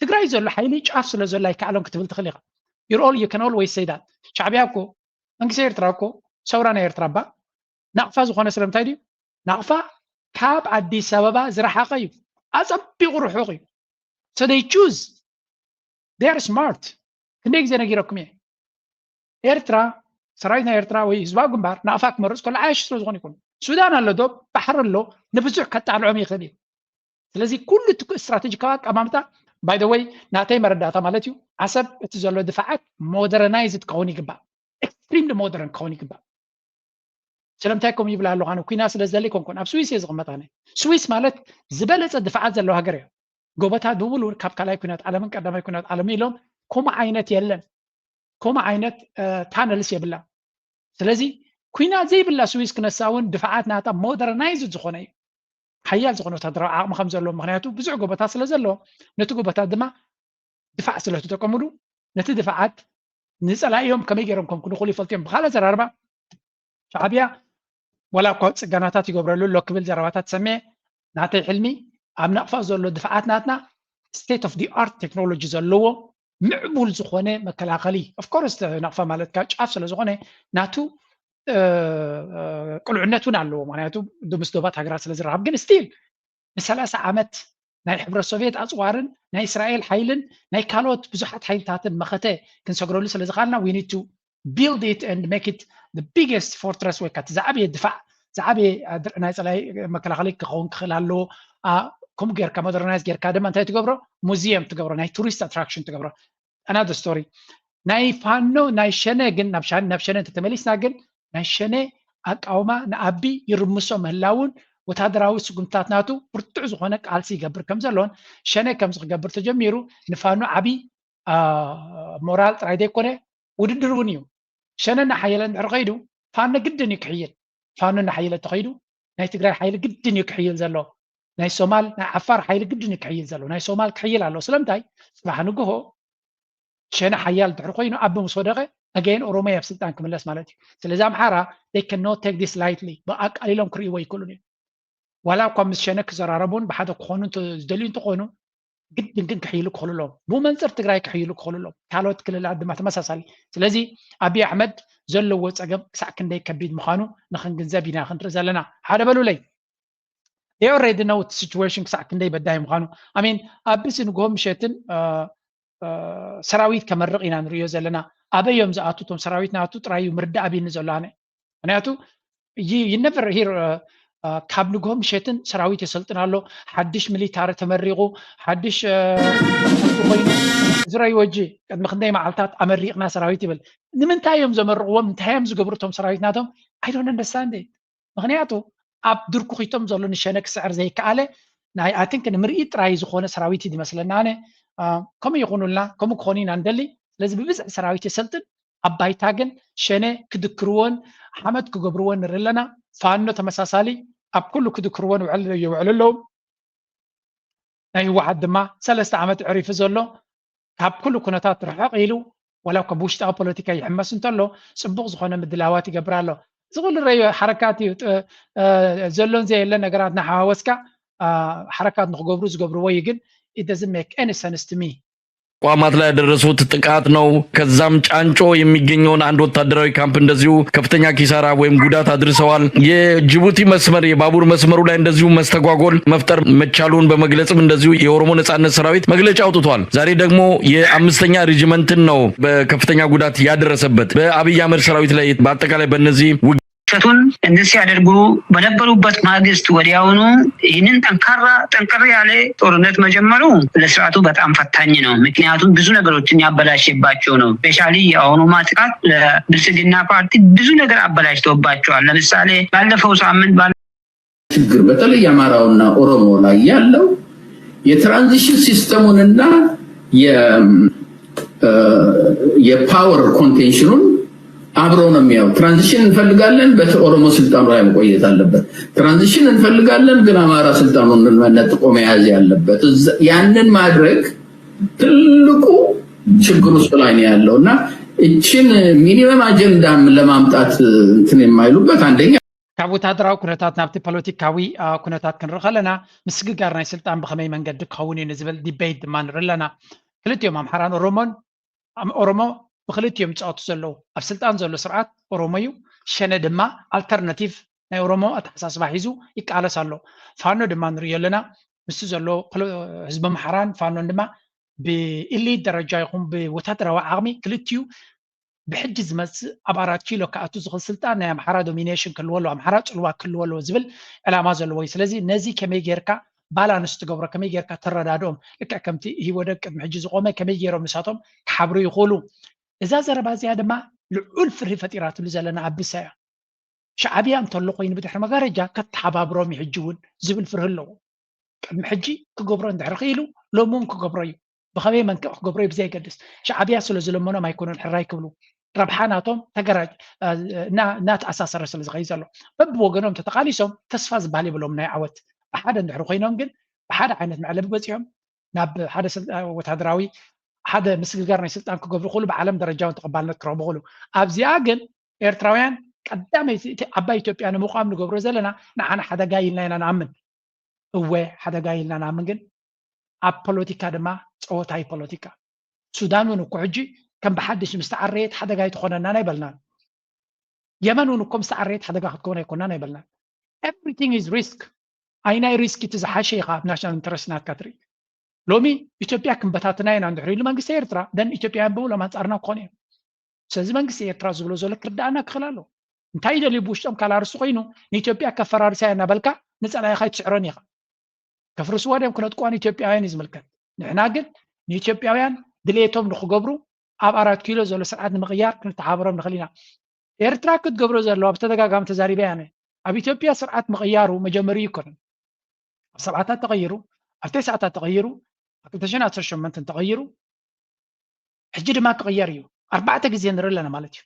ትግራይ ዘሎ ሓይሊ ጫፍ ስለ ዘሎ ኣይከኣሎም ክትብል ትኽእል ኢኻ። You're all, you can always say that። ሻዕብያ እኮ መንግስቲ ኤርትራ እኮ ሰውራ ናይ ኤርትራ እባ ናቕፋ ዝኾነ ስለምንታይ ድዩ? ናቕፋ ካብ ኣዲስ ኣበባ ዝረሓቐ እዩ፣ ኣጸቢቑ ርሑቕ እዩ። So they choose, they are smart። ክንደይ ግዜ ነጊረኩም እየ። ኤርትራ፣ ሰራዊት ናይ ኤርትራ ወይ ህዝባዊ ግንባር ናቕፋ ክመርጽ ከሎ ዓያሹ ስለ ዝኾነ ይኮኑ። ሱዳን ኣሎ ዶ ባሕሪ ኣሎ፣ ንብዙሕ ከጣልዖም ይኽእል እዩ። ስለዚ ኩሉ እቲ ስትራቴጂካዊ ኣቀማምጣ፣ by the way፣ ናተይ መረዳእታ ማለት እዩ፣ ዓሰብ እቲ ዘሎ ድፋዓት ሞደርናይዝድ ክኸውን ይግባእ፣ ኤክስትሪምሊ ሞደርን ክኸውን ይግባእ። ስለምንታይ ከምኡ ይብል ኣለኹ? ኣነ ኩናት ስለ ዝደሊ ኣይኮንኩን፣ ኣብ ስዊስ እየ ዝቕመጥ ኣነ። ስዊስ ማለት ዝበለጸ ድፋዓት ዘለዎ ሃገር እያ። ጎቦታት ብምሉኡ ካብ ካልኣይ ኩናት ዓለምን ቀዳማይ ኩናት ዓለምን ኢሎም ከምኡ ዓይነት የለን፣ ከምኡ ዓይነት ታነልስ የብላ። ስለዚ ኩናት ዘይብላ ስዊስ ክነሳ እውን ድፋዓት ናታ ሞደርናይዝድ ዝኾነ እዩ፣ ሓያል ዝኾነ ወታደራዊ ዓቕሚ ከም ዘለዎ፣ ምክንያቱ ብዙሕ ጎቦታት ስለ ዘለዎ ነቲ ጎቦታት ድማ ድፋዕ ስለ ተጠቀሙሉ ነቲ ድፋዓት ንጸላኢኦም ከመይ ገይሮም ከም ክንኽሉ ይፈልጡ እዮም። ብኻልእ ኣዘራርባ ሻዕብያ ዋላ እኳ ጽገናታት ይገብረሉ ኣሎ ክብል ዘረባታት ሰሚዐ፣ ናተይ ሕልሚ ኣብ ናቕፋ ዘሎ ድፋዓት ናትና ስቴት ኦፍ ዲ ኣርት ቴክኖሎጂ ዘለዎ ምዕቡል ዝኾነ መከላኸሊ፣ ኦፍኮርስ ናቕፋ ማለት ካብ ጫፍ ስለ ዝኾነ ናቱ እ፣ እ፣ ቅሉዕነት እውን ኣለዎ። ምክንያቱ ዶ ምስ ዶባት ሃገራት ስለ ዝረኸብ፣ ግን ስቲል ንሰላሳ ዓመት ናይ ሕብረት ሶቪየት ኣፅዋርን ናይ እስራኤል ሓይልን ናይ ካልኦት ብዙሓት ሓይልታትን መኸተ ክንሰግረሉ ስለ ዝኽኣልና we need to build it and make it the biggest fortress ወይ ከዓ እቲ ዝዓበየ ድፋዕ ዝዓበየ ኣድር- ናይ ፀላኢ መከላኸሊ ክኸውን ክኽእል ኣለዎ። ኣ፣ ከምኡ ጌርካ ሞደርናይዝ ጌርካ ድማ እንታይ ትገብሮ? ሙዚየም ትገብሮ፣ ናይ ቱሪስት ኣትራክሽን ትገብሮ። Another story። ናይ ፋኖ ናይ ሸነ ግን ናብ ሻ- ናብ ሸነ እንተተመሊስና ግን ናይ ሸነ ኣቃውማ ንኣቢ ይርምሶ ምህላውን ወታደራዊ ስጉምታት ናቱ ብርቱዕ ዝኾነ ቃልሲ ይገብር ከም ዘሎን ሸነ ከምዚ ክገብር ተጀሚሩ ንፋኖ ዓቢ ሞራል ጥራይ ዘይኮነ ውድድር እውን እዩ። ሸነ እናሓየለ እንድሕር ከይዱ ፋኖ ግድን እዩ ክሕይል። ፋኖ እናሓየለ ተኸይዱ ናይ ትግራይ ሓይሊ ግድን እዩ ክሕይል ዘሎ። ናይ ሶማል ናይ ዓፋር ሓይሊ ግድን እዩ ክሕይል ዘሎ። ናይ ሶማል ክሕይል ኣሎ። ስለምንታይ? ፅባሕ ንግሆ ሸነ ሓያል ድሕሪ ኮይኑ ኣቢ ምስ ወደቐ ኣገይን ኦሮሞ ኣብ ስልጣን ክምለስ ማለት እዩ። ስለዚ ኣምሓራ they cannot take this lightly፣ ብኣቃሊሎም ክርእይዎ ይክእሉን እዮም። ዋላ እኳ ምስ ሸነ ክዘራረቡን ብሓደ ክኾኑ እንተ- ዝደልዩ እንተኾኑ ግድን ግን ክሕይሉ ክኽእሉ ኣለዎም። ብመንፅር ትግራይ ክሕይሉ ክኽእሉ ኣለዎም። ካልኦት ክልላት ድማ ተመሳሳሊ። ስለዚ ኣብይ ኣሕመድ ዘለዎ ፀገም ክሳዕ ክንደይ ከቢድ ምዃኑ ንክንግንዘብ ኢና ክንርኢ ዘለና። ሓደ በሉለይ። They already know እቲ situation ክሳዕ ክንደይ በዳሂ ምዃኑ። ኣሜን ኣብሲ ንግሆ ምሸትን ሰራዊት ከመርቕ ኢና ንሪኦ ዘለና። ኣበይ እዮም ዝኣቱ እቶም ሰራዊት ናቱ ጥራይ እዩ ምርዳእ ኣቢኒ ዘሎ ኣነ። ምክንያቱ you never hear ካብ ንግሆ ምሸትን ሰራዊት የሰልጥን ኣሎ፣ ሓድሽ ሚሊታሪ ተመሪቑ፣ ሓድሽ ኮይኑ ዝረይወጂ ቅድሚ ክንደይ መዓልታት ኣመሪቕና ሰራዊት ይብል። ንምንታይ እዮም ዘመርቕዎም? እንታይ እዮም ዝገብሩ እቶም ሰራዊት ናቶም? I don't understand it። ምክንያቱ ኣብ ድርኩኺቶም ዘሎ ንሸነ ክስዕር ዘይከኣለ ናይ I think ንምርኢት ጥራይ ዝኾነ ሰራዊት እዩ ዝመስለና። ኣነ ከምኡ ይኹኑልና፣ ከምኡ ክኾኑ ኢና ንደሊ። ስለዚ ብብዝሒ ሰራዊት የሰልጥን፣ ኣብ ባይታ ግን ሸነ ክድክርዎን ሓመድ ክገብርዎን ንርኢ ኣለና። ፋኖ ተመሳሳሊ ኣብ ኩሉ ክድክርዎን ውዕል የውዕሉ ኣለዉ። ናይ ህወሓት ድማ ሰለስተ ዓመት ዕሪፉ ዘሎ ካብ ኩሉ ኩነታት ርሕቕ ኢሉ ዋላ እኳ ብውሽጣዊ ፖለቲካ ይሕመስ እንተሎ ፅቡቕ ዝኾነ ምድላዋት ይገብር ኣሎ። እዚ ኩሉ ረዮ ሓረካት እዩ። ዘሎን ዘየለን ነገራት እናሓዋወስካ ሓረካት ንክገብሩ ዝገብርዎ እዩ። ግን it doesn't make any sense to me። ተቋማት ላይ ያደረሱት ጥቃት ነው። ከዛም ጫንጮ የሚገኘውን አንድ ወታደራዊ ካምፕ እንደዚሁ ከፍተኛ ኪሳራ ወይም ጉዳት አድርሰዋል። የጅቡቲ መስመር የባቡር መስመሩ ላይ እንደዚሁ መስተጓጎል መፍጠር መቻሉን በመግለጽም እንደዚሁ የኦሮሞ ነጻነት ሰራዊት መግለጫ አውጥቷል። ዛሬ ደግሞ የአምስተኛ ሪጅመንትን ነው በከፍተኛ ጉዳት ያደረሰበት። በአብይ አህመድ ሰራዊት ላይ በአጠቃላይ በእነዚህ ውግ ሸቱን እንድን ሲያደርጉ በነበሩበት ማግስት ወዲያውኑ ይህንን ጠንካራ ጠንከር ያለ ጦርነት መጀመሩ ለስርዓቱ በጣም ፈታኝ ነው። ምክንያቱም ብዙ ነገሮችን ያበላሸባቸው ነው። ስፔሻሊ የአሁኑ ማጥቃት ለብልጽግና ፓርቲ ብዙ ነገር አበላሽተውባቸዋል። ለምሳሌ ባለፈው ሳምንት ችግር በተለይ የአማራውና ኦሮሞ ላይ ያለው የትራንዚሽን ሲስተሙንና የ power contention ኡን አብሮ ነው የሚያው። ትራንዚሽን እንፈልጋለን፣ በት ኦሮሞ ስልጣኑ ላይ መቆየት አለበት። ትራንዚሽን እንፈልጋለን፣ ግን አማራ ስልጣኑን ነጥቆ መያዝ ያለበት። ያንን ማድረግ ትልቁ ችግር ውስጥ ላይ ነው ያለው እና እችን ሚኒመም አጀንዳም ለማምጣት እንትን የማይሉበት አንደኛ ካብ ወታደራዊ ኩነታት ናብቲ ፖለቲካዊ ኩነታት ክንርኢ ከለና ምስግጋር ናይ ስልጣን ብኸመይ መንገዲ ክኸውን እዩ ንዝብል ዲቤት ድማ ንርኢ ኣለና። ክልቲኦም ኣምሓራን ኦሮሞን ኦሮሞ ብክልቲኦም ይፃወቱ ዘለዉ ኣብ ስልጣን ዘሎ ስርዓት ኦሮሞ እዩ። ሸነ ድማ ኣልተርናቲቭ ናይ ኦሮሞ ኣተሓሳስባ ሒዙ ይቃለስ ኣሎ። ፋኖ ድማ ንሪኦ ኣለና። ምስቲ ዘሎ ህዝቢ ኣምሓራን ፋኖን ድማ ብኢሊት ደረጃ ይኹን ብወታደራዊ ዓቕሚ ክልቲኡ ብሕጂ ዝመፅእ ኣብ ኣራት ኪሎ ክኣቱ ዝኽእል ስልጣን ናይ ኣምሓራ ዶሚኔሽን ክህልዎ ኣለዎ፣ ኣምሓራ ፅልዋ ክህልዎ ኣለዎ ዝብል ዕላማ ዘለዎ እዩ። ስለዚ ነዚ ከመይ ጌርካ ባላንስ ትገብሮ፣ ከመይ ጌርካ ተረዳድኦም፣ ልክዕ ከምቲ ኢህወደግ ቅድሚ ሕጂ ዝቆመ ከመይ ጌሮም ንሳቶም ክሓብሩ ይኽእሉ። እዛ ዘረባ እዚኣ ድማ ልዑል ፍርሂ ፈጢራትሉ ዘለና ኣብሳ እያ። ሻዕብያ እንተሎ ኮይኑ ብድሕሪ መጋረጃ ከተሓባብሮም እዩ ሕጂ እውን ዝብል ፍርሂ ኣለዎ። ቅድሚ ሕጂ ክገብሮ እንድሕር ክኢሉ ሎሚ እውን ክገብሮ እዩ። ብኸመይ መንክዕ ክገብሮ እዩ ብዘየገድስ ሻዕብያ ስለ ዝለመኖም ኣይኮኑን ሕራይ ክብሉ። ረብሓ ናቶም ተገራጭ እናተኣሳሰረ ስለ ዝኸይ ዘሎ በብወገኖም ተተቃሊሶም ተስፋ ዝበሃል የብሎም ናይ ዓወት። ብሓደ እንድሕር ኮይኖም ግን ብሓደ ዓይነት መዕለቢ በፂሖም ናብ ሓደ ወታደራዊ ሓደ ምስግጋር ናይ ስልጣን ክገብሩ ክእሉ ብዓለም ደረጃ እውን ተቐባልነት ክረኽቡ ክእሉ። ኣብዚኣ ግን ኤርትራውያን ቀዳመይቲ ዓባይ ኢትዮጵያ ንምቋም ንገብሮ ዘለና ንዓና ሓደጋ ኢልና ኢና ንኣምን። እወ ሓደጋ ኢልና ንኣምን፣ ግን ኣብ ፖለቲካ ድማ ፀወታ እዩ ፖለቲካ። ሱዳን እውን እኮ ሕጂ ከም ብሓድሽ ምስ ተዓረየት ሓደጋ ኣይትኾነናን ኣይበልናን። የመን እውን እኮ ምስ ተዓረየት ሓደጋ ክትከውን ኣይኮናን ኣይበልናን። Everything is risk። ኣይ ናይ ሪስክ እቲ ዝሓሸ ኢኻ ኣብ ናሽናል ኢንተረስት ናትካ ትርኢ። ሎሚ ኢትዮጵያ ክንበታትና ኢና እንድሕር ኢሉ መንግስቲ ኤርትራ ደን ኢትዮጵያውያን ብምሎም ኣንፃርና ክኾኑ እዮም። ስለዚ መንግስቲ ኤርትራ ዝብሎ ዘሎ ክርዳኣና ክኽእል ኣለዎ። እንታይ ይደልዩ ብውሽጦም ካላርሱ ኮይኑ ንኢትዮጵያ ከፈራርሳ እያ እናበልካ ንፀላኢኻ ኣይትስዕሮን ኢኻ። ከፍርስዋ ድዮም ክነጥቅዋ ንኢትዮጵያውያን እዩ ዝምልከት። ንሕና ግን ንኢትዮጵያውያን ድሌቶም ንክገብሩ ኣብ ኣራት ኪሎ ዘሎ ስርዓት ንምቕያር ክንተሓባበሮም ንኽእል ኢና። ኤርትራ ክትገብሮ ዘለዋ ብተደጋጋሚ ተዛሪበ እያ። ኣብ ኢትዮጵያ ስርዓት ምቕያሩ መጀመሪ ይኮነን። ኣብ ሰብዓታት ተቐይሩ፣ ኣብ ተስዓታት ተቐይሩ፣ ኣብ ክልተ ሽሕን ዓሰርተ ሸሞንተን ተቐይሩ፣ ሕጂ ድማ ክቕየር እዩ። ኣርባዕተ ግዜ ንርኢ ኣለና ማለት እዩ።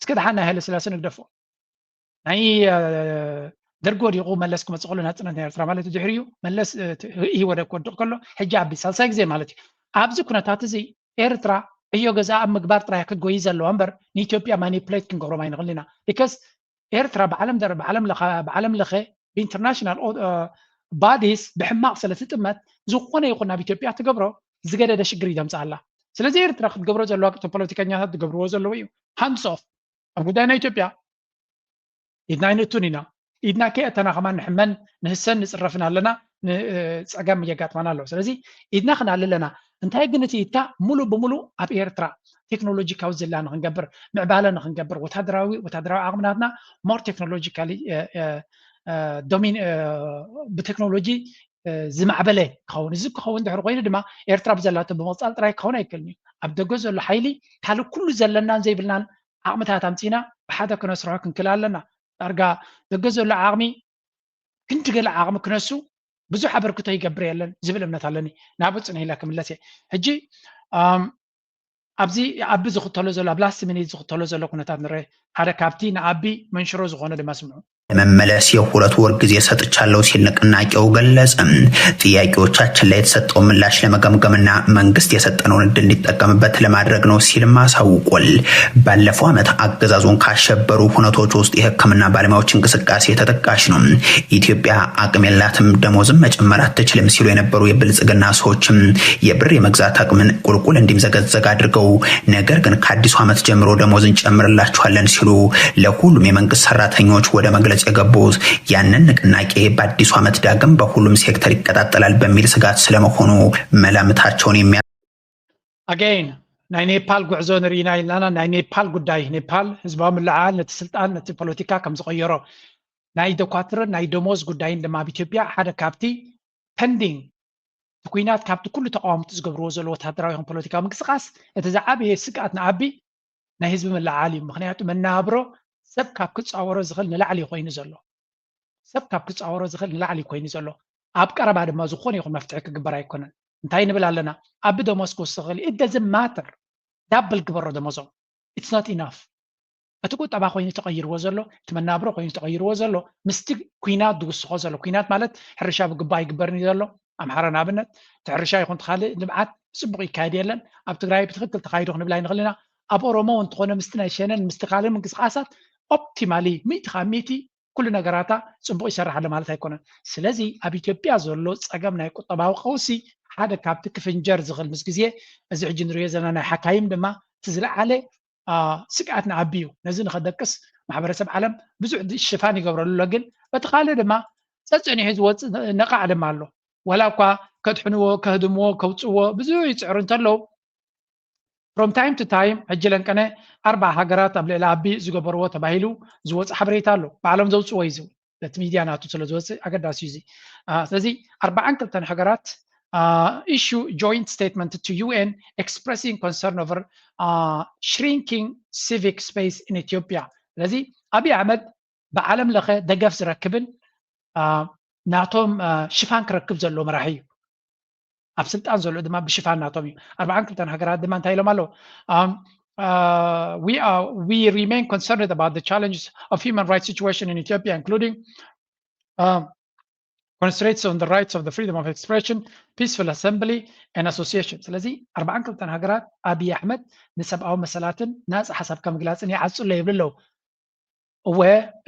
እስከ ደሓን ናይ ሃይለስላሴ ንግደፎ። ናይ ደርጊ ወዲቑ መለስ ክመፅእ ከሎ ናፅነት ናይ ኤርትራ ማለት እዩ። ድሕሪኡ መለስ ኢህወደግ ክወድቕ ከሎ ሕጂ ኣቢ ሳልሳይ ግዜ ማለት እዩ። ኣብዚ ኩነታት እዚ ኤርትራ ዕዮ ገዛ ኣብ ምግባር ጥራይ ክትጎይ ዘለዋ እምበር ንኢትዮጵያ ማኒፕሌት ክንገብሮም ኣይንኽእል ኢና። ቢካስ ኤርትራ ብዓለም ደረ ብዓለም ለኸ ብዓለም ለኸ ብኢንተርናሽናል ባዲስ ብሕማቕ ስለ ትጥመት ዝኾነ ይኹን ናብ ኢትዮጵያ ትገብሮ ዝገደደ ሽግር እዩ ዘምፅኣላ። ስለዚ ኤርትራ ክትገብሮ ዘለዋ እቶም ፖለቲከኛታት ዝገብርዎ ዘለዉ እዩ። ሃንድስ ኦፍ ኣብ ጉዳይ ናይ ኢትዮጵያ ኢድና ኣይንእቱን ኢና። ኢድና ከየእተና ከማን ንሕመን ንህሰን ንፅረፍን ኣለና፣ ፀገም የጋጥመና ኣለዎ። ስለዚ ኢድና ክነኣሊ ኣለና። እንታይ ግን እቲ ኢድታ ሙሉእ ብሙሉእ ኣብ ኤርትራ ቴክኖሎጂካዊ ዝላ ንክንገብር፣ ምዕባለ ንክንገብር፣ ወታደራዊ ወታደራዊ ዓቕምናትና ሞር ቴክኖሎጂካሊ ዶሚን ብቴክኖሎጂ ዝማዕበለ ክኸውን። እዚ ክኸውን ድሕሪ ኮይኑ ድማ ኤርትራ ብዘላቶ ብምቕፃል ጥራይ ክኸውን ኣይክእልን እዩ። ኣብ ደገ ዘሎ ሓይሊ ካልእ ኩሉ ዘለናን ዘይብልናን ዓቕምታት ኣምፂና ብሓደ ክነስርሖ ክንክእል ኣለና። ዳርጋ ደገ ዘሎ ዓቕሚ ክንዲ ገለ ዓቕሚ ክነሱ ብዙሕ ኣበርክቶ ይገብር የለን ዝብል እምነት ኣለኒ። ናብኡ ፅንሕ ኢለ ክምለስ እየ። ሕጂ ኣብዚ ኣቢ ዝኽተሎ ዘሎ ኣብ ላስት ሚኒት ዝኽተሎ ዘሎ ኩነታት ንረ ሓደ ካብቲ ንኣቢ መንሽሮ ዝኾነ ድማ ስምዑ። ለመመለስ የሁለት ወር ጊዜ ሰጥቻለሁ ሲል ንቅናቄው ገለጸ። ጥያቄዎቻችን ላይ የተሰጠው ምላሽ ለመገምገምና መንግስት የሰጠነውን እድል እንዲጠቀምበት ለማድረግ ነው ሲልም አሳውቋል። ባለፈው ዓመት አገዛዙን ካሸበሩ ሁነቶች ውስጥ የህክምና ባለሙያዎች እንቅስቃሴ ተጠቃሽ ነው። ኢትዮጵያ አቅም የላትም፣ ደሞዝም መጨመር አትችልም ሲሉ የነበሩ የብልጽግና ሰዎችም የብር የመግዛት አቅምን ቁልቁል እንዲምዘገዘግ አድርገው፣ ነገር ግን ከአዲሱ ዓመት ጀምሮ ደሞዝ እንጨምርላችኋለን ሲሉ ለሁሉም የመንግስት ሰራተኞች ወደ መግለጽ የገቡት። ያንን ንቅናቄ በአዲሱ ዓመት ዳግም በሁሉም ሴክተር ይቀጣጠላል በሚል ስጋት ስለመሆኑ መላምታቸውን የሚያ Again ናይ ኔፓል ጉዕዞ ንርኢና ኢልናና። ናይ ኔፓል ጉዳይ፣ ኔፓል ህዝባዊ ምልዕዓል ነቲ ስልጣን ነቲ ፖለቲካ ከም ዝቐየሮ፣ ናይ ዶኳትርን ናይ ደሞዝ ጉዳይን ድማ ኣብ ኢትዮጵያ ሓደ ካብቲ ፐንዲንግ እቲ ኩናት ካብቲ ኩሉ ተቃወምቲ ዝገብርዎ ዘሎ ወታደራዊ ይኹን ፖለቲካዊ ምንቅስቃስ እቲ ዝዓበየ ስግኣት ንኣቢ ናይ ህዝቢ ምልዓል እዩ። ምክንያቱ መናብሮ ሰብ ካብ ክፃወሮ ዝኽእል ንላዕሊ ኮይኑ ዘሎ ሰብ ካብ ክፃወሮ ዝኽእል ንላዕሊ ኮይኑ ዘሎ። ኣብ ቀረባ ድማ ዝኾነ ይኹን መፍትሒ ክግበር ኣይኮነን። እንታይ ንብል ኣለና? ኣብ ደሞዝ ክወስኽ ይኽእል፣ it doesn't matter። ዳብል ግበሮ ደሞዞም፣ it's not enough። እቲ ቁጠባ ኮይኑ ተቐይርዎ ዘሎ፣ እቲ መናብሮ ኮይኑ ተቐይርዎ ዘሎ ምስቲ ኩናት ዝውስኾ ዘሎ። ኩናት ማለት ሕርሻ ብግባእ ይግበርን እዩ ዘሎ። ኣምሓራ ንኣብነት እቲ ሕርሻ ይኹን እቲ ካልእ ልምዓት ብፅቡቕ ይካየድ የለን። ኣብ ትግራይ ብትኽክል ተኻይዶ ክንብል ኣይንኽእል ኢና። ኣብ ኦሮሞ እውን እንተኾነ ምስቲ ናይ ሸነን ምስቲ ካልእ ምንቅስቃሳት ኦፕቲማሊ ሚእቲ ካብ ሚእቲ ኩሉ ነገራታ ፅቡቕ ይሰርሕ ኣሎ ማለት ኣይኮነን። ስለዚ ኣብ ኢትዮጵያ ዘሎ ፀገም ናይ ቁጠባዊ ቀውሲ ሓደ ካብቲ ክፍንጀር ዝኽእል ምስ ግዜ፣ እዚ ሕጂ ንሪኦ ዘለና ናይ ሓካይም ድማ እቲ ዝለዓለ ስግኣት ንዓቢ እዩ። ነዚ ንኸደቅስ ማሕበረሰብ ዓለም ብዙሕ ሽፋን ይገብረሉ ኣሎ። ግን በቲ ካልእ ድማ ጸጽኒሑ ዝወፅእ ነቓዕ ድማ ኣሎ። ዋላ እኳ ከድሕንዎ፣ ከህድምዎ፣ ከውፅዎ ብዙሕ ይፅዕሩ እንተለዉ፣ from time to time ሕጂ ለንቀነ ኣርባዓ ሃገራት ኣብ ልዕሊ ኣቢ ዝገበርዎ ተባሂሉ ዝወፅእ ሓበሬታ ኣሎ። ባዕሎም ዘውፅዎ እዩ ዝብል። በቲ ሚድያ ናቱ ስለ ዝወፅእ ኣገዳሲ እዩ እዚ። ስለዚ ኣርባዓን ክልተን ሃገራት issue joint statement to U N expressing concern over shrinking civic space in Ethiopia። ስለዚ ኣብይ ኣሕመድ ብዓለም ለኸ ደገፍ ዝረክብን ናቶም ሽፋን ክረክብ ዘለዎ መራሒ እዩ። ኣብ ስልጣን ዘሎ ድማ ብሽፋን ናቶም እዩ። ኣርባዓን ክልተን ሃገራት ድማ እንታይ ኢሎም ኣለዉ? We are, we remain concerned about the challenges of human rights situation in Ethiopia, including um, constraints on the rights of the freedom of expression, peaceful assembly and association። ስለዚ ኣርባዓን ክልተን ሃገራት ኣብይ ኣሕመድ ንሰብኣዊ መሰላትን ናፃ ሓሳብካ ምግላፅን ይዓፁ ኣሎ ይብሉ ኣለዉ። እወ፣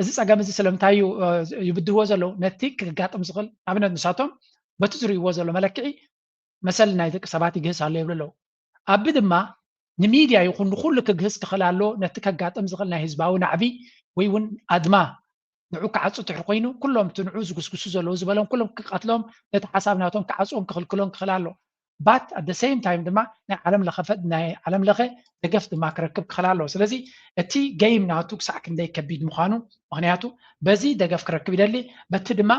እዚ ፀገም እዚ ስለምንታይ እዩ ይብድህዎ ዘለዉ? ነቲ ክጋጥም ዝኽእል ኣብነት ንሳቶም በቲ ዝርእይዎ ዘሎ መለክዒ መሰል ናይ ደቂ ሰባት ይግህስ ኣሎ ይብሉ ኣለዉ። ኣቢ ድማ ንሚድያ ይኹን ንኩሉ ክግህስ ክኽእል ኣለዎ። ነቲ ከጋጥም ዝኽእል ናይ ህዝባዊ ናዕቢ ወይ እውን ኣድማ ንዑ ክዓፁ ትሕር ኮይኑ ኩሎም እቲ ንዑ ዝጉስጉሱ ዘለዉ ዝበሎም ኩሎም ክቀትሎም ነቲ ሓሳብ ናቶም ክዓፅዎም ክኽልክሎም ክኽእል ኣሎ። But at the same time ድማ ናይ ዓለም ለኸ ናይ ዓለም ለኸ ደገፍ ድማ ክረክብ ክኽእል ኣለዎ። ስለዚ እቲ ገይም ናቱ ክሳዕ ክንደይ ከቢድ ምዃኑ፣ ምኽንያቱ በዚ ደገፍ ክረክብ ይደሊ፣ በቲ ድማ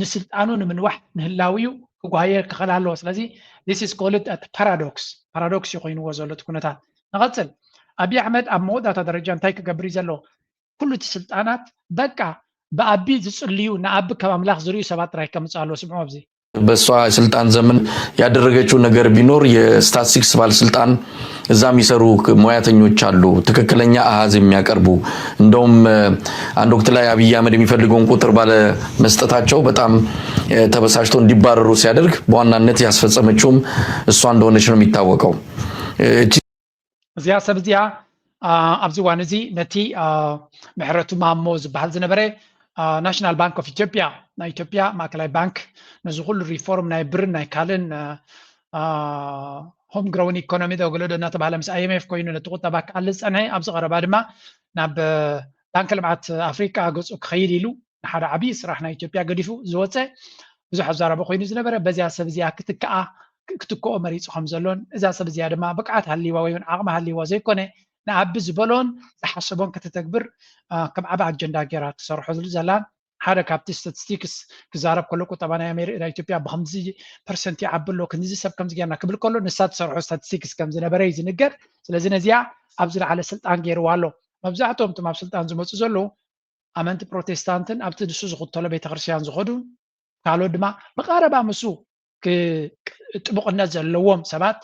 ንስልጣኑ ንምንዋሕ ንህላዊኡ ክጓየ ክኽእል ኣለዎ። ስለዚ this is called paradox፣ ፓራዶክስ እዩ ኮይንዎ ዘሎ እቲ ኩነታት። ንቐፅል። ኣብይ ኣሕመድ ኣብ መወዳእታ ደረጃ እንታይ ክገብር እዩ ዘለዎ? ኩሉ እቲ ስልጣናት በቃ ብኣቢ ዝፅልዩ ንኣቢ ከም ኣምላኽ ዝርእዩ ሰባት ጥራይ ከምፅእ ኣለዎ። ስምዑ ኣብዚ። በእሷ የስልጣን ዘመን ያደረገችው ነገር ቢኖር የስታትስቲክስ ባለስልጣን እዛ የሚሰሩ ሙያተኞች አሉ፣ ትክክለኛ አሃዝ የሚያቀርቡ። እንደውም አንድ ወቅት ላይ አብይ አህመድ የሚፈልገውን ቁጥር ባለመስጠታቸው በጣም ተበሳጭቶ እንዲባረሩ ሲያደርግ በዋናነት ያስፈጸመችውም እሷ እንደሆነች ነው የሚታወቀው። እቺ እዚኣ ሰብ እዚኣ ኣብዚ እዋን እዚ ነቲ ምሕረቱ ማሞ ዝበሃል ዝነበረ ናሽናል ባንክ ኦፍ ኢትዮጵያ፣ ናይ ኢትዮጵያ ማእከላይ ባንክ ነዚ ኩሉ ሪፎርም ናይ ብርን ናይ ካልእን ሆም ግሮውን ኢኮኖሚ ዶ ገለ ዶ እናተባሃለ ምስ ኣይኤምኤፍ ኮይኑ ነቲ ቁጠባ ክኣሊ ዝፀንሐ፣ ኣብዚ ቀረባ ድማ ናብ ባንክ ልምዓት ኣፍሪቃ ገፁ ክኸይድ ኢሉ ንሓደ ዓብዪ ስራሕ ናይ ኢትዮጵያ ገዲፉ ዝወፀ ብዙሕ ኣዛራቢ ኮይኑ ዝነበረ፣ በዚኣ ሰብ እዚኣ ክትከኣ ክትከኦ መሪፁ ከም ዘሎን እዛ ሰብ እዚኣ ድማ ብቅዓት ሃልይዋ ወይ እውን ዓቕሚ ሃልይዋ ዘይኮነ ንኣቢ ዝበሎን ዝሓሰቦን ከተተግብር ከም ዓቢ ኣጀንዳ ገይራ ትሰርሖ ዘላን ሓደ ካብቲ ስታቲስቲክስ ክዛረብ ከሎ ቁጠባ ናይ ኣሜሪ ናይ ኢትዮጵያ ብከምዚ ፐርሰንት ይዓቢ ኣሎ ክንዚ ሰብ ከምዚ ጌርና ክብል ከሎ ንሳ ትሰርሖ ስታቲስቲክስ ከም ዝነበረ እዩ ዝንገር። ስለዚ ነዚኣ ኣብ ዝለዓለ ስልጣን ገይርዋ ኣሎ። መብዛሕትኦም እቶም ኣብ ስልጣን ዝመፁ ዘለዉ ኣመንቲ ፕሮቴስታንትን ኣብቲ ንሱ ዝኽተሎ ቤተክርስትያን ዝኸዱ ካልኦት ድማ ብቐረባ ምስኡ ጥቡቕነት ዘለዎም ሰባት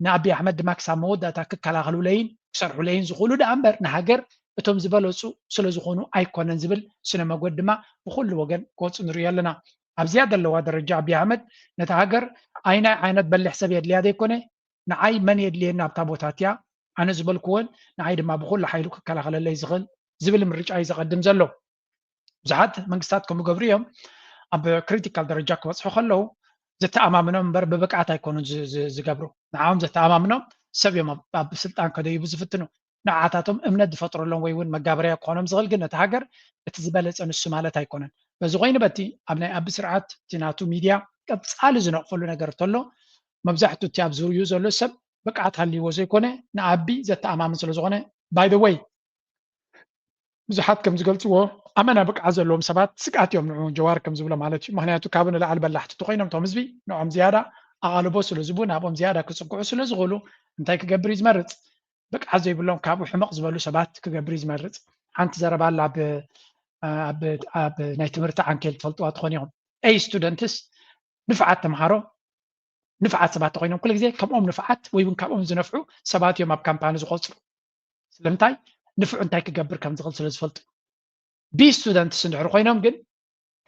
ንኣቢ ኣሕመድ ድማ ክሳብ መወዳእታ ክከላኸሉለይን ክሰርሑለይን ዝኽእሉ ደኣ እምበር ንሃገር እቶም ዝበለፁ ስለ ዝኾኑ ኣይኮነን ዝብል ስነ መጎት ድማ ብኹሉ ወገን ክወፁ ንሪኦ ኣለና። ኣብዚኣ ዘለዋ ደረጃ ኣቢ ኣሕመድ ነቲ ሃገር ኣይናይ ዓይነት በሊሕ ሰብ የድልያ ዘይኮነ ንዓይ መን የድልየኒ ኣብታ ቦታ እቲኣ ኣነ ዝበልኩዎን ንዓይ ድማ ብኹሉ ሓይሉ ክከላኸለለይ ዝኽእል ዝብል ምርጫ እዩ ዘቐድም ዘሎ። ብዙሓት መንግስታት ከምኡ ገብሩ እዮም ኣብ ክሪቲካል ደረጃ ክበፅሑ ከለዉ ዘተኣማምኖም እምበር ብብቅዓት ኣይኮኑን ዝገብሩ። ንዓኦም ዘተኣማምኖም ሰብ እዮም ኣብ ስልጣን ከደይቡ ዝፍትኑ። ንዓታቶም እምነት ዝፈጥረሎም ወይ እውን መጋበርያ ክኾኖም ዝኽእል ግን ነቲ ሃገር እቲ ዝበለፀ ንሱ ማለት ኣይኮነን። በዚ ኮይኑ በቲ ኣብ ናይ ኣቢ ስርዓት እቲ ናቱ ሚድያ ቀፃሊ ዝነቕፈሉ ነገር እንተሎ መብዛሕትኡ እቲ ኣብ ዝርእዩ ዘሎ ሰብ ብቅዓት ሃልይዎ ዘይኮነ ንኣቢ ዘተኣማምን ስለ ዝኾነ by the way ብዙሓት ከም ዝገልፅዎ ኣመና ብቅዓት ዘለዎም ሰባት ስግኣት እዮም ንዑ ጀዋር ከም ዝብሎ ማለት እዩ። ምክንያቱ ካብ ንላዕሊ በላሕቲ እንተኮይኖም እቶም ህዝቢ ንዖም ዝያዳ ኣቓልቦ ስለ ዝቡ ናብኦም ዝያዳ ክፅግዑ ስለ ዝኽእሉ እንታይ ክገብር እዩ ዝመርፅ? ብቅዓት ዘይብሎም ካብኡ ሕመቕ ዝበሉ ሰባት ክገብር እዩ ዝመርፅ። ሓንቲ ዘረባ ኣላ ኣብ ኣብ ናይ ትምህርቲ ዓንኬል ትፈልጥዋ ትኾን ኢኹም። A students ንፍዓት ተምሃሮ ንፍዓት ሰባት ተኮይኖም ኩሉ ግዜ ከምኦም ንፍዓት ወይ እውን ካብኦም ዝነፍዑ ሰባት እዮም ኣብ ካምፓኒ ዝቆፅሩ። ስለምንታይ? ንፍዑ እንታይ ክገብር ከም ዝኽእል ስለ ዝፈልጡ። B students እንድሕር ኮይኖም ግን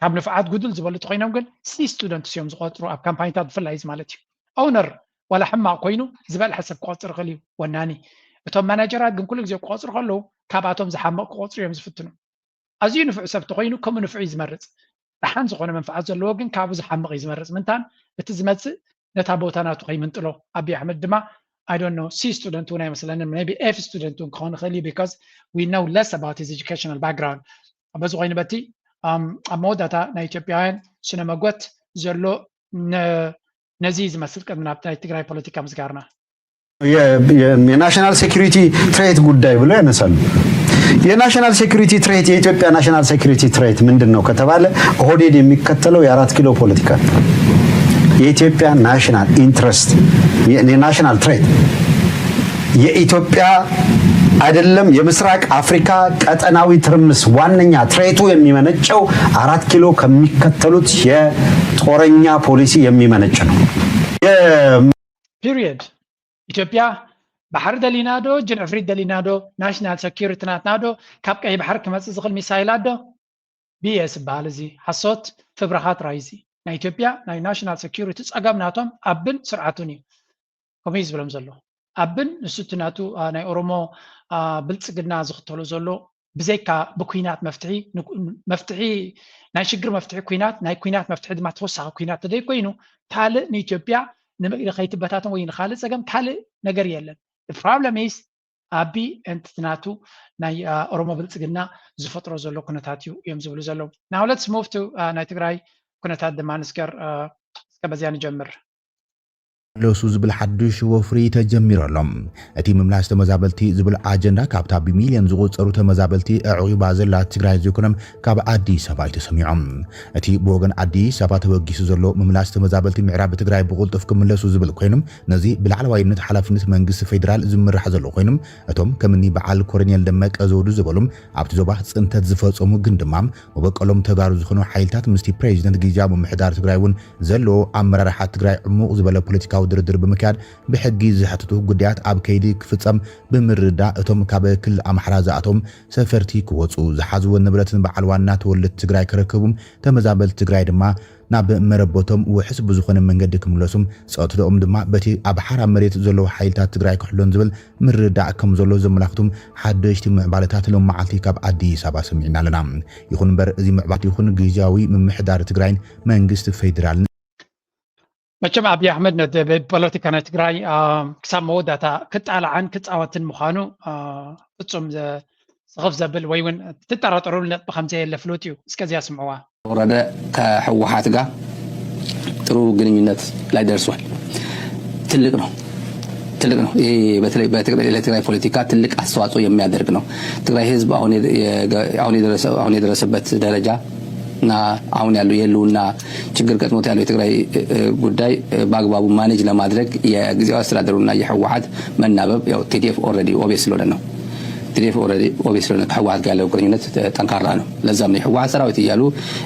ካብ ንፍዓት ጉድል ዝበሉ ተኮይኖም ግን C students እዮም ዝቆፅሩ ኣብ ካምፓኒታት ብፍላይ እዚ ማለት እዩ። ኦውነር ዋላ ሕማቕ ኮይኑ ዝበልሐ ሰብ ክቆፅር ይኽእል እዩ ወናኒ። እቶም ማናጀራት ግን ኩሉ ግዜ ክቆፅሩ ከለዉ ካብኣቶም ዝሓምቕ ክቆፅሩ እዮም ዝፍትኑ። ኣዝዩ ንፉዕ ሰብ ተኮይኑ ከምኡ ንፉዕ እዩ ዝመርፅ። ደሓን ዝኾነ መንፍዓት ዘለዎ ግን ካብኡ ዝሓምቕ እዩ ዝመርፅ። ምንታን እቲ ዝመፅእ ነታ ቦታ ናቱ ከይምንጥሎ። ኣቢ ኣሕመድ ድማ I don't know C student እውን ኣይመስለንን maybe F student እውን ክኾን ይኽእል እዩ because we know less about his educational background። በዚ ኮይኑ በቲ ኣብ መወዳእታ ናይ ኢትዮጵያውያን ስነ መጎት ዘሎ ነዚ ዝመስል ቅድሚ ናብ ናይ ትግራይ ፖለቲካ ምስጋርና የ national security threat ጉዳይ ብሎ ያነሳሉ። የ national security threat የኢትዮጵያ national security threat ምንድን ነው ከተባለ ኦህዴድ የሚከተለው የአራት ኪሎ ፖለቲካ የኢትዮጵያ national interest የ national threat የኢትዮጵያ አይደለም የምስራቅ አፍሪካ ቀጠናዊ ትርምስ ዋነኛ threat ኡ የሚመነጨው አራት ኪሎ ከሚከተሉት የጦረኛ ፖሊሲ የሚመነጭ ነው። period። ኢትዮጵያ ባሕሪ ደሊና ዶ ጅንዕፍሪት ደሊና ዶ national security ናትና ዶ ካብ ቀይ ባሕሪ ክመፅእ ዝኽእል ሚሳይላት ዶ? ቢኤስ ዝበሃል እዚ ሓሶት ፍብረኻ ጥራይ እዚ ናይ ኢትዮጵያ ናይ national security ፀገም ናቶም ኣብን ስርዓቱን እዩ። ከምኡ እዩ ዝብሎም ዘሎ ኣብን ንሱ እቲ ናቱ ናይ ኦሮሞ ብልፅግና ዝኽተሎ ዘሎ ብዘይካ ብኩናት መፍትሒ መፍትሒ ናይ ሽግር መፍትሒ ኩናት ናይ ኩናት መፍትሒ ድማ ተወሳኺ ኩናት ተዘይኮይኑ ካልእ ንኢትዮጵያ ንመግዲ ከይትበታተን ወይ ንካልእ ፀገም ካልእ ነገር የለን። problem is ኣቢ and ናቱ ናይ ኦሮሞ ብልፅግና ዝፈጥሮ ዘሎ ኩነታት እዩ እዮም ዝብሉ ዘለዉ። Now let's move to ናይ ትግራይ ኩነታት ድማ ንስገር እስከ በዚያ ንጀምር። ለሱ ዝብል ሓዱሽ ወፍሪ ተጀሚሩ ኣሎ። እቲ ምምላስ ተመዛበልቲ ዝብል ኣጀንዳ ካብታ ብሚልዮን ዝቑፀሩ ተመዛበልቲ ኣዕቂባ ዘላ ትግራይ ዘይኮነ ካብ ኣዲስ ኣበባ እዩ ተሰሚዖም። እቲ ብወገን ኣዲስ ኣበባ ተበጊሱ ዘሎ ምምላስ ተመዛበልቲ ምዕራብ ትግራይ ብቕልጡፍ ክምለሱ ዝብል ኮይኑ ነዚ ብላዕለዋይነት ሓላፍነት መንግስቲ ፌዴራል ዝምራሕ ዘሎ ኮይኑ እቶም ከምኒ በዓል ኮሎኔል ደመቀ ዘውዱ ዝበሉ ኣብቲ ዞባ ፅንተት ዝፈፀሙ ግን ድማ መበቀሎም ተጋሩ ዝኾኑ ሓይልታት ምስቲ ፕሬዚደንት ግዝያዊ ምምሕዳር ትግራይ እውን ዘለዎ ኣመራርሓ ትግራይ ዕሙቕ ዝበለ ፖለቲካዊ ድርድር ብምክያድ ብሕጊ ዝሕትቱ ጉዳያት ኣብ ከይዲ ክፍፀም ብምርዳእ እቶም ካብ ክልል ኣምሓራ ዝኣተዎም ሰፈርቲ ክወፁ ዝሓዝዎ ንብረትን በዓል ዋና ተወለድቲ ትግራይ ክረከቡ ተመዛበልቲ ትግራይ ድማ ናብ መረበቶም ውሕስ ብዝኾነ መንገዲ ክምለሱም ፀጥተኦም ድማ በቲ ኣብ ሓራ መሬት ዘለዉ ሓይልታት ትግራይ ክሕሎን ዝብል ምርዳእ ከም ዘሎ ዘመላኽቱም ሓደሽቲ ምዕባለታት ሎም መዓልቲ ካብ ኣዲስ ኣበባ ሰሚዕና ኣለና። ይኹን እምበር እዚ ምዕባለ ይኹን ግዝያዊ ምምሕዳር ትግራይን መንግስቲ ፌዴራልን መቸም ኣብይ ኣሕመድ ነቲ ብፖለቲካ ናይ ትግራይ ክሳብ መወዳእታ ክጣላዓን ክፃወትን ምዃኑ ፍፁም ስኽፍ ዘብል ወይ እውን ትጠራጠሩሉ ነጥቢ ከምዘየለ ፍሉጥ እዩ። እስከዚያ ስምዕዋ። ወረደ ከህወሓት ጋር ጥሩ ግንኙነት ላይ ደርሷል። ትልቅ ነው፣ ትልቅ ነው። ይሄ በተለይ ለትግራይ ፖለቲካ ትልቅ አስተዋጽኦ የሚያደርግ ነው። ትግራይ ህዝብ አሁን የደረሰበት ደረጃ እና አሁን ያለው የህልውና ችግር ገጥሞት ያለው የትግራይ ጉዳይ በአግባቡ ማኔጅ ለማድረግ የጊዜያዊ አስተዳደሩና የህወሓት መናበብ ያው ቲዲኤፍ already obvious ስለሆነ ነው። ቲዲኤፍ already obvious ስለሆነ ከህወሓት ጋር ያለው ግንኙነት ጠንካራ ነው። ለዛም ነው የህወሓት ሰራዊት እያሉ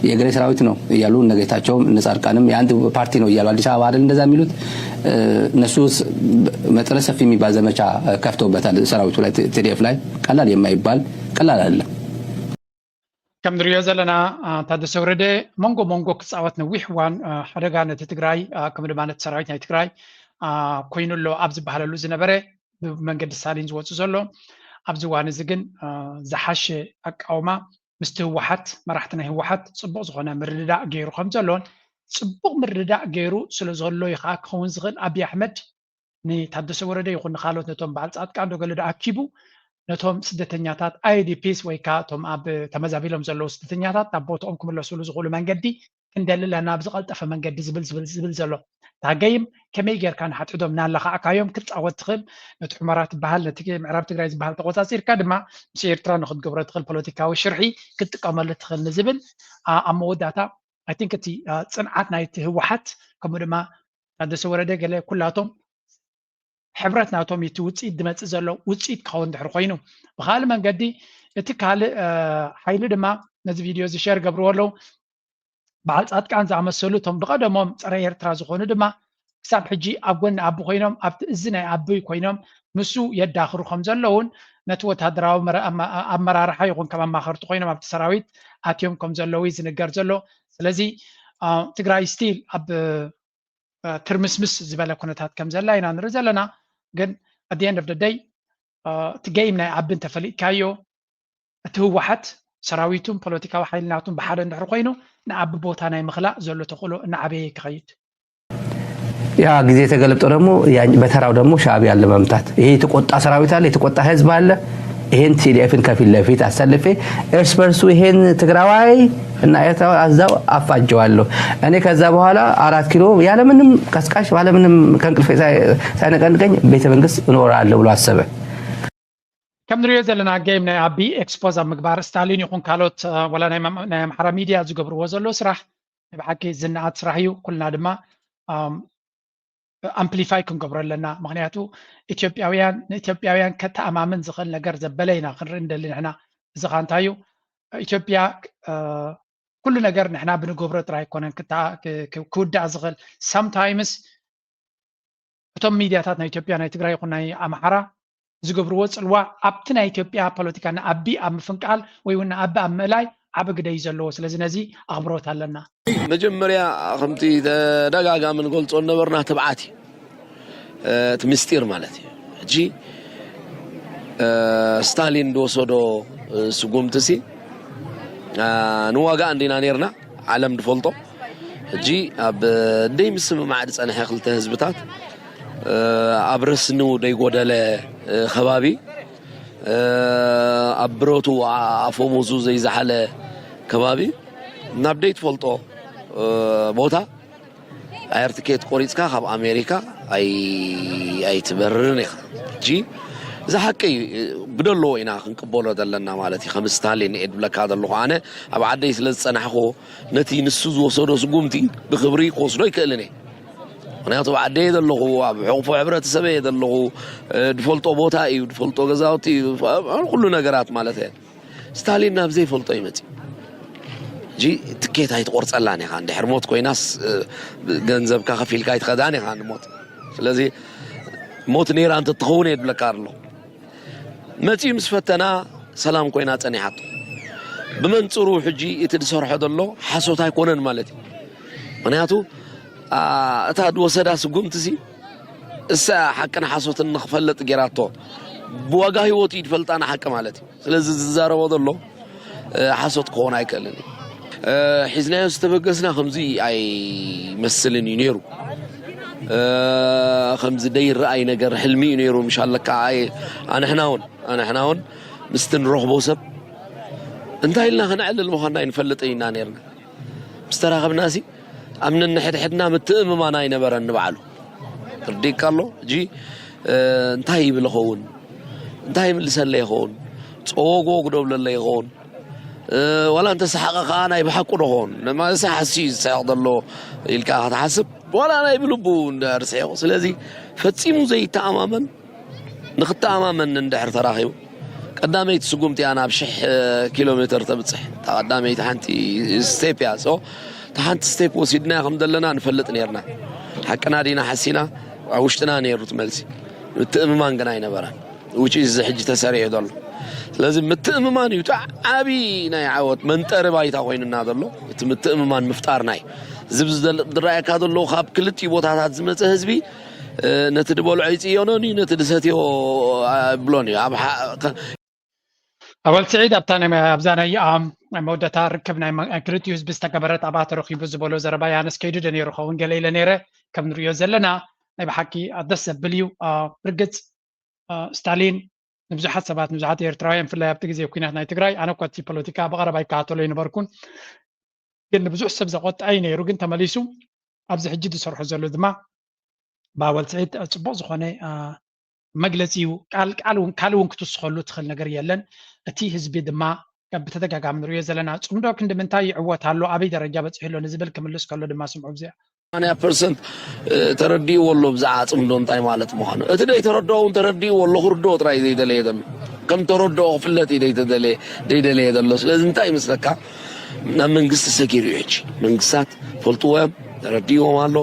የእገሌ ሰራዊት ነው እያሉ እነ ጌታቸውም እነ ጻድቃንም የአንድ ፓርቲ ነው እያሉ አዲስ አበባ አይደል እንደዛ የሚሉት እነሱ መጠነ ሰፊ የሚባል ዘመቻ ከፍተውበታል ሰራዊቱ ላይ ቲዲኤፍ ላይ ቀላል የማይባል ቀላል አይደለም። ከም ንሪኦ ዘለና ታደሰ ወረደ መንጎ መንጎ ክፃወት ነዊሕ እዋን ሓደጋ ነቲ ትግራይ ከምኡ ድማ ነቲ ሰራዊት ናይ ትግራይ ኮይኑ ኣሎ ኣብ ዝበሃለሉ ዝነበረ ብመንገዲ ስታሊን ዝወፁ ዘሎ ኣብዚ እዋን እዚ ግን ዝሓሸ ኣቃውማ ምስቲ ህወሓት መራሕቲ ናይ ህወሓት ፅቡቕ ዝኾነ ምርድዳእ ገይሩ ከም ዘሎን ፅቡቕ ምርድዳእ ገይሩ ስለ ዘሎ እዩ ከዓ ክኸውን ዝኽእል ኣብይ ኣሕመድ ንታደሰ ወረደ ይኹን ንካልኦት ነቶም በዓል ፃድቃን ዶ ገለ ዶ ኣኪቡ ነቶም ስደተኛታት IDPs ወይ ከዓ እቶም ኣብ ተመዛቢሎም ዘለዉ ስደተኛታት ናብ ቦትኦም ክምለስሉ ዝኽእሉ መንገዲ ክንደሊ ኣለና ብዝቐልጠፈ መንገዲ ዝብል ዝብል ዝብል ዘሎ ታገይም ከመይ ጌርካ ንሓድሕዶም እናላኻዕካዮም ክትፃወት ትኽእል ነቲ ሑመራ ትበሃል ነቲ ምዕራብ ትግራይ ዝበሃል ተቆፃፂርካ ድማ ምስ ኤርትራ ንክትገብሮ ትኽእል ፖለቲካዊ ሽርሒ ክትጥቀመሉ ትኽእል ንዝብል ኣብ መወዳእታ I think እቲ ፅንዓት ናይቲ ህወሓት ከምኡ ድማ ታደሰ ወረደ ገለ ኩላቶም ሕብረት ናቶም እቲ ውፅኢት ዝመፅእ ዘሎ ውፅኢት ክኸውን ድሕሪ ኮይኑ ብካልእ መንገዲ እቲ ካልእ ሓይሊ ድማ ነዚ ቪድዮ እዚ ሸር ገብርዎ ኣለዉ። በዓል ፃድቃን ዝኣመሰሉ እቶም ብቐደሞም ፀረ ኤርትራ ዝኾኑ ድማ ክሳብ ሕጂ ኣብ ጎኒ ኣቢ ኮይኖም ኣብቲ እዚ ናይ ኣቢ ኮይኖም ንሱ የዳኽሩ ከም ዘለውን ነቲ ወታደራዊ ኣመራርሓ ይኹን ከም ኣማኸርቲ ኮይኖም ኣብቲ ሰራዊት ኣትዮም ከም ዘለዉ ዝንገር ዘሎ። ስለዚ ትግራይ ስቲል ኣብ ትርምስምስ ዝበለ ኩነታት ከም ዘላ ኢና ንርኢ ዘለና። ግን ኣት ኤንድ ኦፍ ደይ እቲ ገይም ናይ ኣቢ እንተፈሊጥካዮ እቲ ህወሓት ሰራዊቱን ፖለቲካዊ ሓይልናቱን ብሓደ እንድሕር ኮይኑ ንኣቢ ቦታ ናይ ምኽላእ ዘሎ ተኽእሎ እናዓበየ ክኸይድ ያ ጊዜ ተገልብጦ ደግሞ በተራው ደግሞ ሻዕቢያን ለመምታት ይሄ የተቆጣ ሰራዊት አለ፣ የተቆጣ ህዝብ አለ። ይሄን ቲዲኤፍን ከፊት ለፊት አሰልፌ እርስ በርሱ ይሄን ትግራዋይ እና ኤርትራዊ አዛው አፋጀዋለሁ። እኔ ከዛ በኋላ አራት ኪሎ ያለምንም ቀስቃሽ ያለምንም ከእንቅልፌ ሳይነቀንቀኝ ቤተ መንግስት እኖራለሁ ብሎ አሰበ። ከም ንሪኦ ዘለና ጌም ናይ ኣቢ ኤክስፖዝ ኣብ ምግባር ስታሊን ይኹን ካልኦት ወላ ናይ ኣምሓራ ሚድያ ዝገብርዎ ዘሎ ስራሕ ናይ ብሓቂ ዝነኣድ ስራሕ እዩ። ኩልና ድማ ኣምፕሊፋይ ክንገብሮ ኣለና። ምክንያቱ ኢትዮጵያውያን ንኢትዮጵያውያን ከተኣማምን ዝኽእል ነገር ዘበለ ኢና ክንርኢ እንደሊ ንሕና። እዚ ኻ እንታይ እዩ? ኢትዮጵያ ኩሉ ነገር ንሕና ብንገብሮ ጥራይ ኣይኮነን ክውዳእ ዝኽእል። ሳምታይምስ እቶም ሚድያታት ናይ ኢትዮጵያ ናይ ትግራይ ይኹን ናይ ኣምሓራ ዝገብርዎ ፅልዋ ኣብቲ ናይ ኢትዮጵያ ፖለቲካ ንኣቢ ኣብ ምፍንቃል ወይ እውን ንኣቢ ኣብ ምእላይ ዓቢ ግደ እዩ ዘለዎ። ስለዚ ነዚ ኣኽብሮት ኣለና። መጀመርያ ከምቲ ተደጋጋሚ ንገልፆ ነበርና ትብዓት እዩ እቲ ምስጢር ማለት እዩ። ሕጂ ስታሊን ዝወሰዶ ስጉምቲ ሲ ንዋጋ እንዲና ነርና ዓለም ዝፈልጦ። ሕጂ ኣብ ደይ ምስምማዕ ዝፀንሐ ክልተ ህዝብታት ኣብ ረስኑ ደይጎደለ ከባቢ ኣብ ብረቱ ኣፈሙዙ ዘይዝሓለ ከባቢ ናብ ደይ ትፈልጦ ቦታ ኣየር ትኬት ቆሪፅካ ካብ ኣሜሪካ ኣይትበርርን ኢኻ። ሕጂ እዚ ሓቂ እዩ። ብደለዎ ኢና ክንቅበሎ ዘለና ማለት እዩ። ከም ስታሊን እየ ዝብለካ ዘለኹ ኣነ ኣብ ዓደይ ስለ ዝፀናሕኮ ነቲ ንሱ ዝወሰዶ ስጉምቲ ብክብሪ ክወስዶ ይክእልን እየ። ምክንያቱ ኣብ ዓደየ ዘለኹ ኣብ ሕቑፎ ሕብረተሰበ እየ ዘለኹ። ዝፈልጦ ቦታ እዩ፣ ዝፈልጦ ገዛውቲ እዩ፣ ኩሉ ነገራት ማለት እየ። ስታሊን ናብ ዘይፈልጦ ይመፅእ። ሕጂ ትኬት ኣይትቆርፀላን ኢኻ። እንድሕር ሞት ኮይናስ ገንዘብካ ከፊልካ ኣይትኸዳን ኢኻ ንሞት። ስለዚ ሞት ነይራ እንተትኸውን እየ ዝብለካ ኣሎ። መፂኡ ምስ ፈተና ሰላም ኮይና ፀኒሓቶ። ብመንፅሩ ሕጂ እቲ ዝሰርሖ ዘሎ ሓሶት ኣይኮነን ማለት እዩ። ምክንያቱ እታ ዝወሰዳ ስጉምቲ ሲ እሳ ሓቅን ሓሶትን ንክፈልጥ ጌራቶ ብዋጋ ህይወቱ እዩ ዝፈልጣ ንሓቂ ማለት እዩ። ስለዚ ዝዛረቦ ዘሎ ሓሶት ክኸውን ኣይክእልን እዩ። ሒዝናዮ ዝተበገስና ከምዚ ኣይመስልን እዩ ነይሩ። ከምዚ ደይረኣይ ነገር ሕልሚ እዩ ነይሩ ምሻለካ። ኣንሕና እውን ኣንሕና እውን ምስቲ ንረኽቦ ሰብ እንታይ ኢልና ክነዕልል ምዃንና ኣይንፈልጥ ኢና ነርና። ምስ ተራኸብና ሲ ኣብ ነንሕድሕድና ምትእምማን ኣይነበረን ንባዕሉ። ርዲካ ኣሎ እጂ እንታይ ይብል ኸውን እንታይ ይምልሰለ ይኸውን ፀወጎ ግደብለለ ይኸውን ዋላ እንተሰሓቐ ከዓ ናይ ብሓቁ ዶ ኸውን ነማለሰ ሓሲ እዩ ዝስሕቕ ዘሎ ኢልካ ክትሓስብ ዋላ ናይ ብልቡ እንድሕር ስሒቑ ስለዚ ፈፂሙ ዘይተኣማመን ንክተኣማመን እንድሕር ተራኺቡ ቀዳመይቲ ስጉምቲ እያ ናብ ሽሕ ኪሎ ሜትር ተብፅሕ እታ ቀዳመይቲ ሓንቲ ስቴፕ እያ so እታ ሓንቲ ስቴፕ ወሲድናያ ከም ዘለና ንፈልጥ ነርና ሓቅና ዲና ሓሲና ኣብ ውሽጥና ነይሩ እቲ መልሲ ምትእምማን ግን ኣይነበረን which is እዚ ሕጂ ተሰሪዑ ዘሎ ስለዚ ምትእምማን እዩ ዓቢ ናይ ዓወት መንጠሪ ባይታ ኮይኑና ዘሎ እቲ ምትእምማን ምፍጣርና እዩ ዝብ ዝረኣየካ ዘሎ ካብ ክልቲኡ ቦታታት ዝመፀ ህዝቢ ነቲ ድበልዖ ይፅየኖን እዩ ነቲ ድሰትዮ ብሎን እዩ ኣብ ኣወል ስዒድ ኣብታ ኣብዛ ናይ መወዳእታ ርክብ ናይ ክልቲኡ ህዝቢ ዝተገበረት ኣብኣ ተረኺቡ ዝበሎ ዘረባ ያነስ ከይዱ ዶ ነይሩ ኸውን ገለ ኢለ ነይረ ከም ንሪኦ ዘለና ናይ ብሓቂ ደስ ዘብል እዩ ርግፅ ስታሊን ንብዙሓት ሰባት ንብዙሓት ኤርትራውያን ብፍላይ ኣብቲ ግዜ ኩናት ናይ ትግራይ ኣነ እኳ እቲ ፖለቲካ ብቐረባ ይከታተሎ ኣይነበርኩን ግን ንብዙሕ ሰብ ዘቆጣ እዩ ነይሩ ግን ተመሊሱ ኣብዚ ሕጂ ዝሰርሖ ዘሎ ድማ ብኣወል ስዒድ ፅቡቅ ዝኾነ መግለፂ እዩ ቃል ቃል እውን ካልእ እውን ክትውስኸሉ ትኽእል ነገር የለን እቲ ህዝቢ ድማ ብተደጋጋሚ ንሪኦ ዘለና ፅምዶ ክንዲ ምንታይ ይዕወት ኣሎ ኣበይ ደረጃ በፂሑ ኣሎ ንዝብል ክምልስ ከሎ ድማ ስምዑ ብዚኣ ሰማንያ ፐርሰንት ተረዲእዎ ኣሎ ብዛዕባ ፅምዶ እንታይ ማለት ምዃኑ እቲ ደይ ተረድኦ እውን ተረዲእዎ ኣሎ ክርድኦ ጥራይ ዘይደለየ ዘሎ ከም ተረድኦ ክፍለጥ እዩ ደይተደለየ ደይደለየ ዘሎ። ስለዚ እንታይ ይመስለካ? ናብ መንግስቲ ሰጊሩ እዩ ሕጂ። መንግስታት ፈልጥዎ እዮም፣ ተረዲዎም ኣሎ።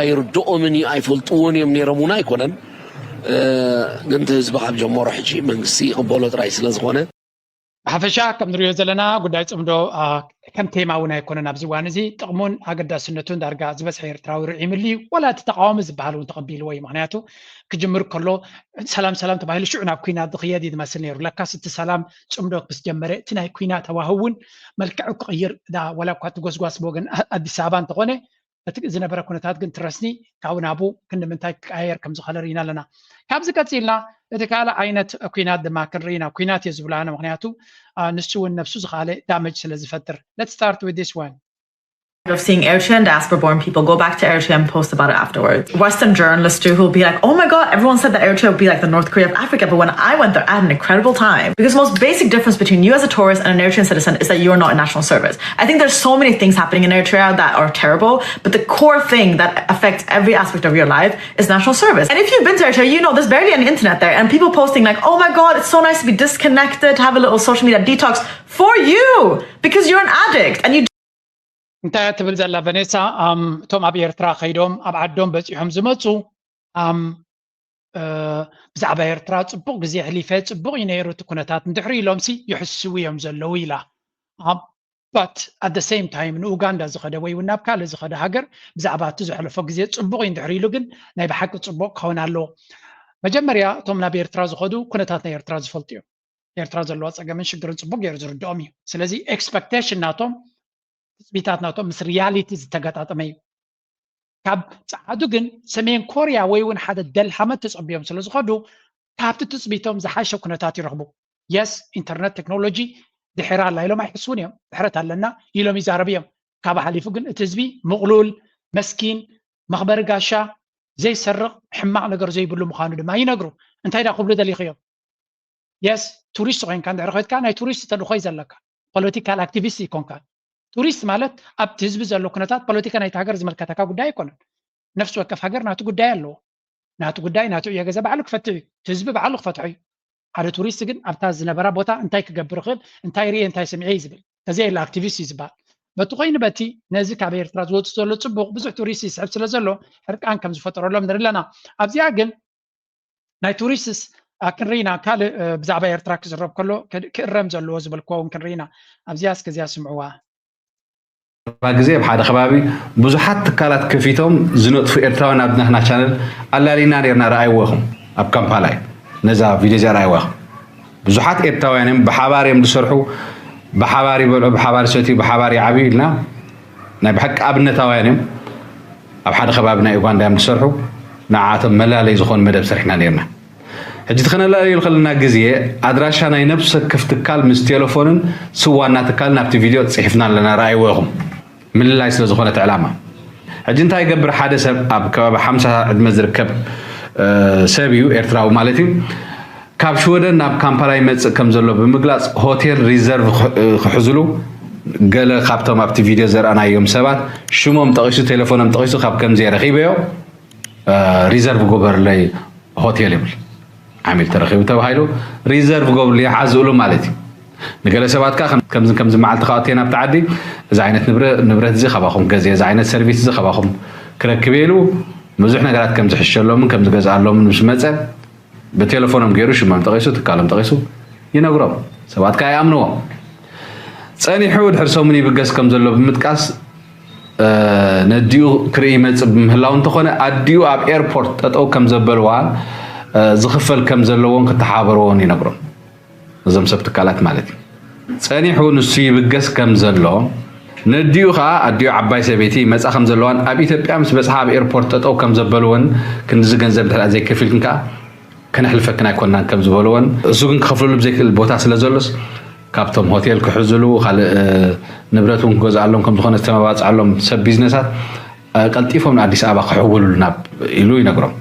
ኣይርድኦምን እዩ፣ ኣይፈልጥዎን እዮም ነይሮም እውን ኣይኮነን። ግን እቲ ህዝቢ ካብ ጀመሮ ሕጂ መንግስቲ ይቕበሎ ጥራይ ስለ ዝኾነ። ብሓፈሻ ከም ንሪኦ ዘለና ጉዳይ ፅምዶ ከም ቴማ እውን ኣይኮነን ኣብዚ እዋን እዚ። ጥቕሙን ኣገዳስነቱን ዳርጋ ዝበዝሐ ኤርትራዊ ርዒምሉ እዩ። ዋላ እቲ ተቃዋሚ ዝበሃል እውን ተቐቢልዎ እዩ። ምክንያቱ ክጅምር ከሎ ሰላም ሰላም ተባሂሉ ሽዑ ናብ ኩናት ዝኽየድ እዩ ዝመስል ነይሩ። ለካስ እቲ ሰላም ፅምዶ ምስ ጀመረ እቲ ናይ ኩናት ሃዋህው እውን መልክዑ ክቕይር ዋላ እኳ እቲ ጎስጓስ ብወገን ኣዲስ ኣበባ እንተኾነ እቲ ዝነበረ ኩነታት ግን ትረስኒ ካብ ናቡ ክንዲ ምንታይ ክቀያየር ከም ዝኸለ ርኢና ኣለና። ካብዚ ቀፂልና እቲ ካልእ ዓይነት ኩናት ድማ ክንርኢ ኢና። ኩናት እየ ዝብሎ ኣነ፣ ምክንያቱ ንሱ እውን ነብሱ ዝኸኣለ ዳመጅ ስለ ዝፈጥር። Let's start with this one. Of seeing Eritrean diaspora born people go back to Eritrea and post about it afterwards. Western journalists too, who'll be like, oh my God, everyone said that Eritrea would be like the North Korea of Africa. But when I went there, I had an incredible time. Because the most basic difference between you as a tourist and an Eritrean citizen is that you're not in national service. I think there's so many things happening in Eritrea that are terrible, but the core thing that affects every aspect of your life is national service. And if you've been to Eritrea, you know there's barely any internet there. And people posting like, oh my God, it's so nice to be disconnected, to have a little social media detox for you, because you're an addict and you እንታይ ትብል ዘላ ቨኔሳ? እቶም ኣብ ኤርትራ ከይዶም ኣብ ዓዶም በፂሖም ዝመፁ ብዛዕባ ኤርትራ ፅቡቕ ግዜ ሕሊፈ፣ ፅቡቕ እዩ ነይሩ እቲ ኩነታት፣ እንድሕሪ ኢሎም ሲ ይሕስቡ እዮም ዘለዉ ኢላ። But at the same time ንኡጋንዳ ዝኸደ ወይ እውን ናብ ካልእ ዝኸደ ሃገር ብዛዕባ እቲ ዘሕለፎ ግዜ ፅቡቕ እዩ እንድሕሪ ኢሉ ግን ናይ ብሓቂ ፅቡቕ ክኸውን ኣለዎ። መጀመርያ እቶም ናብ ኤርትራ ዝኸዱ ኩነታት ናይ ኤርትራ ዝፈልጡ እዮም። ኤርትራ ዘለዋ ፀገምን ሽግርን ፅቡቕ ገይሩ ዝርድኦም እዩ። ስለዚ expectation ናቶም ትፅቢታት ናቶም ምስ reality ዝተገጣጠመ እዩ። ካብ ፀዓዱ ግን ሰሜን ኮርያ ወይ እውን ሓደ ደልሃመት ተፀቢዮም ስለ ዝኸዱ ካብቲ ትፅቢቶም ዝሓሸ ኩነታት ይረኽቡ። Yes internet technology ድሕር ኣላ ኢሎም ኣይሕስቡን እዮም። ድሕረት ኣለና ኢሎም ይዛረቡ እዮም። ካብ ሓሊፉ ግን እቲ ህዝቢ ምቕሉል፣ መስኪን፣ መኽበሪ ጋሻ፣ ዘይሰርቕ፣ ሕማቕ ነገር ዘይብሉ ምዃኑ ድማ ይነግሩ። እንታይ ዳ ክብሉ ደሊኽዮም? Yes ቱሪስት ኮይንካ እንድሕር ኮይትካ ናይ ቱሪስት ተልእኾ እዩ ዘለካ። ፖለቲካል ኣክቲቪስት ይኮንካ። ቱሪስት ማለት ኣብቲ ህዝቢ ዘሎ ኩነታት ፖለቲካ ናይቲ ሃገር ዝምልከተካ ጉዳይ ኣይኮነን። ነፍሲ ወከፍ ሃገር ናቱ ጉዳይ ኣለዎ። ናቱ ጉዳይ ናቱ ዕዮ ገዛ ባዕሉ ክፈትሕ እዩ። እቲ ህዝቢ ባዕሉ ክፈትሖ እዩ። ሓደ ቱሪስት ግን ኣብታ ዝነበራ ቦታ እንታይ ክገብር ይኽእል፣ እንታይ ርእየ፣ እንታይ ሰሚዐ እዩ ዝብል። እዚ የለ ኣክቲቪስት እዩ ዝበሃል። በቲ ኮይኑ በቲ ነዚ ካብ ኤርትራ ዝወፅእ ዘሎ ፅቡቕ ብዙሕ ቱሪስት ይስሕብ ስለ ዘሎ ሕርቃን ከም ዝፈጠረሎም ንርኢ ኣለና። ኣብዚኣ ግን ናይ ቱሪስትስ ክንርኢና ካልእ ብዛዕባ ኤርትራ ክዝረብ ከሎ ክእረም ዘለዎ ዝበልክዎ እውን ክንርኢና። ኣብዚኣ እስከ እዚኣ ስምዕዋ። ባ ግዜ ኣብ ሓደ ከባቢ ብዙሓት ትካላት ከፊቶም ዝነጥፉ ኤርትራውያን ኣብ ናትና ቻነል ኣላሊና ነርና። ረኣይዎ ኢኹም ኣብ ካምፓላ እዩ ነዛ ቪድዮ እዚኣ ረኣይዎ ኢኹም። ብዙሓት ኤርትራውያን እዮም ብሓባር እዮም ዝሰርሑ፣ ብሓባር ይበልዑ፣ ብሓባር ይሰትዩ፣ ብሓባር ይዓብዩ ኢልና ናይ ብሓቂ ኣብነታውያን እዮም። ኣብ ሓደ ከባቢ ናይ ኡጋንዳ እዮም ዝሰርሑ። ንዓቶም መላለይ ዝኾን መደብ ሰሪሕና ነርና። ሕጂ እቲ ከነላልየሉ ከለና ግዜ ኣድራሻ ናይ ነብሲ ወከፍ ትካል ምስ ቴሌፎንን ስም ዋና ትካልን ኣብቲ ቪድዮ ፅሒፍና ኣለና። ረኣይዎ ኢኹም ምልላይ ስለ ዝኾነ እቲ ዕላማ። ሕጂ እንታይ ይገብር ሓደ ሰብ ኣብ ከባቢ ሓምሳ ዕድመ ዝርከብ ሰብ እዩ ኤርትራዊ ማለት እዩ። ካብ ሽወደን ናብ ካምፓላ ይመፅእ ከም ዘሎ ብምግላፅ ሆቴል ሪዘርቭ ክሕዝሉ ገለ ካብቶም ኣብቲ ቪድዮ ዘርኣናዮም ሰባት ሽሞም ጠቒሱ ቴሌፎኖም ጠቒሱ ካብ ከምዚ ረኺበዮ ሪዘርቭ ጎበርለይ ሆቴል ይብል። ዓሚል ተረኺቡ ተባሂሉ ሪዘርቭ ጎብርለይ ሓዝእሉ ማለት እዩ። ንገለ ሰባት ከዓ ከምዚ ከምዚ መዓልቲ ከዓ ኣትየን ኣብቲ ዓዲ እዚ ዓይነት ንብረት እዚ ካባኹም ክገዝእ እዚ ዓይነት ሰርቪስ እዚ ካባኹም ክረክብ ኢሉ ብዙሕ ነገራት ከም ዝሕሸሎምን ከም ዝገዝኣሎምን ምስ መፀ ብቴሌፎኖም ገይሩ ሽሞም ጠቒሱ ትካሎም ጠቒሱ ይነግሮም። ሰባት ከዓ ይኣምንዎ። ፀኒሑ ድሕሪ ሰሙን ይብገስ ከም ዘሎ ብምጥቃስ ነዲኡ ክርኢ ይመፅእ ብምህላው እንተኾነ ኣዲኡ ኣብ ኤርፖርት ጠጠው ከም ዘበልዋን ዝኽፈል ከም ዘለዎን ክተሓባበርዎን ይነግሮም። እዞም ሰብ ትካላት ማለት እዩ። ፀኒሑ ንሱ ይብገስ ከም ዘሎ ነዲኡ ከዓ ኣዲኡ ዓባይ ሰበይቲ ይመፃ ከም ዘለዋን ኣብ ኢትዮጵያ ምስ በፅሓ ኣብ ኤርፖርት ጠጠው ከም ዘበልዎን ክንድዚ ገንዘብ ድሕር ዘይከፊልክን ከዓ ከነሕልፈክን ኣይኮናን ከም ዝበልዎን እሱ ግን ክኸፍለሉ ብዘይክእል ቦታ ስለ ዘሎስ ካብቶም ሆቴል ክሕዝሉ ካልእ ንብረት እውን ክገዝኣሎም ከም ዝኾነ ዝተመባፅዐሎም ሰብ ቢዝነሳት ቀልጢፎም ንኣዲስ ኣበባ ክሕውልሉ ናብ ኢሉ ይነግሮም።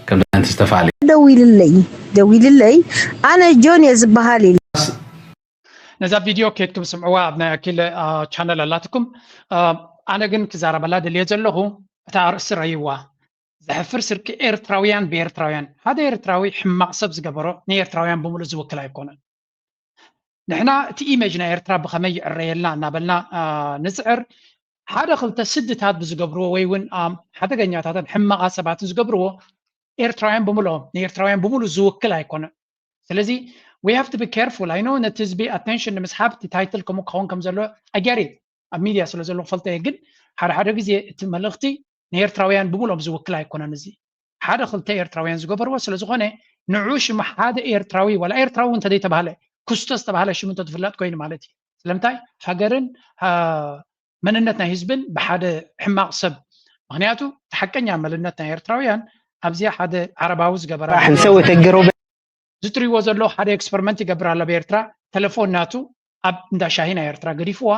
ከምዚ ዓይነት ዝተፋለየ ደዊልለይ ደዊልለይ ኣነ ጆን እየ ዝበሃል ኢሉ። ነዛ ቪድዮ ኬድኩም ስምዕዋ ኣብ ናይ ኣኪለ ቻነል ኣላትኩም። ኣነ ግን ክዛረበላ ደልየ ዘለኹ እታ ኣርእስቲ ረይዋ ዘሕፍር ስርቂ ኤርትራውያን ብኤርትራውያን። ሓደ ኤርትራዊ ሕማቕ ሰብ ዝገበሮ ንኤርትራውያን ብምሉእ ዝውክል ኣይኮነን። ንሕና እቲ ኢሜጅ ናይ ኤርትራ ብኸመይ ይዕረየልና እናበልና ንፅዕር፣ ሓደ ክልተ ስድታት ብዝገብርዎ ወይ እውን ሓደገኛታትን ሕማቓት ሰባትን ዝገብርዎ ኤርትራውያን ብምልኦም ንኤርትራውያን ብምሉእ ዝውክል ኣይኮነን። ስለዚ we have to be careful. I know ነቲ ህዝቢ ኣቴንሽን ንምስሓብ እቲ ታይትል ከምኡ ክኸውን ከም ዘለዎ ኣገሪ ኣብ ሚድያ ስለ ዘሎ ክፈልጦ እየ። ግን ሓደ ሓደ ግዜ እቲ መልእኽቲ ንኤርትራውያን ብምልኦም ዝውክል ኣይኮነን። እዚ ሓደ ክልተ ኤርትራውያን ዝገበርዎ ስለ ዝኾነ ንዑ ሽም ሓደ ኤርትራዊ ዋላ ኤርትራዊ እውን እንተዘይተባህለ ክስቶ ዝተባህለ ሽም እንተዝፍለጥ ኮይኑ ማለት እዩ። ስለምንታይ ሃገርን መንነት ናይ ህዝብን ብሓደ ሕማቕ ሰብ። ምክንያቱ እቲ ሓቀኛ መንነት ናይ ኤርትራውያን ኣብዚኣ ሓደ ዓረባዊ ዝገበራ ንሰው ተገረው ዝትሪዎ ዘሎ ሓደ ኤክስፐሪመንት ይገብር ኣሎ ኣብ ኤርትራ። ተለፎን ናቱ ኣብ እንዳ ሻሂ ናይ ኤርትራ ገዲፍዋ።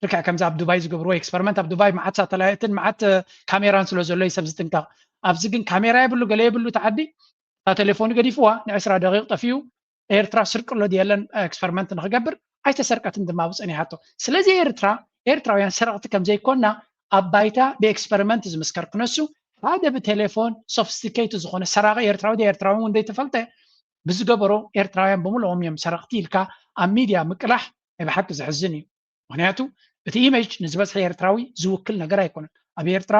ልክዕ ከምዚ ኣብ ዱባይ ዝገብርዎ ኤክስፐሪመንት ኣብ ዱባይ መዓት ሳተላይትን መዓት ካሜራን ስለ ዘሎ እዩ ሰብ ዝጥንቀቕ። ኣብዚ ግን ካሜራ የብሉ ገለ የብሉ እቲ ዓዲ። እታ ቴሌፎኑ ገዲፍዋ ንዕስራ ደቂቕ ጠፊኡ። ኤርትራ ስርቂ ኣሎ ድየለን ኤክስፐሪመንት ንክገብር ኣይተሰርቀትን ድማ ብፀኒሓቶ። ስለዚ ኤርትራ ኤርትራውያን ሰረቕቲ ከምዘይኮና ኣብ ባይታ ብኤክስፐሪመንት ዝምስከር ክነሱ ሓደ ብቴሌፎን ሶፊስቲኬት ዝኾነ ሰራቂ ኤርትራዊ ድዩ ኤርትራዊ እውን ዘይተፈልጠ ብዝገበሮ ኤርትራውያን ብምልኦም እዮም ሰረቕቲ ኢልካ ኣብ ሚድያ ምቅላሕ ናይ ብሓቂ ዘሕዝን እዩ። ምክንያቱ እቲ ኢሜጅ ንዝበዝሐ ኤርትራዊ ዝውክል ነገር ኣይኮነን። ኣብ ኤርትራ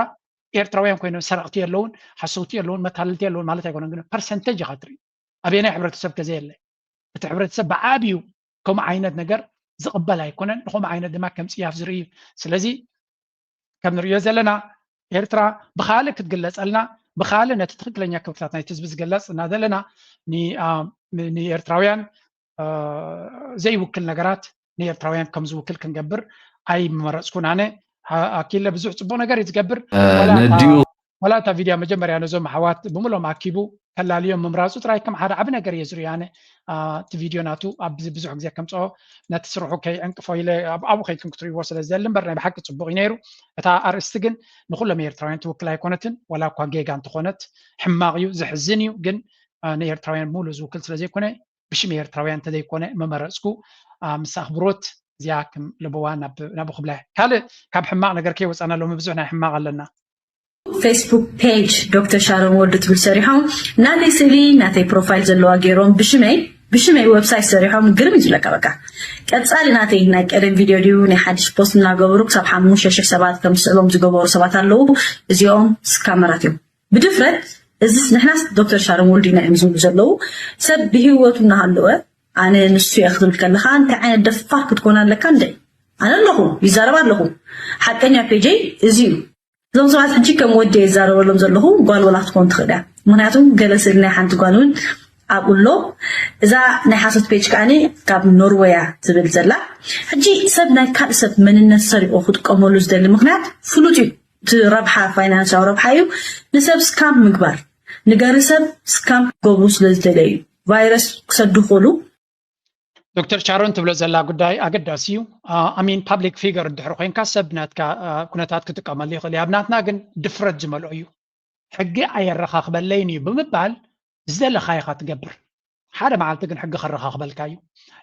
ኤርትራውያን ኮይኖም ሰረቕቲ የለውን፣ ሓሰውቲ የለውን፣ መታለልቲ የለውን ማለት ኣይኮነን። ግን ፐርሰንቴጅ ኢኻ ትርኢ። ኣበየናይ ሕብረተሰብ ከዘየለ እቲ ሕብረተሰብ ብዓብዩ ከምኡ ዓይነት ነገር ዝቕበል ኣይኮነን። ንከምኡ ዓይነት ድማ ከም ፅያፍ ዝርኢ እዩ። ስለዚ ከም ንሪኦ ዘለና ኤርትራ ብካልእ ክትግለፀልና ብካልእ ነቲ ትክክለኛ ክብርታት ናይቲ ህዝቢ ዝገለፅ እናዘለና ንኤርትራውያን ዘይውክል ነገራት ንኤርትራውያን ከም ዝውክል ክንገብር ኣይመረፅኩን። ኣነ ኣኪለ ብዙሕ ፅቡቅ ነገር እዩ ዝገብር። ነዲኡ ዋላ እታ ቪድዮ መጀመርያ ነዞም ኣሕዋት ብምሎም ኣኪቡ ከላልዮም ምምራፁ ጥራይ ከም ሓደ ዓቢ ነገር እየ ዝሪኦ። ኣነ እቲ ቪድዮ ናቱ ኣብዚ ብዙሕ ግዜ ከምፅኦ ነቲ ስርሑ ከይዕንቅፎ ኢለ ኣብኡ ከይድኩም ክትሪእዎ ስለ ዝደሊ እምበር ናይ ብሓቂ ፅቡቅ እዩ ነይሩ። እታ ኣርእስቲ ግን ንኩሎም ኤርትራውያን ትውክል ኣይኮነትን። ዋላ እኳ ጌጋ እንተኾነት ሕማቕ እዩ፣ ዘሕዝን እዩ። ግን ንኤርትራውያን ሙሉ ዝውክል ስለ ዘይኮነ ብሽም ኤርትራውያን እንተዘይኮነ ምመረፅኩ። ምስ ኣኽብሮት እዚኣ ከም ለበዋ ናብኡ ክብላ። ካልእ ካብ ሕማቕ ነገር ከይወፃና ሎሚ ብዙሕ ናይ ሕማቕ ኣለና። ፌስቡክ ፔጅ ዶክተር ሻሮን ወልዱ ትብል ሰሪሖም ናተይ ስእሊ ናተይ ፕሮፋይል ዘለዋ ገይሮም ብሽመይ ብሽመይ ዌብሳይት ሰሪሖም ግርም እዩ ዝብለካ። በቃ ቀፃሊ ናተይ ናይ ቀደም ቪድዮ ድዩ ናይ ሓድሽ ፖስት እናገበሩ ክሳብ ሓሙሽተ ሽሕ ሰባት ከም ዝስዕቦም ዝገበሩ ሰባት ኣለዉ። እዚኦም ስካመራት እዮም ብድፍረት። እዚስ ንሕናስ ዶክተር ሻሮን ወልዱ ኢና እዮም ዝብሉ ዘለዉ። ሰብ ብህይወቱ እናሃለወ ኣነ ንሱ እየ ክትብል ከለካ እንታይ ዓይነት ደፋር ክትኮን ኣለካ እንደ ኣነ ኣለኹ ይዛረብ ኣለኹ። ሓቀኛ ፔጀይ እዚ እዩ። እዞም ሰባት ሕጂ ከም ወዲ ይዛረበሎም ዘለኹ ጓል ወላ ክትኮን ትኽእል እያ። ምክንያቱ ገለ ስእሊ ናይ ሓንቲ ጓል እውን ኣብኡ ኣሎ። እዛ ናይ ሓሶት ፔጅ ከዓኒ ካብ ኖርወያ ትብል ዘላ ሕጂ ሰብ ናይ ካልእ ሰብ መንነት ሰሪቑ ክጥቀመሉ ዝደሊ ምክንያት ፍሉጥ እዩ። እቲ ረብሓ ፋይናንሳዊ ረብሓ እዩ። ንሰብ ስካም ምግባር ንገሪ ሰብ ስካም ክገብሩ ስለ ዝደለዩ ቫይረስ ክሰዱ ክኽእሉ ዶክተር ሻሮን ትብሎ ዘላ ጉዳይ ኣገዳሲ እዩ። ኣሚን ፓብሊክ ፊገር እንድሕር ኮይንካ ሰብ ናትካ ኩነታት ክጥቀመሉ ይኽእል እዩ። ኣብ ናትና ግን ድፍረት ዝመልኦ እዩ። ሕጊ ኣየረኻኽበለይን እዩ ብምባል ዝደለኻ ኢኻ ትገብር። ሓደ መዓልቲ ግን ሕጊ ከረኻኽበልካ እዩ።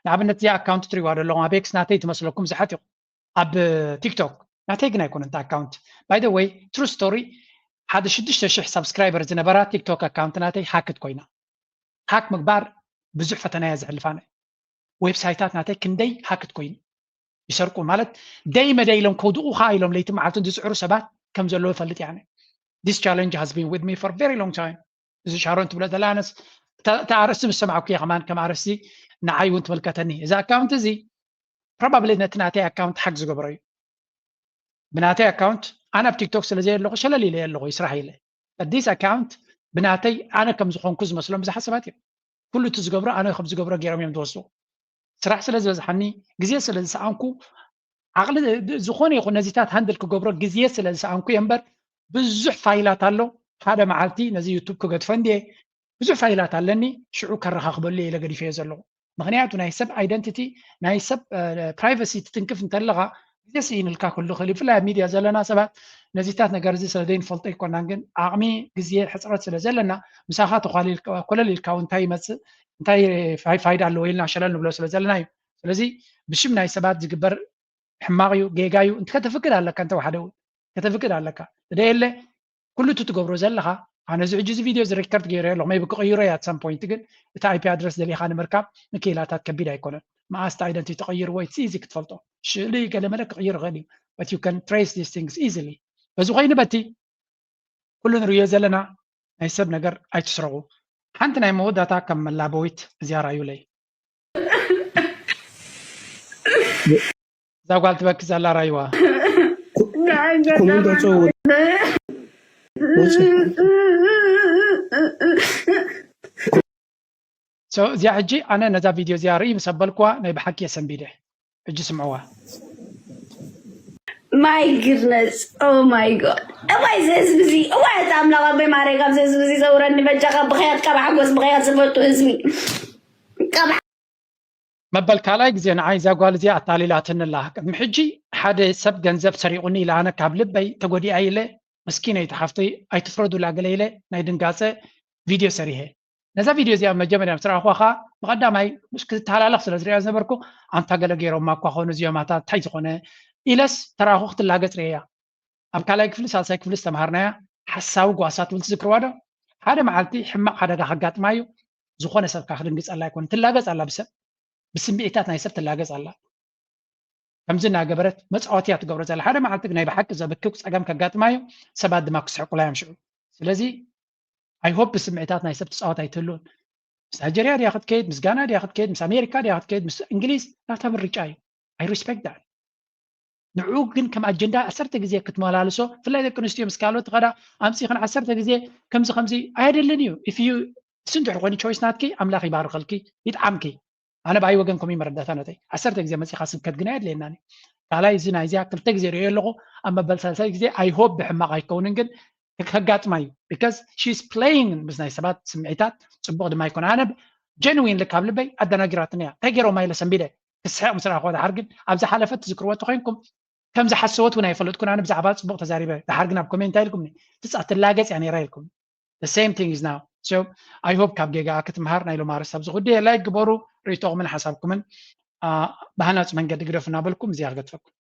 ንኣብነት እዚኣ ኣካውንት ትሪዋ ዘለኹም ኣብ ኤክስ ናተይ ትመስለኩም ዝሓት ኢኹም። ኣብ ቲክቶክ ናተይ ግን ኣይኮነን እቲ ኣካውንት። ባይ ዘ ወይ ትሩ ስቶሪ ሓደ ሽዱሽተ ሽሕ ሳብስክራይበር ዝነበራ ቲክቶክ ኣካውንት ናተይ ሃክት ኮይና። ሃክ ምግባር ብዙሕ ፈተና እያ ዘሕልፋ። ዌብሳይታት ናተይ ክንደይ ሃክት ኮይኑ ይሰርቁ ማለት ደይ መደይ ኢሎም ከውድቑኻ ኢሎም ለይቲ መዓልትን ዝፅዕሩ ሰባት ከም ዘለዉ ይፈልጥ እየ። This challenge has been with me for very long time። እዚ ሻሮን ትብሎ ዘላ ኣነስ እታ ኣርእስቲ ምስ ሰማዕኩ እየ ከማን ከም ኣርእስቲ ንዓይ እውን ትምልከተኒ። እዚ ኣካውንት እዚ ፕሮባብሊ ነቲ ናተይ ኣካውንት ሃክ ዝገበሮ እዩ። ብናተይ ኣካውንት ኣነ ኣብ ቲክቶክ ስለ ዘየለኹ ሸለል ኢለ ኣለኹ ይስራሕ ኢለ ኣዲስ ኣካውንት ብናተይ ኣነ ከም ዝኾንኩ ዝመስሎም ብዙሓት ሰባት እዮም። ኩሉ እቲ ዝገብሮ ኣነ ከም ዝገብሮ ገይሮም እዮም ዝወስዱ። ስራሕ ስለ ዝበዝሓኒ ግዜ ስለ ዝሰኣንኩ ዓቕሊ ዝኾነ ይኹን ነዚታት ሃንድል ክገብሮ ግዜ ስለ ዝሰኣንኩ እየ እምበር ብዙሕ ፋይላት ኣሎ። ሓደ መዓልቲ ነዚ ዩቱብ ክገድፎ እንድየ ብዙሕ ፋይላት ኣለኒ ሽዑ ከረኻኽበሉ እየ ኢለ ገዲፈዮ ዘለኹ። ምክንያቱ ናይ ሰብ ኣይደንቲቲ ናይ ሰብ ፕራይቨሲ ትትንክፍ እንተለኻ ግዜ ስኢንልካ ክህሉ ክእል ብፍላይ ኣብ ሚድያ ዘለና ሰባት ነዚታት ነገር እዚ ስለ ዘይንፈልጦ ኣይኮናን ግን ዓቕሚ ግዜ ሕፅረት ስለ ዘለና ምሳኻ ተኳሊል ኮለል ኢልካ እውን እንታይ ይመፅእ እንታይ ፋይዳ ኣለዎ ኢልና ሸለል ንብሎ ስለ ዘለና እዩ። ስለዚ ብሽም ናይ ሰባት ዝግበር ሕማቕ እዩ ጌጋ እዩ እንተ ከተፍቅድ ኣለካ እንተ ሓደ እውን ከተፍቅድ ኣለካ እደ የለ ኩሉ እቲ ትገብሮ ዘለኻ ኣነ እዚ ሕጂ እዚ ቪድዮ እዚ ሪከርድ ገይረ ኣለኹ maybe ክቕይሮ እየ at some point ግን እቲ IP address ደሊኻ ንምርካብ ንክኢላታት ከቢድ ኣይኮነን መኣስ እቲ identity ተቐይርዎ it's easy ክትፈልጦ ሽሊ ገለመለ ክቕይር ይኽእል እዩ but you can trace these things easily በዚ ኮይኑ በቲ ኩሉ ንርእዮ ዘለና ናይ ሰብ ነገር ኣይትስረቑ ሓንቲ ናይ መወዳእታ ከም መላበዊት እዚኣ ራዩለይ እዛ ጓል ትበኪ ዘላ ራይዋ ኮመንት ኣፀው So እዚኣ ሕጂ ኣነ ነዛ ቪድዮ እዚኣ ርኢ ምስ ኣበልኩዋ ናይ ብሓቂ እየ ሰንቢደ ሕጂ ስምዕዋ My goodness, oh my god. እዋይ እዚ ህዝቢ እዚ እዋይ እቲ ኣምላኽ ኣቦይ ማርያም ካብዚ ህዝቢ እዚ ዘውረኒ በጃኻ ብኸያት ካብ ሓጎስ ብኸያት ዝፈቱ ህዝቢ ካብ መበል ካልኣይ ግዜ ንዓይ እዛ ጓል እዚኣ ኣታሊላትኒ ኣላ ቅድሚ ሕጂ ሓደ ሰብ ገንዘብ ሰሪቑኒ ኢለ ኣነ ካብ ልበይ ተጎዲኣ ኢለ መስኪነይቲ ሓፍተይ ኣይትፍረዱላ ገለ ኢለ ናይ ድንጋፀ ቪድዮ ሰሪሐ ነዛ ቪድዮ እዚኣ መጀመርያ ምስ ረኣኹዋ ከዓ ብቐዳማይ ምስ ክተሃላለኽ ስለ ዝሪኣ ዝነበርኩ ኣንታ ገለ ገይሮማ እኳ ኾኑ እዚኦም ኣታ እንታይ ዝኾነ ኢለስ ተረኣኹ ክትላገፅ ርእያ ኣብ ካልኣይ ክፍሊ ሳልሳይ ክፍሊ ዝተምሃርናያ ሓሳዊ ጓሳ ትብል ትዝክርዋ ዶ ሓደ መዓልቲ ሕማቕ ሓደጋ ከጋጥማ እዩ ዝኾነ ሰብ ከዓ ክድንግፀላ ኣይኮነ ትላገፅ ኣላ ብሰብ ብስምዒታት ናይ ሰብ ትላገፅ ኣላ ከምዚ እናገበረት መፃወቲ እያ ትገብሮ ዘላ ሓደ መዓልቲ ናይ ብሓቂ ዘብክብ ፀገም ከጋጥማ እዩ ሰባት ድማ ክስሕቁላ እዮም ሽዑ ስለዚ I hope ብስምዒታት ናይ ሰብ ትፃወት ኣይትህሉን ምስ ናይጀርያ ድያ ክትከይድ ምስ ጋና ድያ ክትከይድ ምስ ኣሜሪካ ድያ ክትከይድ ምስ እንግሊዝ ናታ ምርጫ እዩ I respect that ንዕኡ ግን ከም ኣጀንዳ ዓሰርተ ግዜ ክትመላልሶ ብፍላይ ደቂ ኣንስትዮ ምስ ካልኦት ከዳ ኣምፂኽን ዓሰርተ ግዜ ከምዚ ከምዚ ኣየድልን እዩ if you እሱ እንድሕር ኮይኑ choice ናትኪ ኣምላኽ ይባርኸልኪ ይጥዓምኪ ኣነ ብኣይ ወገን ከምኡ መረዳእታ ነተይ ዓሰርተ ግዜ መፂኻ ስብከት ግን ኣየድልየናን እዩ ካልኣይ እዚ ናይዚኣ ክልተ ግዜ ርእዮ ኣለኹ ኣብ መበል ሳልሳይ ግዜ I hope ብሕማቕ ኣይከውንን ግን ከጋጥማ እዩ because she is playing ምስ ናይ ሰባት ስምዒታት ፅቡቕ ድማ ኣይኮነ ኣነ genuinely ካብ ልበይ ኣደናጊራትኒ እያ እንታይ ገይሮማ ኢለ ሰንቢደ ክስሕቕ ምስ ረኣኹዋ ድሓር ግን ኣብ ዝሓለፈ ትዝክርዎ ተኮይንኩም ከም ዝሓሰወት እውን ኣይፈለጥኩን ኣነ ብዛዕባ ፅቡቕ ተዛሪበ ድሓር ግን ኣብ ኮሜንት እንታይ ኢልኩምኒ ትፃ ትላገፅ እያ ነይራ ኢልኩም the same thing is now so I hope ካብ ጌጋኣ ክትምሃር ናይ ሎማ ርስ ኣብዚ ጉዳይ like ግበሩ ርእቶኹምን ሓሳብኩምን ብሃናፂ መንገዲ ግደፉ እናበልኩም እዚኣ ክገድፈኩም